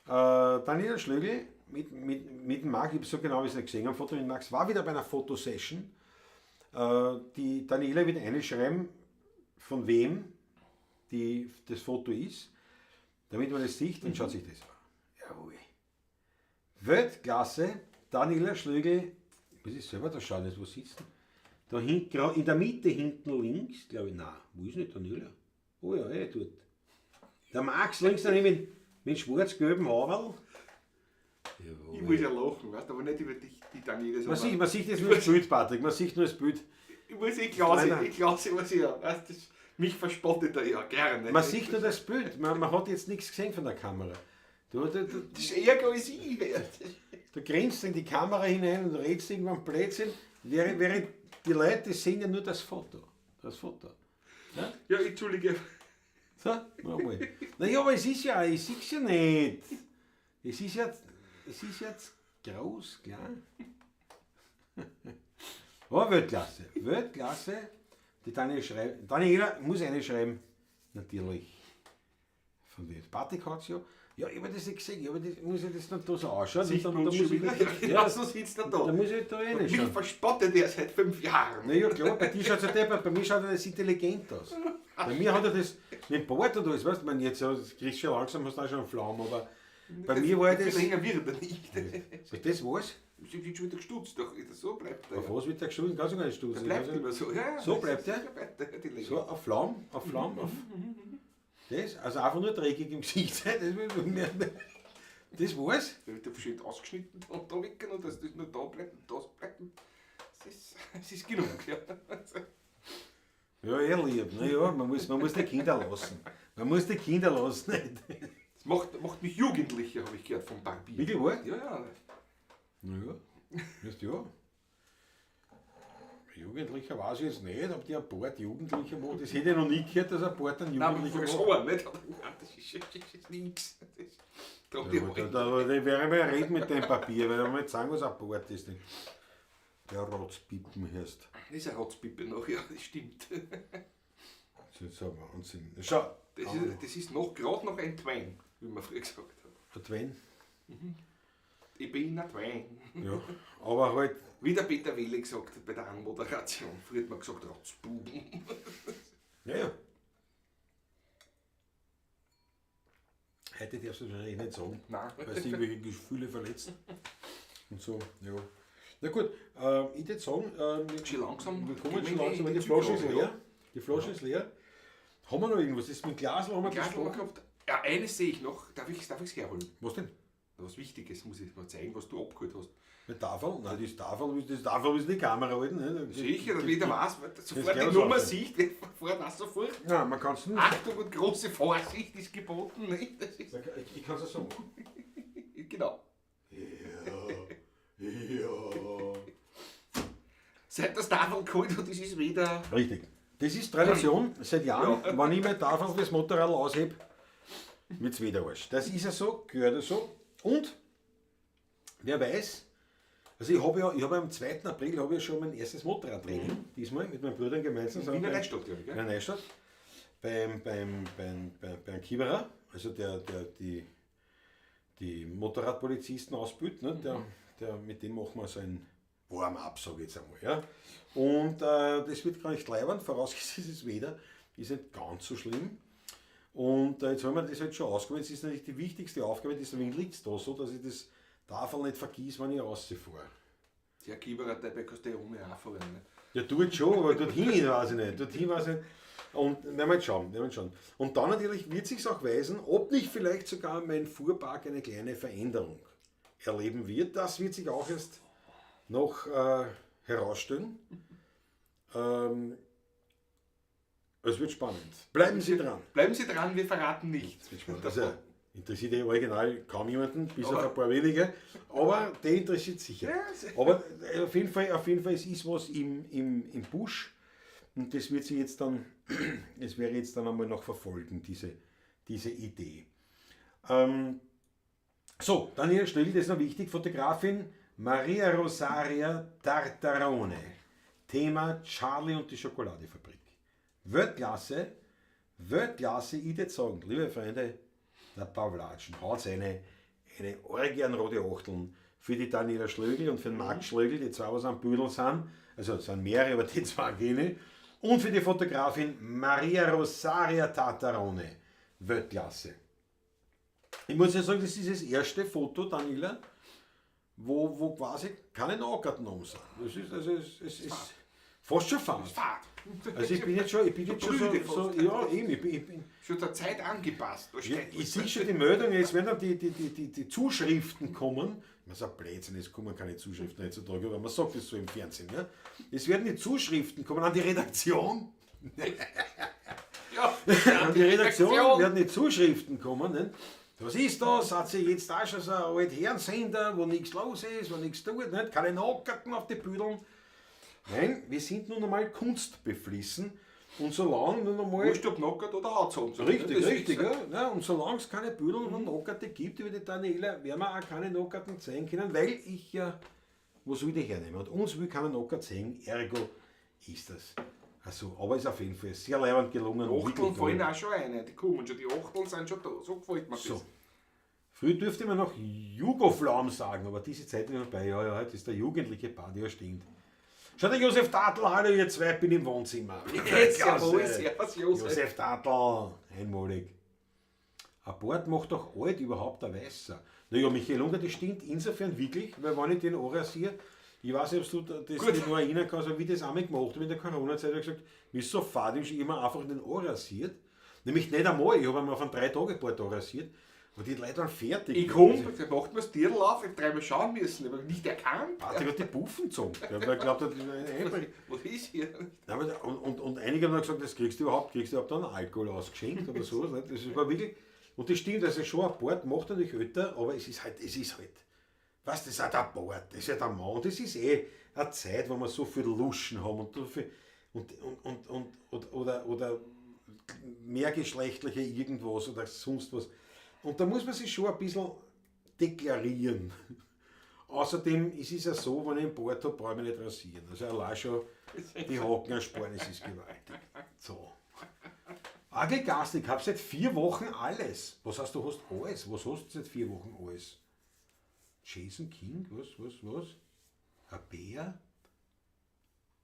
S1: Daniela Schlögl mit dem Max, ich habe so genau wie ich es nicht gesehen am Foto mit Max, war wieder bei einer Fotosession. Die Daniela wird einschreiben, von wem das Foto ist, damit man es sieht, dann schaut sich das an. Jawohl. Weltklasse, Daniela Schlögl, muss ich selber da schauen, jetzt, wo sitzt denn? Da hinten, in der Mitte hinten links, glaube ich, nein, wo ist nicht Daniela? Oh ja, dort. Der Max links daneben Mit schwarz-gelbem Haberl.
S2: Ich muss ja lachen, weißt du, aber nicht über dich, die Daniela.
S1: Man sieht das nur das Bild, Patrick, man sieht nur das Bild.
S2: Ich muss eh klar sein, ich klar sein, was ich ja, weißt du, mich verspottet er ja gerne.
S1: Man sieht nur das Bild, man hat jetzt nichts gesehen von der Kamera. Du,
S2: das ist ärger als ich.
S1: Du grinst in die Kamera hinein und redest irgendwann Blödsinn, während die Leute, die sehen ja nur das Foto. Das Foto.
S2: Ja, ja, entschuldige.
S1: So, nochmal. Naja, aber es ist ja, ich sehe es ja nicht. Es ist jetzt groß, klar. Oh, Weltklasse. Weltklasse. Die Daniela schreibt, Daniela muss eine schreiben, natürlich. Von wem? Patrick hat es ja. Ja, ich habe das nicht gesehen, aber das, muss ich das noch da so anschauen?
S2: Sieht man da muss ich, ja, so sitzt er da.
S1: Da muss ich da reinschauen.
S2: Mich verspottet er seit 5 Jahren.
S1: Na ja, klar, bei dir schaut es ja deppert, bei mir schaut er das intelligent aus. Bei mir hat er das mit dem Bart und alles, weißt du, ich meine, jetzt kriegst du schon langsam, hast du auch schon einen Flaum, aber bei mir war das...
S2: Länger wird er nicht.
S1: Das war's?
S2: Ich bin schon wieder gestutzt, doch so bleibt er.
S1: Auf was wird der gestutzt? Ganz und gar nicht gestutzt.
S2: Der bleibt immer so, ja.
S1: So bleibt er? So, auf Flaum, auf Flaum, auf... Das, also einfach nur dreckig im Gesicht sein, das war's.
S2: Der wird schön ausgeschnitten und da weg und dass das nur da bleibt und das bleibt. Es ist genug, ja.
S1: Ja, eh lieb. Na ja, man muss die Kinder lassen. Man muss die Kinder lassen.
S2: Das macht mich jugendlicher, habe ich gehört, vom Barbier.
S1: Wirklich wahr?
S2: Ja, ja.
S1: Na ja, ja. Jugendlicher weiß ich jetzt nicht, ob die ein Bart Jugendlicher macht. Das hätte ich noch nie gehört, dass ein Bart ein Jugendlicher
S2: macht. Nein, nicht. Das ist nichts. Da
S1: wäre ich mal reden mit dem Papier, weil ich mal sagen, was ein Bart ist. Der Rotzpippen heißt.
S2: Das ist eine Rotzpippe noch, ja, das stimmt.
S1: Das ist ein Wahnsinn. Schau.
S2: Das ist noch, gerade noch ein Twang, wie man früher gesagt hat.
S1: Ein Twang?
S2: Mhm. Ich bin ein Twang.
S1: Ja, aber halt.
S2: Wie der Peter Welle gesagt hat bei der Anmoderation. Früher hat man gesagt, Rotzbuben.
S1: Ja, ja. Heute darfst du das wahrscheinlich nicht sagen.
S2: Nein.
S1: Weil du irgendwelche Gefühle verletzt. Und so, ja. Na gut, ich würde sagen,
S2: wir langsam,
S1: wir kommen schon langsam, die Flasche ist leer. Die Flasche ist leer. Haben wir noch irgendwas? Das ist mit Glasl haben wir
S2: gesprochen. Gehabt. Ja, eines sehe ich noch. Darf ich es herholen?
S1: Was denn?
S2: Was Wichtiges muss ich mal zeigen, was du abgeholt hast.
S1: Mit Tafel? Nein, das Tafel ist die Kamera halten. Ne?
S2: Sicher, dass jeder weiß, sofort die Nummer sieht, sofort weiß sofort.
S1: Nein, man kann es nicht.
S2: Achtung und große Vorsicht ist geboten. Nicht? Das ist
S1: ich kann es ja so machen.
S2: Genau.
S1: Ja, ja.
S2: Seit das Tafel geholt hat, ist es wieder.
S1: Richtig. Das ist Tradition seit Jahren. Ja. Wenn ich mein Tafel fürs Motorrad aushebe, wird es wieder Arsch. Das ist ja so, gehört ja so. Und wer weiß, also ich habe ja am 2. April habe ich schon mein erstes Motorradtraining, diesmal mit meinen Brüdern gemeinsam.
S2: In Wiener Neustadt, glaube ich, gell?
S1: In Wiener Neustadt, beim Kieberer, also der die Motorradpolizisten ausbildet, ne? Der, mit dem machen wir so ein Warm-up, sage ich jetzt einmal. Ja? Und das wird gar nicht leibend, vorausgesetzt das Wetter ist nicht ganz so schlimm. Und jetzt haben wir das halt schon ausgeholt. Das ist natürlich die wichtigste Aufgabe, deswegen liegt es da so, dass ich das Tafel nicht vergiss, wenn ich rausfahre.
S2: Ja, Kieberer, dabei kannst du ja ohne anfahren. Ne?
S1: Ja, dort schon, aber dorthin weiß ich nicht. Dorthin weiß ich nicht. Und werden wir jetzt schauen, Und dann natürlich wird sich's auch weisen, ob nicht vielleicht sogar mein Fuhrpark eine kleine Veränderung erleben wird. Das wird sich auch erst noch herausstellen. Es wird spannend. Bleiben Sie dran.
S2: Bleiben Sie dran, wir verraten nichts.
S1: Also, interessiert ja original kaum jemanden, bis auf ein paar wenige. Aber der interessiert sicher. Aber auf jeden Fall, es ist was im Busch. Und das wird sich jetzt dann, es werde jetzt dann einmal noch verfolgen, diese Idee. So, dann hier schnell, das ist noch wichtig, Fotografin Maria Rosaria Tartarone. Thema Charlie und die Schokoladefabrik. Weltklasse, Weltklasse, ich würde sagen, liebe Freunde, der Pawlatschen haut eine Orgie an rote Achteln für die Daniela Schlögl und für den Marc Schlögl, die zwei, was am Büdel sind, also es sind mehrere, aber die zwei gehen. Und für die Fotografin Maria Rosaria Tartarone. Weltklasse. Ich muss ja sagen, das ist das erste Foto, Daniela, wo quasi keine Nachkarten um sind. Das ist, also es ist Fast schon fad.
S2: Fad.
S1: Also ich bin jetzt schon, so, ja, eben, ich bin
S2: schon der Zeit angepasst.
S1: Ja, ich sehe schon die Meldung, jetzt werden dann die Zuschriften kommen. Man sagt Blödsinn, es kommen keine Zuschriften heutzutage, aber man sagt das so im Fernsehen. Ja? Es werden die Zuschriften kommen an die Redaktion.
S2: Ja,
S1: an die Redaktion werden die Zuschriften kommen. Ne? Was ist das? Hat sie jetzt da schon so ein Altherrensender, wo nichts los ist, wo nichts tut, nicht? Keine Nockerten auf die Büdeln. Nein, wir sind nun einmal kunstbeflissen und solange nun einmal...
S2: Wurscht, ob Knockert oder Hautzahn.
S1: Richtig, richtig. Ja. Ja, und solange es keine Büdeln und Nockerte gibt über die Daniela, werden wir auch keine Nockerten zeigen können, weil ich ja, was will ich hernehmen? Und uns will keiner Nockert zeigen, ergo ist das. Also, aber ist auf jeden Fall sehr leibend gelungen.
S2: Die Achteln fallen auch schon ein, die kommen schon, die Achteln sind schon da, so gefällt mir das.
S1: So. Früher dürfte man noch Jugoflaum sagen, aber diese Zeit ist vorbei. Ja, ja, heute ist der jugendliche Party, ja, stimmt. Schau, der Josef Tatl, hallo ihr zwei, bin im Wohnzimmer.
S2: Jawohl, servus Josef.
S1: Josef Tatl, einmalig. Ein Bart macht doch alt, überhaupt ein Weißer. Naja, Michael Unger, das stimmt insofern wirklich, weil wenn ich den anrasiere, ich weiß nicht, ob du das dich noch erinnern kannst, aber wie ich das einmal gemacht habe in der Corona-Zeit, habe ich gesagt, mir ist so fad, ich habe immer einfach den anrasiert. Nämlich nicht einmal, ich habe einmal auf einen 3-Tage-Bart anrasiert. Und die Leute waren fertig.
S2: Ich komme, der macht mir das Dirndl auf, ich habe dreimal schauen müssen, ich habe nicht erkannt.
S1: Der hat die Puffen gezogen. Der hat geglaubt, das ist ein Einbrecher.
S2: Was ist hier?
S1: Nein, und einige haben dann gesagt, das kriegst du überhaupt dann Alkohol ausgeschenkt oder so. Das war wirklich, und das stimmt, also schon ein Bart macht natürlich älter, aber es ist halt, weißt du, das ist auch der Bart, das ist ja der Mann. Und das ist eh eine Zeit, wo wir so viel Luschen haben und so viel, oder mehrgeschlechtliche irgendwas oder sonst was. Und da muss man sich schon ein bisschen deklarieren. Außerdem ist es ja so, wenn ich einen Bart habe, brauche ich mich nicht rasieren. Also allein schon die Hackenersparnis ist gewaltig. So. Agel Gast, ich habe seit 4 Wochen alles. Was heißt, du hast alles? Was hast du seit 4 Wochen alles? Jason King? Was? Ein Bär?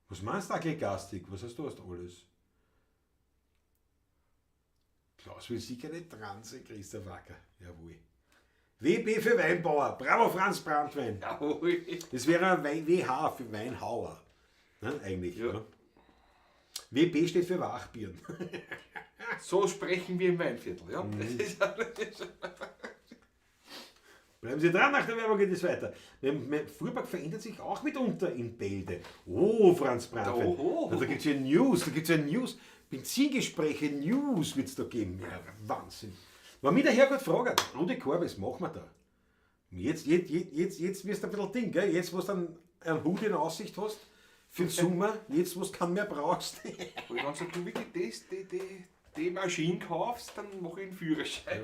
S1: Was meinst du, Agel Gastig? Was heißt, du hast alles? Klaus will sicher nicht dran sein, Christoph Wacker. Jawohl. WB für Weinbauer. Bravo, Franz Brandwein.
S2: Jawohl.
S1: Das wäre ein WH für Weinhauer. Ne, eigentlich.
S2: Ja.
S1: Ja. WB steht für Wachbieren.
S2: So sprechen wir im Weinviertel. Ja?
S1: Mhm. Bleiben Sie dran, nach der Werbung geht es weiter. Mein Fuhrpark verändert sich auch mitunter in Bälde. Oh, Franz Brandwein.
S2: Oh.
S1: Da gibt es ja News, Benzingespräche, News wird es da geben. Ja, Wahnsinn. Wenn mich der Herrgott fragt, Rudi Korb, was machen wir da? Jetzt wirst du ein bisschen Ding, gell? Jetzt, wo du dann einen Hut in Aussicht hast, für den Sommer, jetzt, wo du keinen mehr brauchst.
S2: Wenn du wirklich die Maschine kaufst, dann mach ich einen Führerschein.
S1: Ja.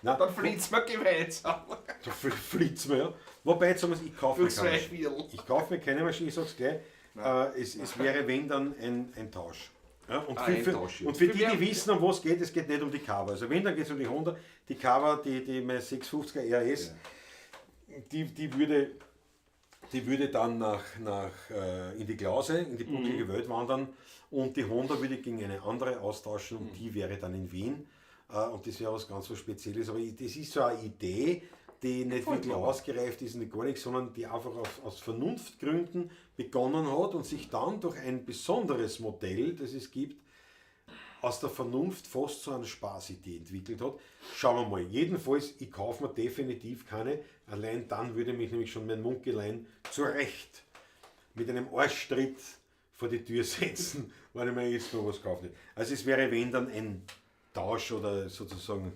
S1: Nein,
S2: dann flitzt man gemeinsam.
S1: Da flitzt man, ja. Wobei, jetzt sagen wir, ich kaufe mir keine Maschine. Ich kaufe mir keine Maschine, ich sag's gleich. Es wäre, wenn, dann ein Tausch. Ja, und für die, die wissen, um was geht, es geht nicht um die Kawa. Also wenn, dann geht es um die Honda. Die Kawa, die meine 650er RS, ja. die würde dann in die Klause, in die bucklige Welt wandern. Und die Honda würde ich gegen eine andere austauschen und die wäre dann in Wien. Und das wäre was ganz was Spezielles. Aber das ist so eine Idee, die nicht wirklich ausgereift ist und gar nichts, sondern die einfach aus Vernunftgründen begonnen hat und sich dann durch ein besonderes Modell, das es gibt, aus der Vernunft fast zu einer Spaßidee entwickelt hat. Schauen wir mal. Jedenfalls, ich kaufe mir definitiv keine. Allein dann würde mich nämlich schon mein Munkelein zurecht mit einem Arschtritt vor die Tür setzen, wenn ich mir jetzt noch was kaufe. Also es wäre, wenn dann ein Tausch oder sozusagen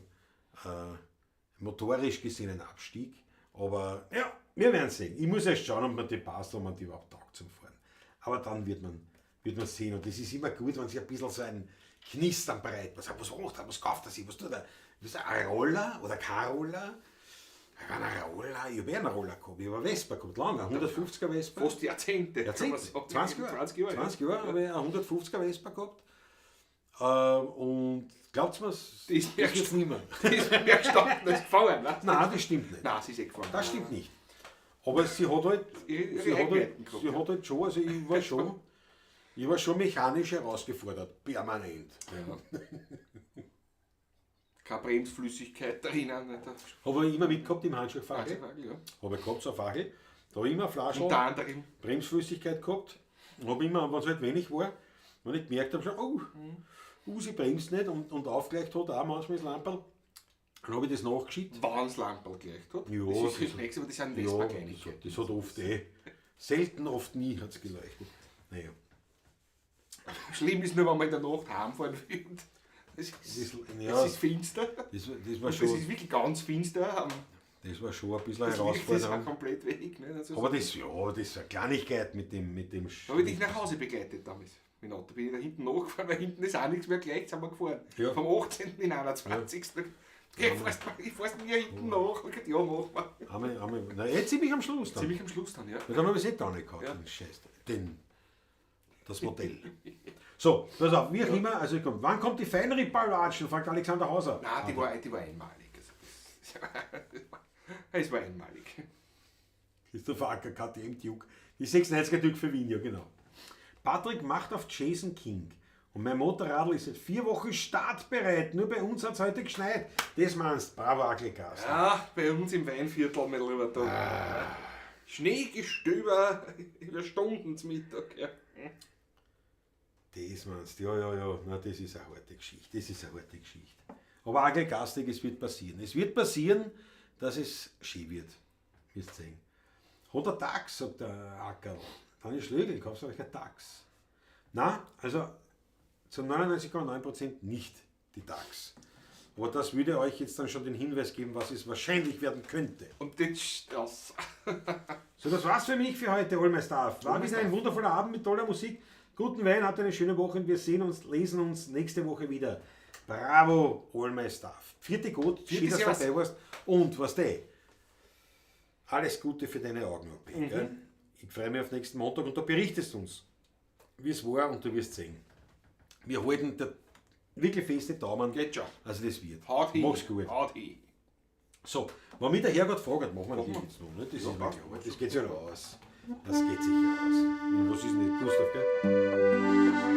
S1: motorisch gesehen ein Abstieg, aber ja, wir werden sehen. Ich muss erst schauen, ob man die passt, ob man die überhaupt taugt zum Fahren. Aber dann wird man sehen. Und das ist immer gut, wenn sich ein bisschen so ein Knistern breit. Man sagt, was macht er, was kauft er sich, was tut er? Ist das ein Roller oder kein Roller? Ich habe einen Roller, ich habe einen Roller gehabt, ich habe eine Vespa gehabt, lange, eine 150er Vespa.
S2: Fast Jahrzehnte.
S1: 20 Jahre. 20 Jahre habe ich eine 150er Vespa gehabt. Und glaubt mir, das ist jetzt nicht mehr.
S2: Die ist mir gestanden, das ist gefahren, ne?
S1: Nein, das stimmt nicht.
S2: Nein, sie ist eh gefahren.
S1: Das stimmt nicht. Aber sie hat halt, sie hat halt schon, also ich war schon mechanisch herausgefordert, permanent.
S2: Ja. Keine Bremsflüssigkeit drinnen.
S1: Habe ich immer mitgehabt im Handschuhfach.
S2: Ja.
S1: Habe ich gehabt, so eine Fachel. Da habe ich immer eine Flasche
S2: Unter anderem
S1: Bremsflüssigkeit gehabt. Hab immer, wenn es halt wenig war, wenn ich gemerkt habe, schon, oh, sie bremst nicht und aufgeleuchtet hat auch manchmal das Lamperl, dann habe ich das nachgeschickt.
S2: Wann's Lamperl geleuchtet hat.
S1: Ja,
S2: das ist
S1: das
S2: das nächste, aber das sind
S1: Ja,
S2: Vespa-Kleinigkeiten.
S1: das hat oft eh. Selten, oft nie hat es geleuchtet. Naja.
S2: Schlimm ist nur, wenn man in der Nacht heimfahren will. Es ist,
S1: Das ist, ja,
S2: es ist finster.
S1: das war
S2: Und es
S1: schon,
S2: ist wirklich ganz finster.
S1: das war schon ein bisschen eine
S2: Das Licht ist auch
S1: Herausforderung.
S2: komplett weg. Ne? Also,
S1: Aber das, ja, das ist eine Kleinigkeit mit dem, mit dem
S2: da habe ich dich nach Hause begleitet damals. Mit dem Auto bin ich da hinten nachgefahren, weil hinten ist auch nichts mehr gleich, sind wir gefahren.
S1: Ja.
S2: Vom 18. in den 21. Ja. Ich fahrst mir hinten nach. Ich gesagt, ja, mach mal.
S1: Einmal, na, jetzt ziemlich am Schluss dann.
S2: Ziemlich am Schluss dann, ja.
S1: Ja, dann habe ich es eh da nicht gehabt,
S2: Ja.
S1: den Scheiß. Das Modell. So, pass auf, wie auch immer, also komm, wann kommt die Feinripp-Ballatschen, fragt Alexander Hauser.
S2: Nein, die war einmalig. Also das, es war einmalig.
S1: Christopher Acker, KTM Duke. Die 96er Duke für Wien, ja genau. Patrick macht auf Jason King. Und mein Motorradl ist seit 4 Wochen startbereit. Nur bei uns hat es heute geschneit. Das meinst, bravo, Aklikas.
S2: Ja, bei uns im Weinviertel, mein lieber da. Schneegestöber über Stunden zum Mittag. Ja.
S1: Das meinst du, ja, ja, ja. Na, das ist eine harte Geschichte. Das ist eine harte Geschichte. Aber Agel Gastig, es wird passieren. Es wird passieren, dass es schön wird. Wirst sehen. Hat er Tax, sagt der Ackerl. Daniel Schlögl, kaufst du euch ein Tax? Na, also zu 99,9% nicht die Tax. Aber das würde euch jetzt dann schon den Hinweis geben, was es wahrscheinlich werden könnte.
S2: Und das.
S1: So, das war's für mich für heute, All My Stuff. War wieder ein wundervoller Abend mit toller Musik. Guten Wein, habt eine schöne Woche und wir sehen uns, lesen uns nächste Woche wieder. Bravo, All My Stuff. Vierte Gut, schön, dass du
S2: Servus.
S1: dabei warst. Und was der? Alles Gute für deine Augen-OP. Gell? Ich freue mich auf nächsten Montag und da berichtest du uns, wie es war und du wirst sehen. Wir halten da wirklich feste Daumen.
S2: Geht schon.
S1: Also das wird.
S2: Haut hin.
S1: Mach's gut.
S2: Haut hin.
S1: So, wenn mich der Herrgott fragt, machen wir natürlich jetzt noch. Ne? Das, ist mir klar. Das geht sich ja aus. Das geht sich ja aus. Und was ist denn nicht? Gustav, gell?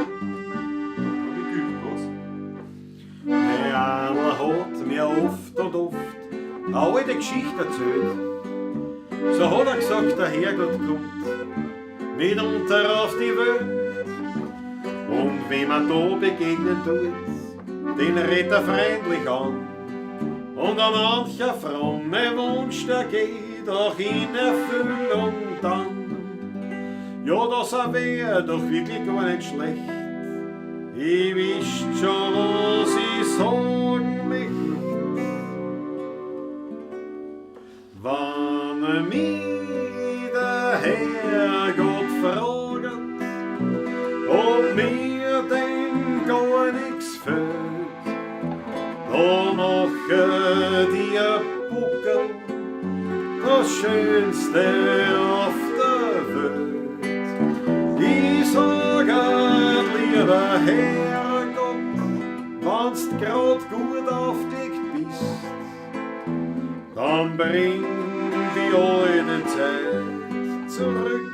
S2: Hab ich geübt, was?
S1: Mein Adler hat mir oft und oft eine alte Geschichte erzählt. So hat er gesagt, der Herrgott kommt mitunter auf die Welt. Und wem man da begegnen tut, den redet er freundlich an. Und an mancher fromme Wunsch, der geht auch in Erfüllung dann. Ja, das wär doch wirklich gar nicht schlecht. Ich wisst schon, was ich sagen möcht. Wann mich der Herrgott fragt, ob mir denn gar nix fehlt, da mache dir Buckel das Schönste auf der Welt. Ich sage, lieber Herrgott, wenn's grad gut aufgelegt bist, dann bring die alte Zeit zurück.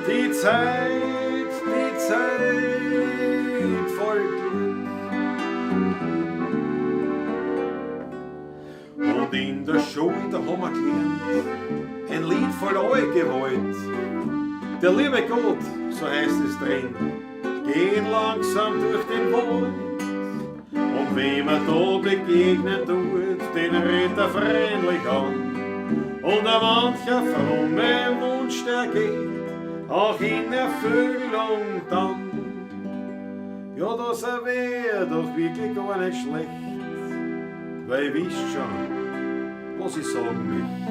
S1: Die Zeit voll Glück. Und in der Schule, da haben wir gelernt, ein Lied voll Gewalt. Der liebe Gott, so heißt es drin, geht langsam durch den Wald. Und wem er da begegnen tut, den redet er freundlich an. Und a mancher fromme Wunsch, der geht auch in Erfüllung dann. Ja, das wär doch wirklich gar nicht schlecht, weil ich wisst schon, was ich sagen möcht.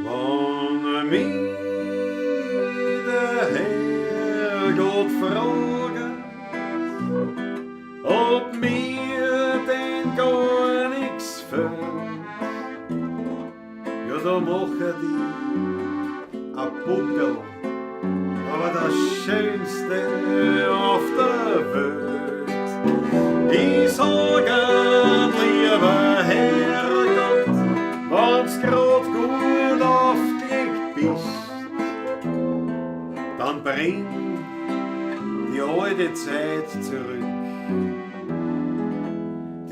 S1: Wann mich der Herrgott fragt, ob mir denn gar nix fehlt, ja, da mache die a Buckel, aber das Schönste auf der Welt. Ich sage, lieber Herrgott, wenn's grad gut aufgelegt bist, dann bring die alte Zeit zurück.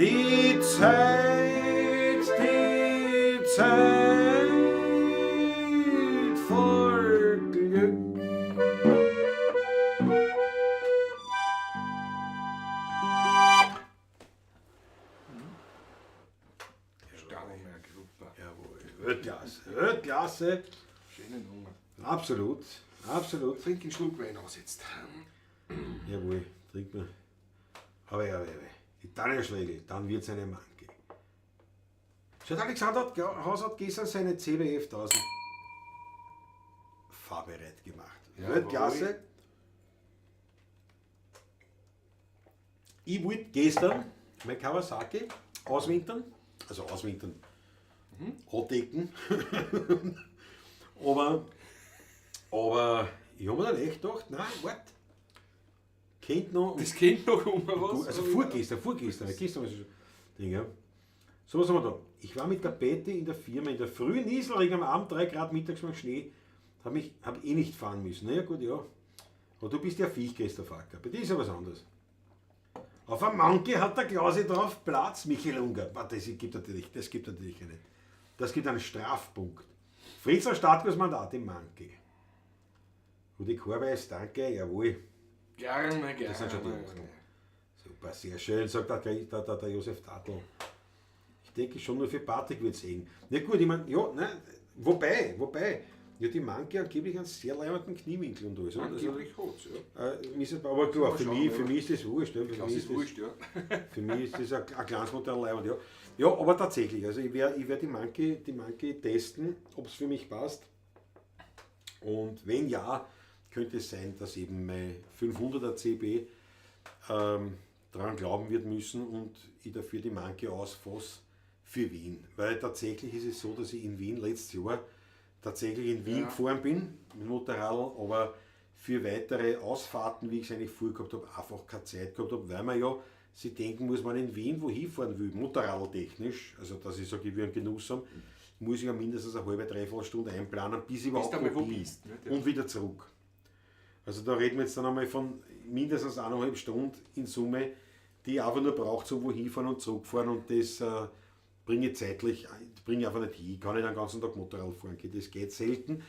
S1: Die Zeit, die Zeit voll Glück.
S2: Stauner-Gruppe.
S1: Jawohl, Weltklasse, Weltklasse.
S2: Schöne Nummer.
S1: Absolut, absolut.
S2: Trink einen Schluck Wein aus jetzt.
S1: Jawohl, trink mal. Aber ja, ja, ja. Die Tannenschläge, dann wird es eine Manke. Schaut, Alexander Haus hat gestern seine CBF 1000 fahrbereit gemacht.
S2: Jawohl.
S1: Weltklasse. Ich wollte gestern mein Kawasaki auswintern, also auswintern, andecken. Aber ich habe mir dann echt gedacht, nein, warte, kennt noch.
S2: Das kennt noch um was.
S1: Also vorgestern, weil gestern war es schon Ding, ja. So, was haben wir da? Ich war mit der Betty in der Firma in der frühen Nieselregen am Abend, 3 Grad mittags beim Schnee, hab eh nicht fahren müssen. Na ja, gut, ja. Aber du bist ja Viech, Christoph Acker. Bei dir ist ja was anderes. Auf einem Monkey hat der Klausi drauf Platz, Michael Unger. Warte, das gibt natürlich einen. Das gibt einen Strafpunkt. Fritzl Startkursmandat im Monkey. Rudi Korbeis, danke, jawohl.
S2: Gerne, gerne.
S1: Das sind schon die Achtel. Super, sehr schön, sagt der Josef Tatl. Ich denke schon, nur für Patrick wird's eng. Na gut, ich mein, ja, ne, wobei, ja, die Monkey angeblich einen sehr leibenden Kniewinkel und alles, oder? Also,
S2: Angeblich hat's, ja.
S1: aber klar,
S2: Mal schauen,
S1: für
S2: ja.
S1: mich ist das wurscht. Ne? Für
S2: Das
S1: mich
S2: ist
S1: ist das,
S2: wurscht, ja.
S1: für mich ist das ein kleines Modell leibend, ja. Ja, aber tatsächlich, also ich werd die Monkey testen, ob's für mich passt. Und wenn ja, könnte es sein, dass eben mein 500er CB dran glauben wird müssen und ich dafür die Monkey ausfasse für Wien. Weil tatsächlich ist es so, dass ich in Wien letztes Jahr tatsächlich in Wien gefahren bin mit dem Motorradl, aber für weitere Ausfahrten, wie ich es eigentlich vorher gehabt habe, einfach keine Zeit gehabt habe, weil man ja sich denken muss, wenn ich in Wien wohin fahren will, motorradltechnisch, also dass ich sage, ich will einen Genuss haben, muss ich ja mindestens eine halbe, dreiviertel Stunde einplanen, bis ich überhaupt
S2: du einmal
S1: wo
S2: wo
S1: bin.
S2: bist, nicht? Ja.
S1: Und wieder zurück. Also da reden wir jetzt dann einmal von mindestens eineinhalb Stunden in Summe, die ich einfach nur brauche zum wohin fahren und zurückfahren und das bringe ich zeitlich, bringe ich einfach nicht hin. Ich kann nicht den ganzen Tag Motorrad fahren gehen, das geht selten.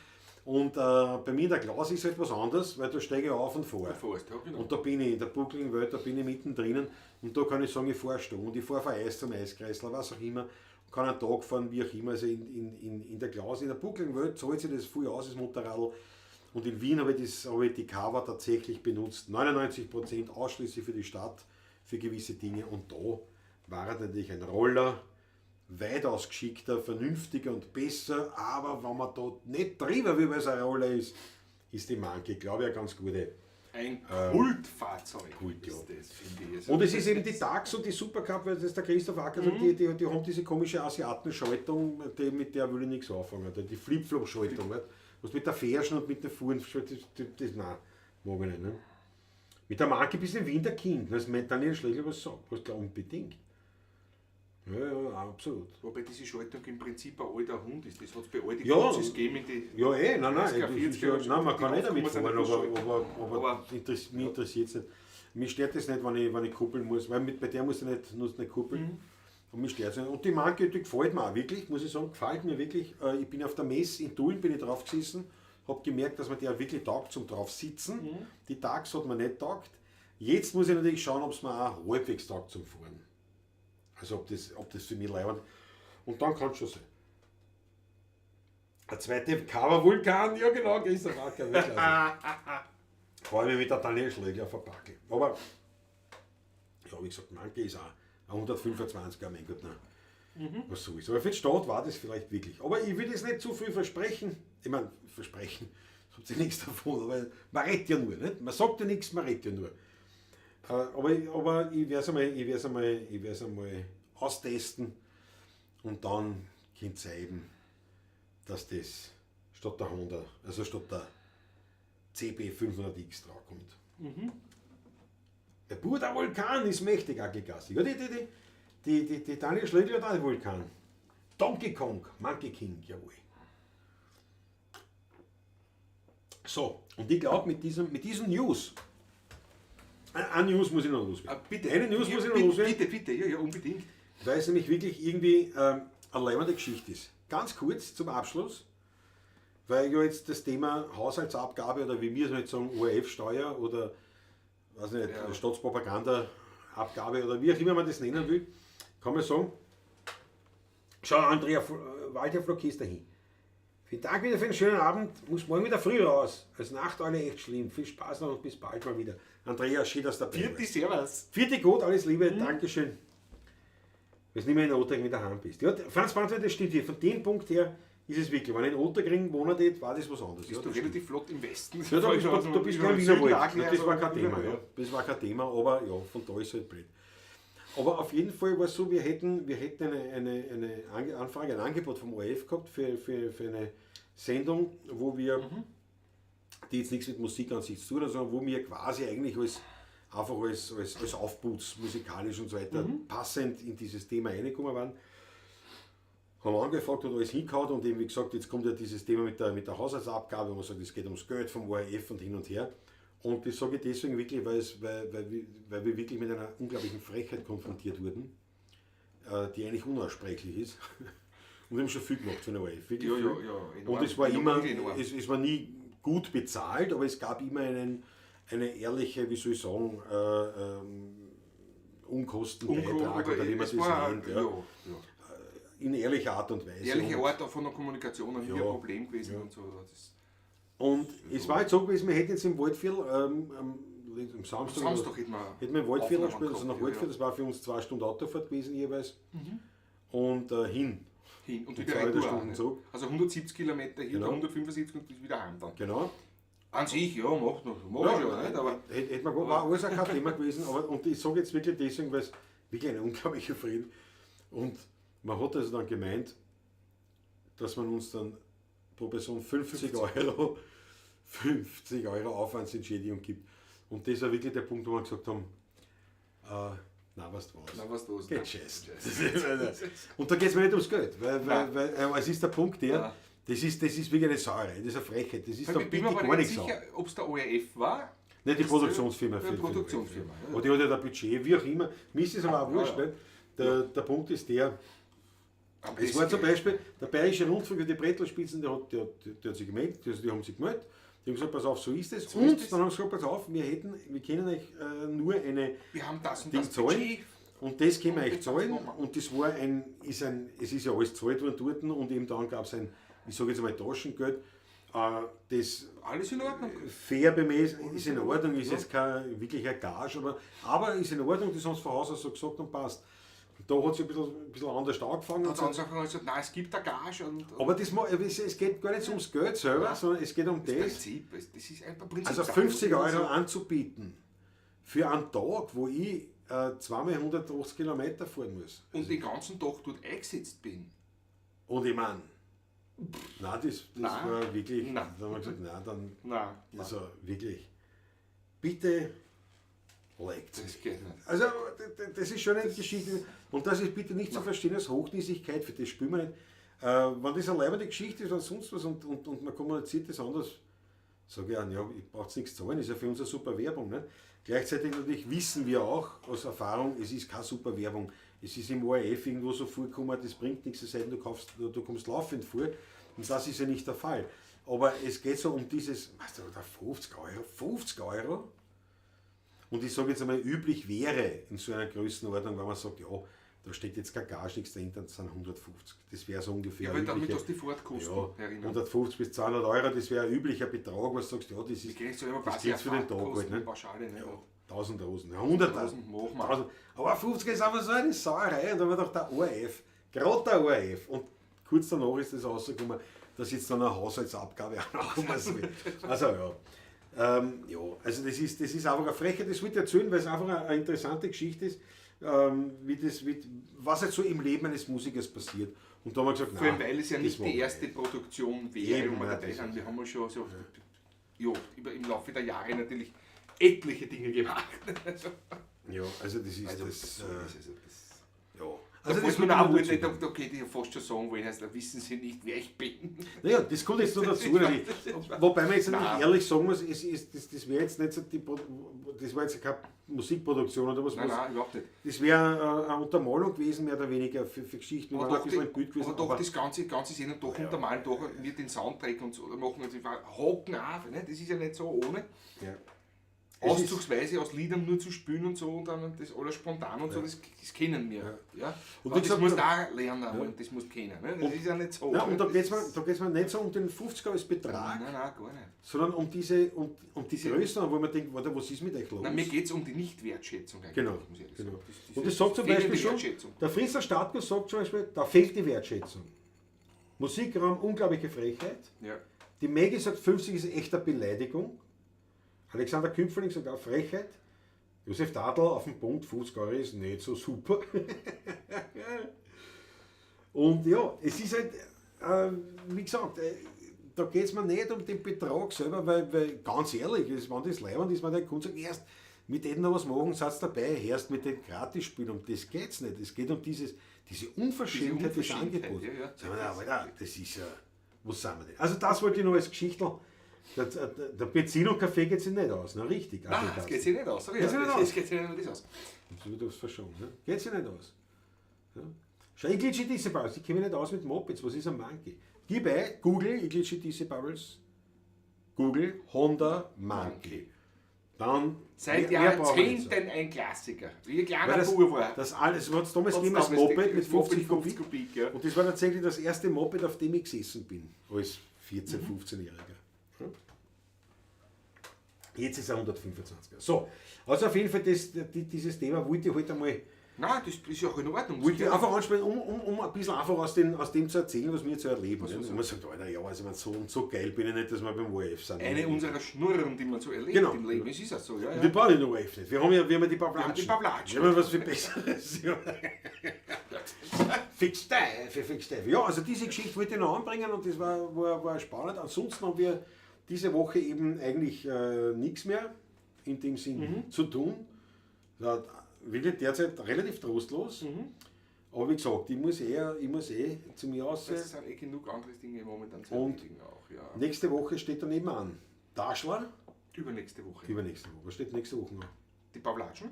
S1: Und bei mir in der Klaus ist halt was anderes, weil da steige ich auf und fahre.
S2: Da fährst, ja, genau.
S1: Und da bin ich in der buckligen Welt, da bin ich mittendrin und da kann ich sagen, ich fahre eine Stunde, ich fahre von Eis zum Eiskreisler, was auch immer, kann einen Tag fahren, wie auch immer. Also in der Klaus, in der buckligen Welt zahlt sich das viel aus, das Motorrad. Und in Wien habe ich die Kawa tatsächlich benutzt, 99% ausschließlich für die Stadt, für gewisse Dinge. Und da war er natürlich ein Roller, weitaus geschickter, vernünftiger und besser, aber wenn man da nicht drüber will, weil es ein Roller ist, ist die Monkey, glaube ich, eine ganz gute.
S2: Ein Kultfahrzeug
S1: Kult, ja.
S2: ist das, finde ich. Also
S1: Und es ist eben die Tax und die Supercup, weil das ist der Christoph Acker, sagt, die haben diese komische Asiatenschaltung, mit der will ich nichts anfangen, die Flip-Flop-Schaltung, nicht? Was mit der Ferschen und mit den Fuhren, das, nein, mag ich nicht. Ne? Mit der Monkey bist du ein Winterkind, das meint Daniel Schlegel was sagt, was klar, unbedingt. Ja, ja, absolut.
S2: Wobei diese Schaltung im Prinzip ein alter Hund ist. Das hat es bei alten
S1: Ja.
S2: Kurzis gegeben in die
S1: Ja, eh, nein, nein,
S2: 30er,
S1: das ist
S2: 40er
S1: ja, nein, man
S2: die
S1: kann nicht damit
S2: aufgekommen sind,
S1: fahren,
S2: die Schaltung.
S1: aber
S2: Aber
S1: mich interessiert es nicht. Mich stört das nicht, wenn ich kuppeln muss, weil bei der muss ich nicht kuppeln. Und mich stört es nicht. Und die Monkey, die gefällt mir auch wirklich, muss ich sagen, gefällt mir wirklich. Ich bin auf der Messe in Tulln, bin ich drauf gesessen, hab gemerkt, dass mir der wirklich taugt zum drauf sitzen. Die Tags hat mir nicht taugt. Jetzt muss ich natürlich schauen, ob's mir auch halbwegs taugt zum Fahren. Also ob das für mich leibend. Und dann kann's schon sein. Der zweite Cover-Vulkan, ja genau, Christoph Acker, wirklich. Vor allem mit der Daniel Schlegler verpacke. Aber, ja, wie gesagt, Monkey ist auch ein 125er, mein Gott, nein. Was so ist. Aber für die Stadt war das vielleicht wirklich. Aber ich will das nicht zu viel versprechen. Ich meine, versprechen, habt ihr nichts davon, aber man redet ja nur, nicht? Man sagt ja nichts, man redet ja nur. Aber ich werde es einmal, ich werd's einmal, ich werd's einmal austesten und dann könnt ihr eben, dass das statt der Honda, also statt der CB 500X draufkommt. Der Bruder Vulkan ist mächtig, Aki Gassi. Ja, die Daniel Schlegel hat auch einen Vulkan. Donkey Kong, Monkey King, jawohl. So, und ich glaub, mit diesen News Eine News muss ich noch loswerden.
S2: Ah, bitte.
S1: Eine News
S2: ja,
S1: muss ich noch
S2: bitte,
S1: loswerden.
S2: Bitte, bitte, ja, ja, unbedingt.
S1: Weil es nämlich wirklich irgendwie eine leibende Geschichte ist. Ganz kurz zum Abschluss, weil ja jetzt das Thema Haushaltsabgabe oder wie wir es halt sagen, ORF-Steuer oder weiß nicht,
S2: Ja.
S1: Staatspropaganda-Abgabe oder wie auch immer man das nennen will, kann man sagen, schau Andrea Walter Flocki ist dahin. Vielen Dank wieder für einen schönen Abend. Muss morgen wieder früh raus. Als Nachteule echt schlimm. Viel Spaß noch und bis bald mal wieder. Andrea, schön, dass du dabei
S2: Vierte,
S1: warst.
S2: Servus.
S1: Vierte gut, alles Liebe, Dankeschön. Weil du nicht mehr in Otterkring wieder daheim bist. Ja, Franz Brandwein, das stimmt hier. Von dem Punkt her ist es wirklich, wenn ich in Otterkring wohnen tät, war das was anderes.
S2: Bist
S1: Ja,
S2: du
S1: das stimmt.
S2: relativ flott im Westen.
S1: Ja, da bist, da bist du kein
S2: Wiener
S1: Wienerwald. Ja, das war kein Thema. Ja. Das war kein Thema, aber ja, von da ist halt blöd. Aber auf jeden Fall war es so, wir hätten eine Anfrage, ein Angebot vom ORF gehabt für eine Sendung, wo wir, die jetzt nichts mit Musik an sich zu tun hat, sondern wo wir quasi eigentlich als, einfach als Aufputz musikalisch und so weiter passend in dieses Thema reingekommen waren. Haben wir angefragt und alles hingehauen und eben wie gesagt, jetzt kommt ja dieses Thema mit der Haushaltsabgabe, wo man sagt, es geht ums Geld vom ORF und hin und her. Und das sage ich deswegen wirklich, weil wir wirklich mit einer unglaublichen Frechheit konfrontiert wurden, die eigentlich unaussprechlich ist. Und wir haben schon viel gemacht für den ORF. Wirklich
S2: Ja,
S1: viel.
S2: ja, ja. Enorm,
S1: Und es war
S2: enorm,
S1: immer,
S2: enorm.
S1: es war nie gut bezahlt, aber es gab immer eine ehrliche, wie soll ich sagen, Unkostenbeitrag oder wie man
S2: es
S1: das
S2: war,
S1: nennt.
S2: Ja.
S1: Ja.
S2: Ja,
S1: In ehrlicher Art und Weise.
S2: Ehrliche
S1: Und-
S2: Art auch von der Kommunikation, nie
S1: Ja.
S2: ein Problem gewesen und so. Das
S1: Und es war jetzt so gewesen, wir hätten jetzt im Waldviertel am Samstag,
S2: Samstag hätten wir
S1: hätten wir im Waldviertel
S2: Aufnahmen
S1: gespielt, also nach
S2: gehabt,
S1: Waldviertel,
S2: ja,
S1: das war für uns 2 Stunden Autofahrt gewesen jeweils. Und hin.
S2: Hin und
S1: Und
S2: wieder
S1: zwei
S2: retour.
S1: Stunden
S2: auch,
S1: zurück.
S2: Also 170 Kilometer hier,
S1: Genau.
S2: 175 und wieder heim dann.
S1: Genau.
S2: An sich, ja, macht noch, mach ich ja, nicht, aber
S1: hätte man, war alles auch kein Thema gewesen, aber und ich sage jetzt wirklich deswegen, weil es wirklich eine unglaubliche Frieden. Und man hat also dann gemeint, dass man uns dann pro Person 50 Euro Aufwandsentschädigung gibt. Und das war wirklich der Punkt, wo wir gesagt haben, na, weißt du was?
S2: Na, weißt du was?
S1: Geht scheißen. Und da geht es mir nicht ums Geld, weil es ist der Punkt der,
S2: Nein.
S1: das ist wirklich eine Sauerei, das ist eine Frechheit, das ist
S2: Ich
S1: doch
S2: bin mir
S1: bitte
S2: aber
S1: gar
S2: nicht
S1: nichts
S2: sicher, ob es der ORF war.
S1: Nicht die Produktionsfirma.
S2: Die Produktionsfirma, ja.
S1: Aber die hat ja da Budget, wie auch immer. Mir ist es aber auch wurscht.
S2: Ja, ja.
S1: Nicht? Der Punkt ist der,
S2: Aber
S1: es
S2: das
S1: war zum
S2: geht.
S1: Beispiel der Bayerische Rundfunk, die Brettlerspitzen, der hat sich gemeldet, also die haben sich gemeldet, die haben gesagt, pass auf, so ist es.
S2: So
S1: und
S2: ist es.
S1: dann haben sie gesagt, pass auf, wir können euch nur eine
S2: Wir haben das und
S1: Ding
S2: das
S1: zahlen.
S2: Budget.
S1: Und das können wir
S2: Und
S1: euch
S2: das
S1: zahlen.
S2: machen wir.
S1: Und das war es ist ja alles gezahlt worden dort und eben dann gab es ein, ich sage jetzt einmal Taschengeld, das
S2: Alles in Ordnung.
S1: fair bemessen, ist in Ordnung, ist jetzt kein wirklicher Gage, aber ist in Ordnung, das haben sie von Haus aus so gesagt und passt. Und da hat es ein bisschen anders angefangen.
S2: Da
S1: und
S2: hat
S1: so.
S2: es angefangen und gesagt, nein, es gibt eine Gage. Und
S1: Aber es geht gar nicht so ums Geld selber, sondern es geht um
S2: das
S1: das.
S2: Prinzip, das ist einfach Prinzip.
S1: Also 50 Euro anzubieten für einen Tag, wo ich zweimal 180 Kilometer fahren muss.
S2: Und den ganzen Tag dort eingesetzt bin.
S1: Und ich meine, nein, das
S2: Nein.
S1: war wirklich,
S2: Nein.
S1: da haben wir gesagt, nein, dann,
S2: Nein, nein,
S1: also wirklich, bitte leckt.
S2: das geht nicht.
S1: Also, das ist schon eine Geschichte. Und das ist bitte nicht zu verstehen als Hochnäsigkeit, für das spielen wir nicht. Wenn das eine leibende Geschichte ist oder sonst was und man kommuniziert das anders, sage ich auch, ja, ich brauche nichts zahlen, ist ja für uns eine super Werbung. Ne? Gleichzeitig natürlich wissen wir auch aus Erfahrung, es ist keine super Werbung. Es ist im ORF irgendwo so vorgekommen, das bringt nichts, es sei denn, du kommst laufend vor. Und das ist ja nicht der Fall. Aber es geht so um dieses, weißt du, da 50 Euro, 50 Euro? Und ich sage jetzt einmal, üblich wäre in so einer Größenordnung, wenn man sagt, ja, da steht jetzt kein Gage, nichts dahinter, das sind 150. Das wäre so ungefähr.
S2: Ja, weil damit
S1: übliche-
S2: hast du die Fahrtkosten
S1: ja,
S2: erinnern.
S1: 150 bis 200 Euro, das wäre ein üblicher Betrag, was du sagst, ja, das
S2: Die
S1: ist,
S2: kriegst du immer
S1: das
S2: quasi
S1: geht's für den Tag halt, ne?
S2: Pauschale, ne?
S1: Ja, 1000 Rosen, ja, 100.000.
S2: 1000 machen wir.
S1: 1000. Aber 50 ist einfach so eine Sauerei. Und da war doch der ORF, gerade der ORF. Und kurz danach ist das rausgekommen, dass jetzt dann eine Haushaltsabgabe auch noch kommen soll. Also ja. Ja, also das ist einfach eine Frechheit, das wollte ich erzählen, weil es einfach eine interessante Geschichte ist, was halt so im Leben eines Musikers passiert. Und da haben wir gesagt,
S2: Vor allem,
S1: nein,
S2: weil es ja
S1: das
S2: nicht
S1: machen
S2: die
S1: wir
S2: erste
S1: nicht.
S2: Produktion wäre,
S1: Eben,
S2: wo wir
S1: nein,
S2: dabei
S1: das
S2: sind.
S1: ist-
S2: Wir haben ja schon so, ja, im Laufe der Jahre natürlich etliche Dinge gemacht. Also,
S1: Ja, also das ist
S2: also
S1: das.
S2: so ist es, also das
S1: Ja. Also
S2: da
S1: das
S2: wollte man
S1: kommt
S2: auch
S1: noch
S2: nicht,
S1: dazu.
S2: da okay, die fast schon sagen wollen, heißt, da wissen sie nicht, wer ich bin.
S1: Naja, das kommt jetzt noch dazu. Natürlich. Wobei man jetzt natürlich
S2: Nein.
S1: ehrlich sagen muss, es ist, das wäre jetzt nicht so die, das war jetzt keine Musikproduktion oder was.
S2: Nein,
S1: was
S2: nein, überhaupt nicht.
S1: Das wäre eine Untermalung gewesen, mehr oder weniger für Geschichten. Wir
S2: Aber
S1: waren ein
S2: doch,
S1: bisschen im Bild gewesen.
S2: aber doch das ganze Sendung doch untermalen, doch wir den Soundtrack und so machen und Hocken auch, ne? Das ist ja nicht so ohne.
S1: ja. Es ist-
S2: Auszugsweise aus Liedern nur zu spielen und so und dann das alles spontan und so, das kennen wir. Ja.
S1: Und
S2: Und
S1: wie
S2: das
S1: gesagt,
S2: musst du auch lernen und das musst du kennen. Ne? Das ist ja nicht so.
S1: Ja, und da
S2: ne?
S1: geht es mir, da geht's mir nicht so um den 50er als Betrag,
S2: Nein, nein, gar nicht.
S1: sondern um diese, um die Größen, wo man denkt, warte, was ist mit euch los?
S2: Nein, mir geht es um die Nichtwertschätzung eigentlich,
S1: Genau.
S2: muss ich ehrlich
S1: genau.
S2: sagen.
S1: Und das sagt zum
S2: fehlende
S1: Beispiel schon,
S2: Wertschätzung.
S1: der Fritzer Stadtgut sagt zum Beispiel, da fehlt die Wertschätzung. Musikraum, unglaubliche Frechheit.
S2: Ja.
S1: Die Maggie sagt, 50 ist echte Beleidigung. Alexander Kümpferling sagt auch Frechheit. Josef Tadl auf den Punkt, 50 Euro ist nicht so super. Und ja, es ist halt, wie gesagt, da geht es mir nicht um den Betrag selber, weil ganz ehrlich, es, wenn das leibend ist, wenn der Kunde sagt, erst mit denen noch was machen, seid dabei, erst mit den Gratis-Spielen, um das geht es nicht. Es geht um diese Unverschämtheit des
S2: Unverschämtheit,
S1: Angebots.
S2: ja, ja.
S1: Sagen wir, na, Alter, das ist ja, was sind wir denn? Also das wollte ich noch als Geschichte. Der Benzin und Kaffee geht sich nicht aus, ne? Richtig.
S2: Nein, das geht sich nicht aus. Sag ich
S1: Geht's
S2: ja.
S1: sich nicht
S2: Das
S1: aus.
S2: geht sich nicht aus.
S1: Das wird aufs Verschon, ne? Geht sich nicht aus. Ja? Schau, ich glitsche diese Bubbles, ich kenne mich nicht aus mit Mopeds, was ist ein Monkey? Gib ein, Google, ich glitsche diese Bubbles, Google, Honda Monkey. Dann,
S2: Seit
S1: mehr brauchen wir nicht
S2: Jahrzehnten ein Klassiker. Wie ein
S1: Weil
S2: kleiner
S1: das,
S2: Bub war.
S1: das alles, was es damals
S2: Hat's
S1: gegeben als
S2: damals
S1: Moped mit 50
S2: Moped
S1: Kubik.
S2: Kubik, ja.
S1: Und das war tatsächlich das erste Moped, auf dem ich gesessen bin, als 14-, 15-Jähriger. Ja. Jetzt ist er 125er. So, also auf jeden Fall dieses Thema wollte ich heute einmal
S2: Nein, das ist ja auch in Ordnung.
S1: wollte ich einfach ansprechen, um ein bisschen einfach aus dem zu erzählen, was wir zu erleben. Ne? Und man sagt, Alter, ja, also ich mein, so und so geil bin ich nicht, dass wir beim ORF sind.
S2: Eine unserer Schnurren, die man so erlebt
S1: Genau.
S2: im Leben. Es ist ja so, ja.
S1: Und
S2: ja.
S1: wir brauchen den ORF nicht. Wir haben ja, wir haben ja die Pavlatschen.
S2: Wir haben die Pavlatschen.
S1: Wir haben ja was viel Besseres. Ja. Fix steif, fix steif. Ja, also diese Geschichte wollte ich noch anbringen und das war spannend. Ansonsten haben wir diese Woche eben eigentlich nichts mehr in dem Sinn zu tun. Das wirklich derzeit relativ trostlos. Aber wie gesagt, ich muss eh zu mir raus.
S2: Es sind eh genug andere Dinge momentan zu
S1: Und-
S2: erledigen auch, ja.
S1: Nächste Woche steht dann eben an. Daschler?
S2: Übernächste Woche.
S1: Übernächste Woche. Was steht nächste Woche noch?
S2: Die Pavlatschen.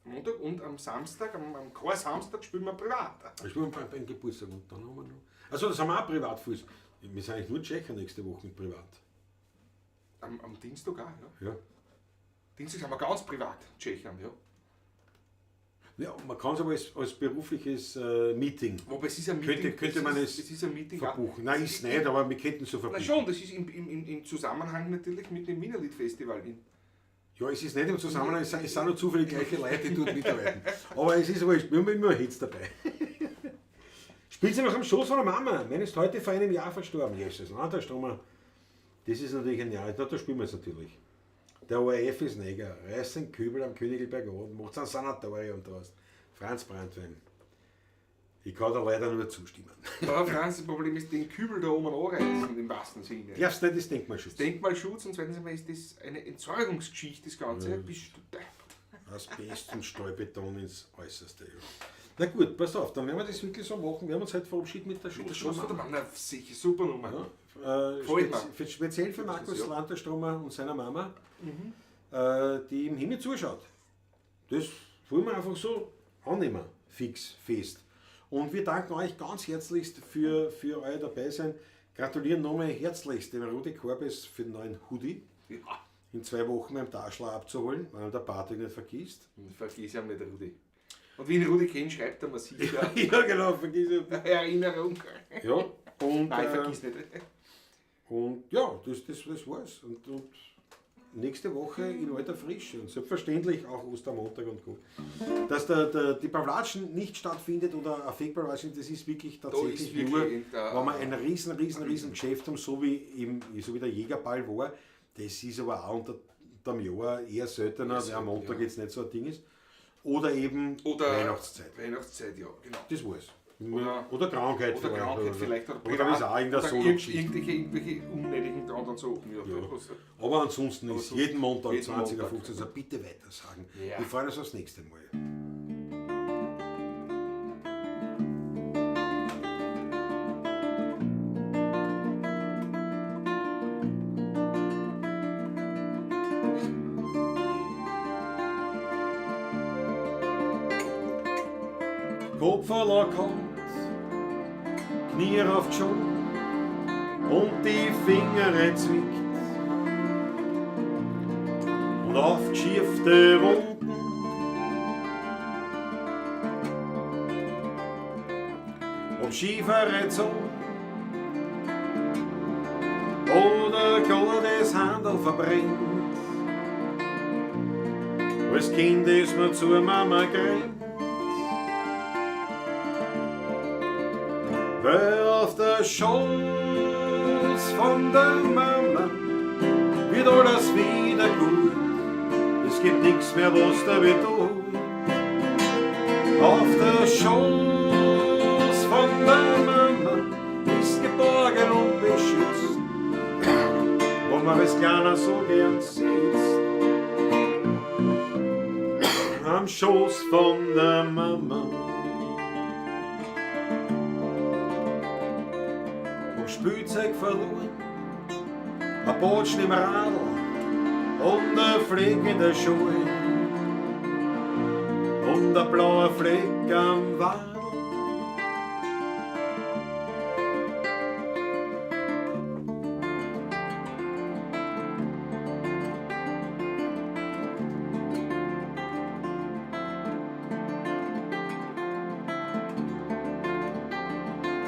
S2: Am Montag und am Samstag, am Chor-Samstag spielen wir privat.
S1: Ich spiele beim Geburtstag und dann haben wir noch. Also das haben wir auch privat Fuß. Wir sind eigentlich nur Tschecher nächste Woche mit privat.
S2: Am Dienstag auch, ja.
S1: Ja.
S2: Dienstag sind wir ganz privat, Tschechern, ja.
S1: Ja, man kann es aber als berufliches Meeting
S2: Wobei es ist ein Meeting.
S1: Könnte man es
S2: es ist ein Meeting auch.
S1: verbuchen. Nein, ist nicht, aber wir könnten es so
S2: Na
S1: verbuchen.
S2: schon, das ist im Zusammenhang natürlich mit dem Wienerlied-Festival.
S1: Ja, es ist nicht im Zusammenhang, es sind nur zufällig gleiche Leute, die dort mitarbeiten. Aber es ist wurscht, wir haben immer Hits dabei. Spielt sie noch am Schoß von der Mama? Meine ist heute vor einem Jahr verstorben. Jesus, na, da stehen wir. Das ist natürlich ein Jahr, da spielen wir es natürlich. Der ORF ist Neger, reißt den Kübel am Königelberg an und macht ein Sanatorium draus. Franz Brandwein. Ich kann da leider nur zustimmen.
S2: Aber Franz, das Problem ist, den Kübel da oben anreißen, im wahrsten Sinne.
S1: Darfst nicht das Denkmalschutz.
S2: Denkmalschutz und zweitens einmal ist das eine Entsorgungsgeschichte, das Ganze. Bist du deppert.
S1: Asbest und Stahlbeton ins Äußerste. Ja. Na gut, pass auf, dann werden wir das wirklich so machen. Wir haben uns heute verabschiedet mit der
S2: Mit der
S1: Schoß
S2: Schoß von der Mama, na, sicher, super Nummer.
S1: Ja,
S2: Gefällt mir.
S1: speziell für Markus
S2: Ja. Mhm.
S1: Lanterstromer und seiner Mama, die im Himmel zuschaut. Das wollen wir einfach so annehmen, fix, fest. Und wir danken euch ganz herzlichst für euer Dabeisein. Gratulieren nochmal herzlichst dem Rudi Korbes für den neuen Hoodie.
S2: Ja,
S1: In 2 Wochen beim Daschler abzuholen, weil er der Patrick nicht vergisst.
S2: vergiss ihn nicht, Rudi. Und wie ich Rudi kenne, schreibt er mir sicher
S1: Ja, genau, vergiss ihn.
S2: eine Erinnerung.
S1: Ja, und,
S2: Nein, ich vergiss nicht.
S1: und ja, das war's. Und nächste Woche in alter Frische und selbstverständlich auch Ostermontag und Co. Dass die Pavlatschen nicht stattfindet oder ein Fake-Pavlatschen, das ist wirklich tatsächlich
S2: ist wirklich
S1: nur,
S2: irgendein-
S1: wenn wir ein riesen, riesen, riesen Geschäft haben, so wie der Jägerball war. Das ist aber auch unter dem Jahr eher seltener, weil am Montag
S2: ja.
S1: jetzt nicht so ein Ding ist. Oder eben
S2: Oder
S1: Weihnachtszeit.
S2: Weihnachtszeit, ja, genau.
S1: Das war's.
S2: Oder-
S1: Oder Krankheit
S2: Oder
S1: vielleicht.
S2: Krankheit vielleicht.
S1: Oder, oder ist auch irgendeine
S2: oder
S1: Solo-Geschichte.
S2: irgendwelche unnötigen anderen Sachen. Ja,
S1: Ja.
S2: das-
S1: Aber ansonsten ist
S2: sonst
S1: jeden Montag
S2: jeden
S1: 20.15 Uhr.
S2: Montag.
S1: Also bitte weiter sagen.
S2: Ja.
S1: Wir freuen uns aufs nächste Mal. Kopf verlockert, Knie aufgeschoben und die Finger zwickt. Und aufgeschiefte Wunden. Um schiefere Zunge oder gar das Handel verbrennt. Als Kind ist man zur Mama gerannt. Weil auf der Schoß von der Mama wird alles wieder gut. Es gibt nichts mehr, was da weh tut. Auf der Schoß von der Mama ist geborgen und beschützt, wo man es kleiner so gern sitzt. Am Schoß von der Mama. Hab Spielzeug verloren, ein Botschen im Radl und ein Fleck in der Schuhe und ein blauer Fleck am Wadl.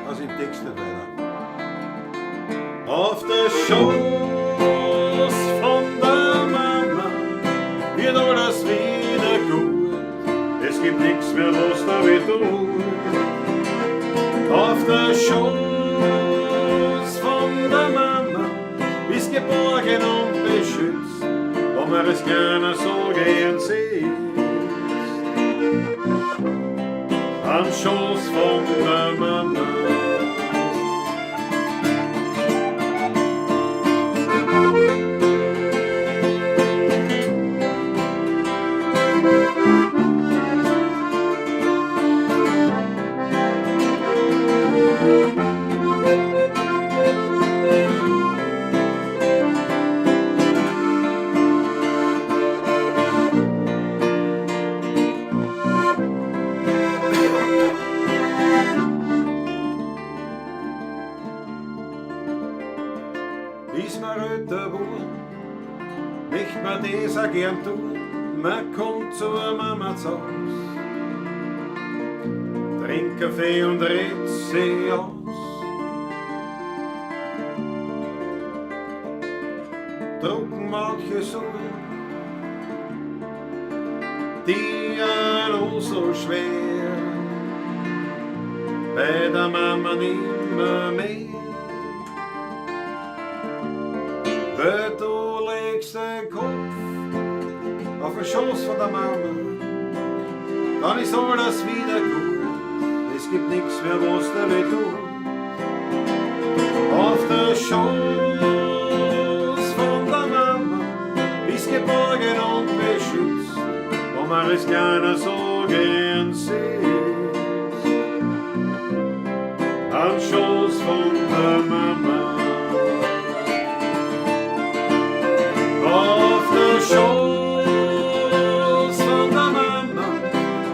S1: Also im Text nicht weiter. Auf der Schoß von der Mama wird alles wieder gut. Es gibt nichts mehr, was da weh tut. Auf der Schoß von der Mama bist geborgen und beschützt, wo man es gerne so gern sieht. Am Schoß von der Mama. Ist man älter geworden, möcht man das auch gern tun, man kommt zur Mama zu Haus, trinkt Kaffee und redet sie aus. Drucken manche Sorgen, die auch so schwer, bei der Mama nimmer mehr. Weil du legst den Kopf auf den Schoß von der Mama, dann ist alles wieder gut. Es gibt nichts mehr, was dir weh tut. Auf der Schoß von der Mama bist geborgen und beschützt, wo man es gerne so gern sieht. Am Schoß von der Mama. Auf der Schoß von der Mama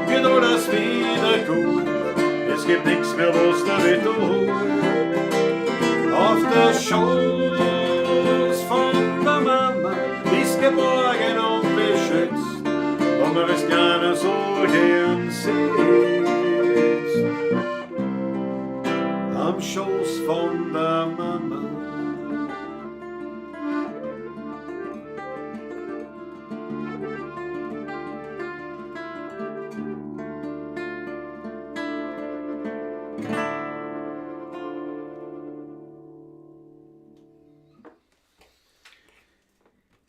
S1: wird alles wieder gut. Es gibt nichts mehr, was dir weh tut. Auf der Schoß von der Mama ist geborgen und beschützt, wo man es gerne so gern sieht. Am Schoß von der Mama.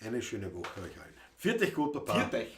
S1: Eine schöne Woche euch allen. Viert euch gut, Papa.
S2: Viert euch.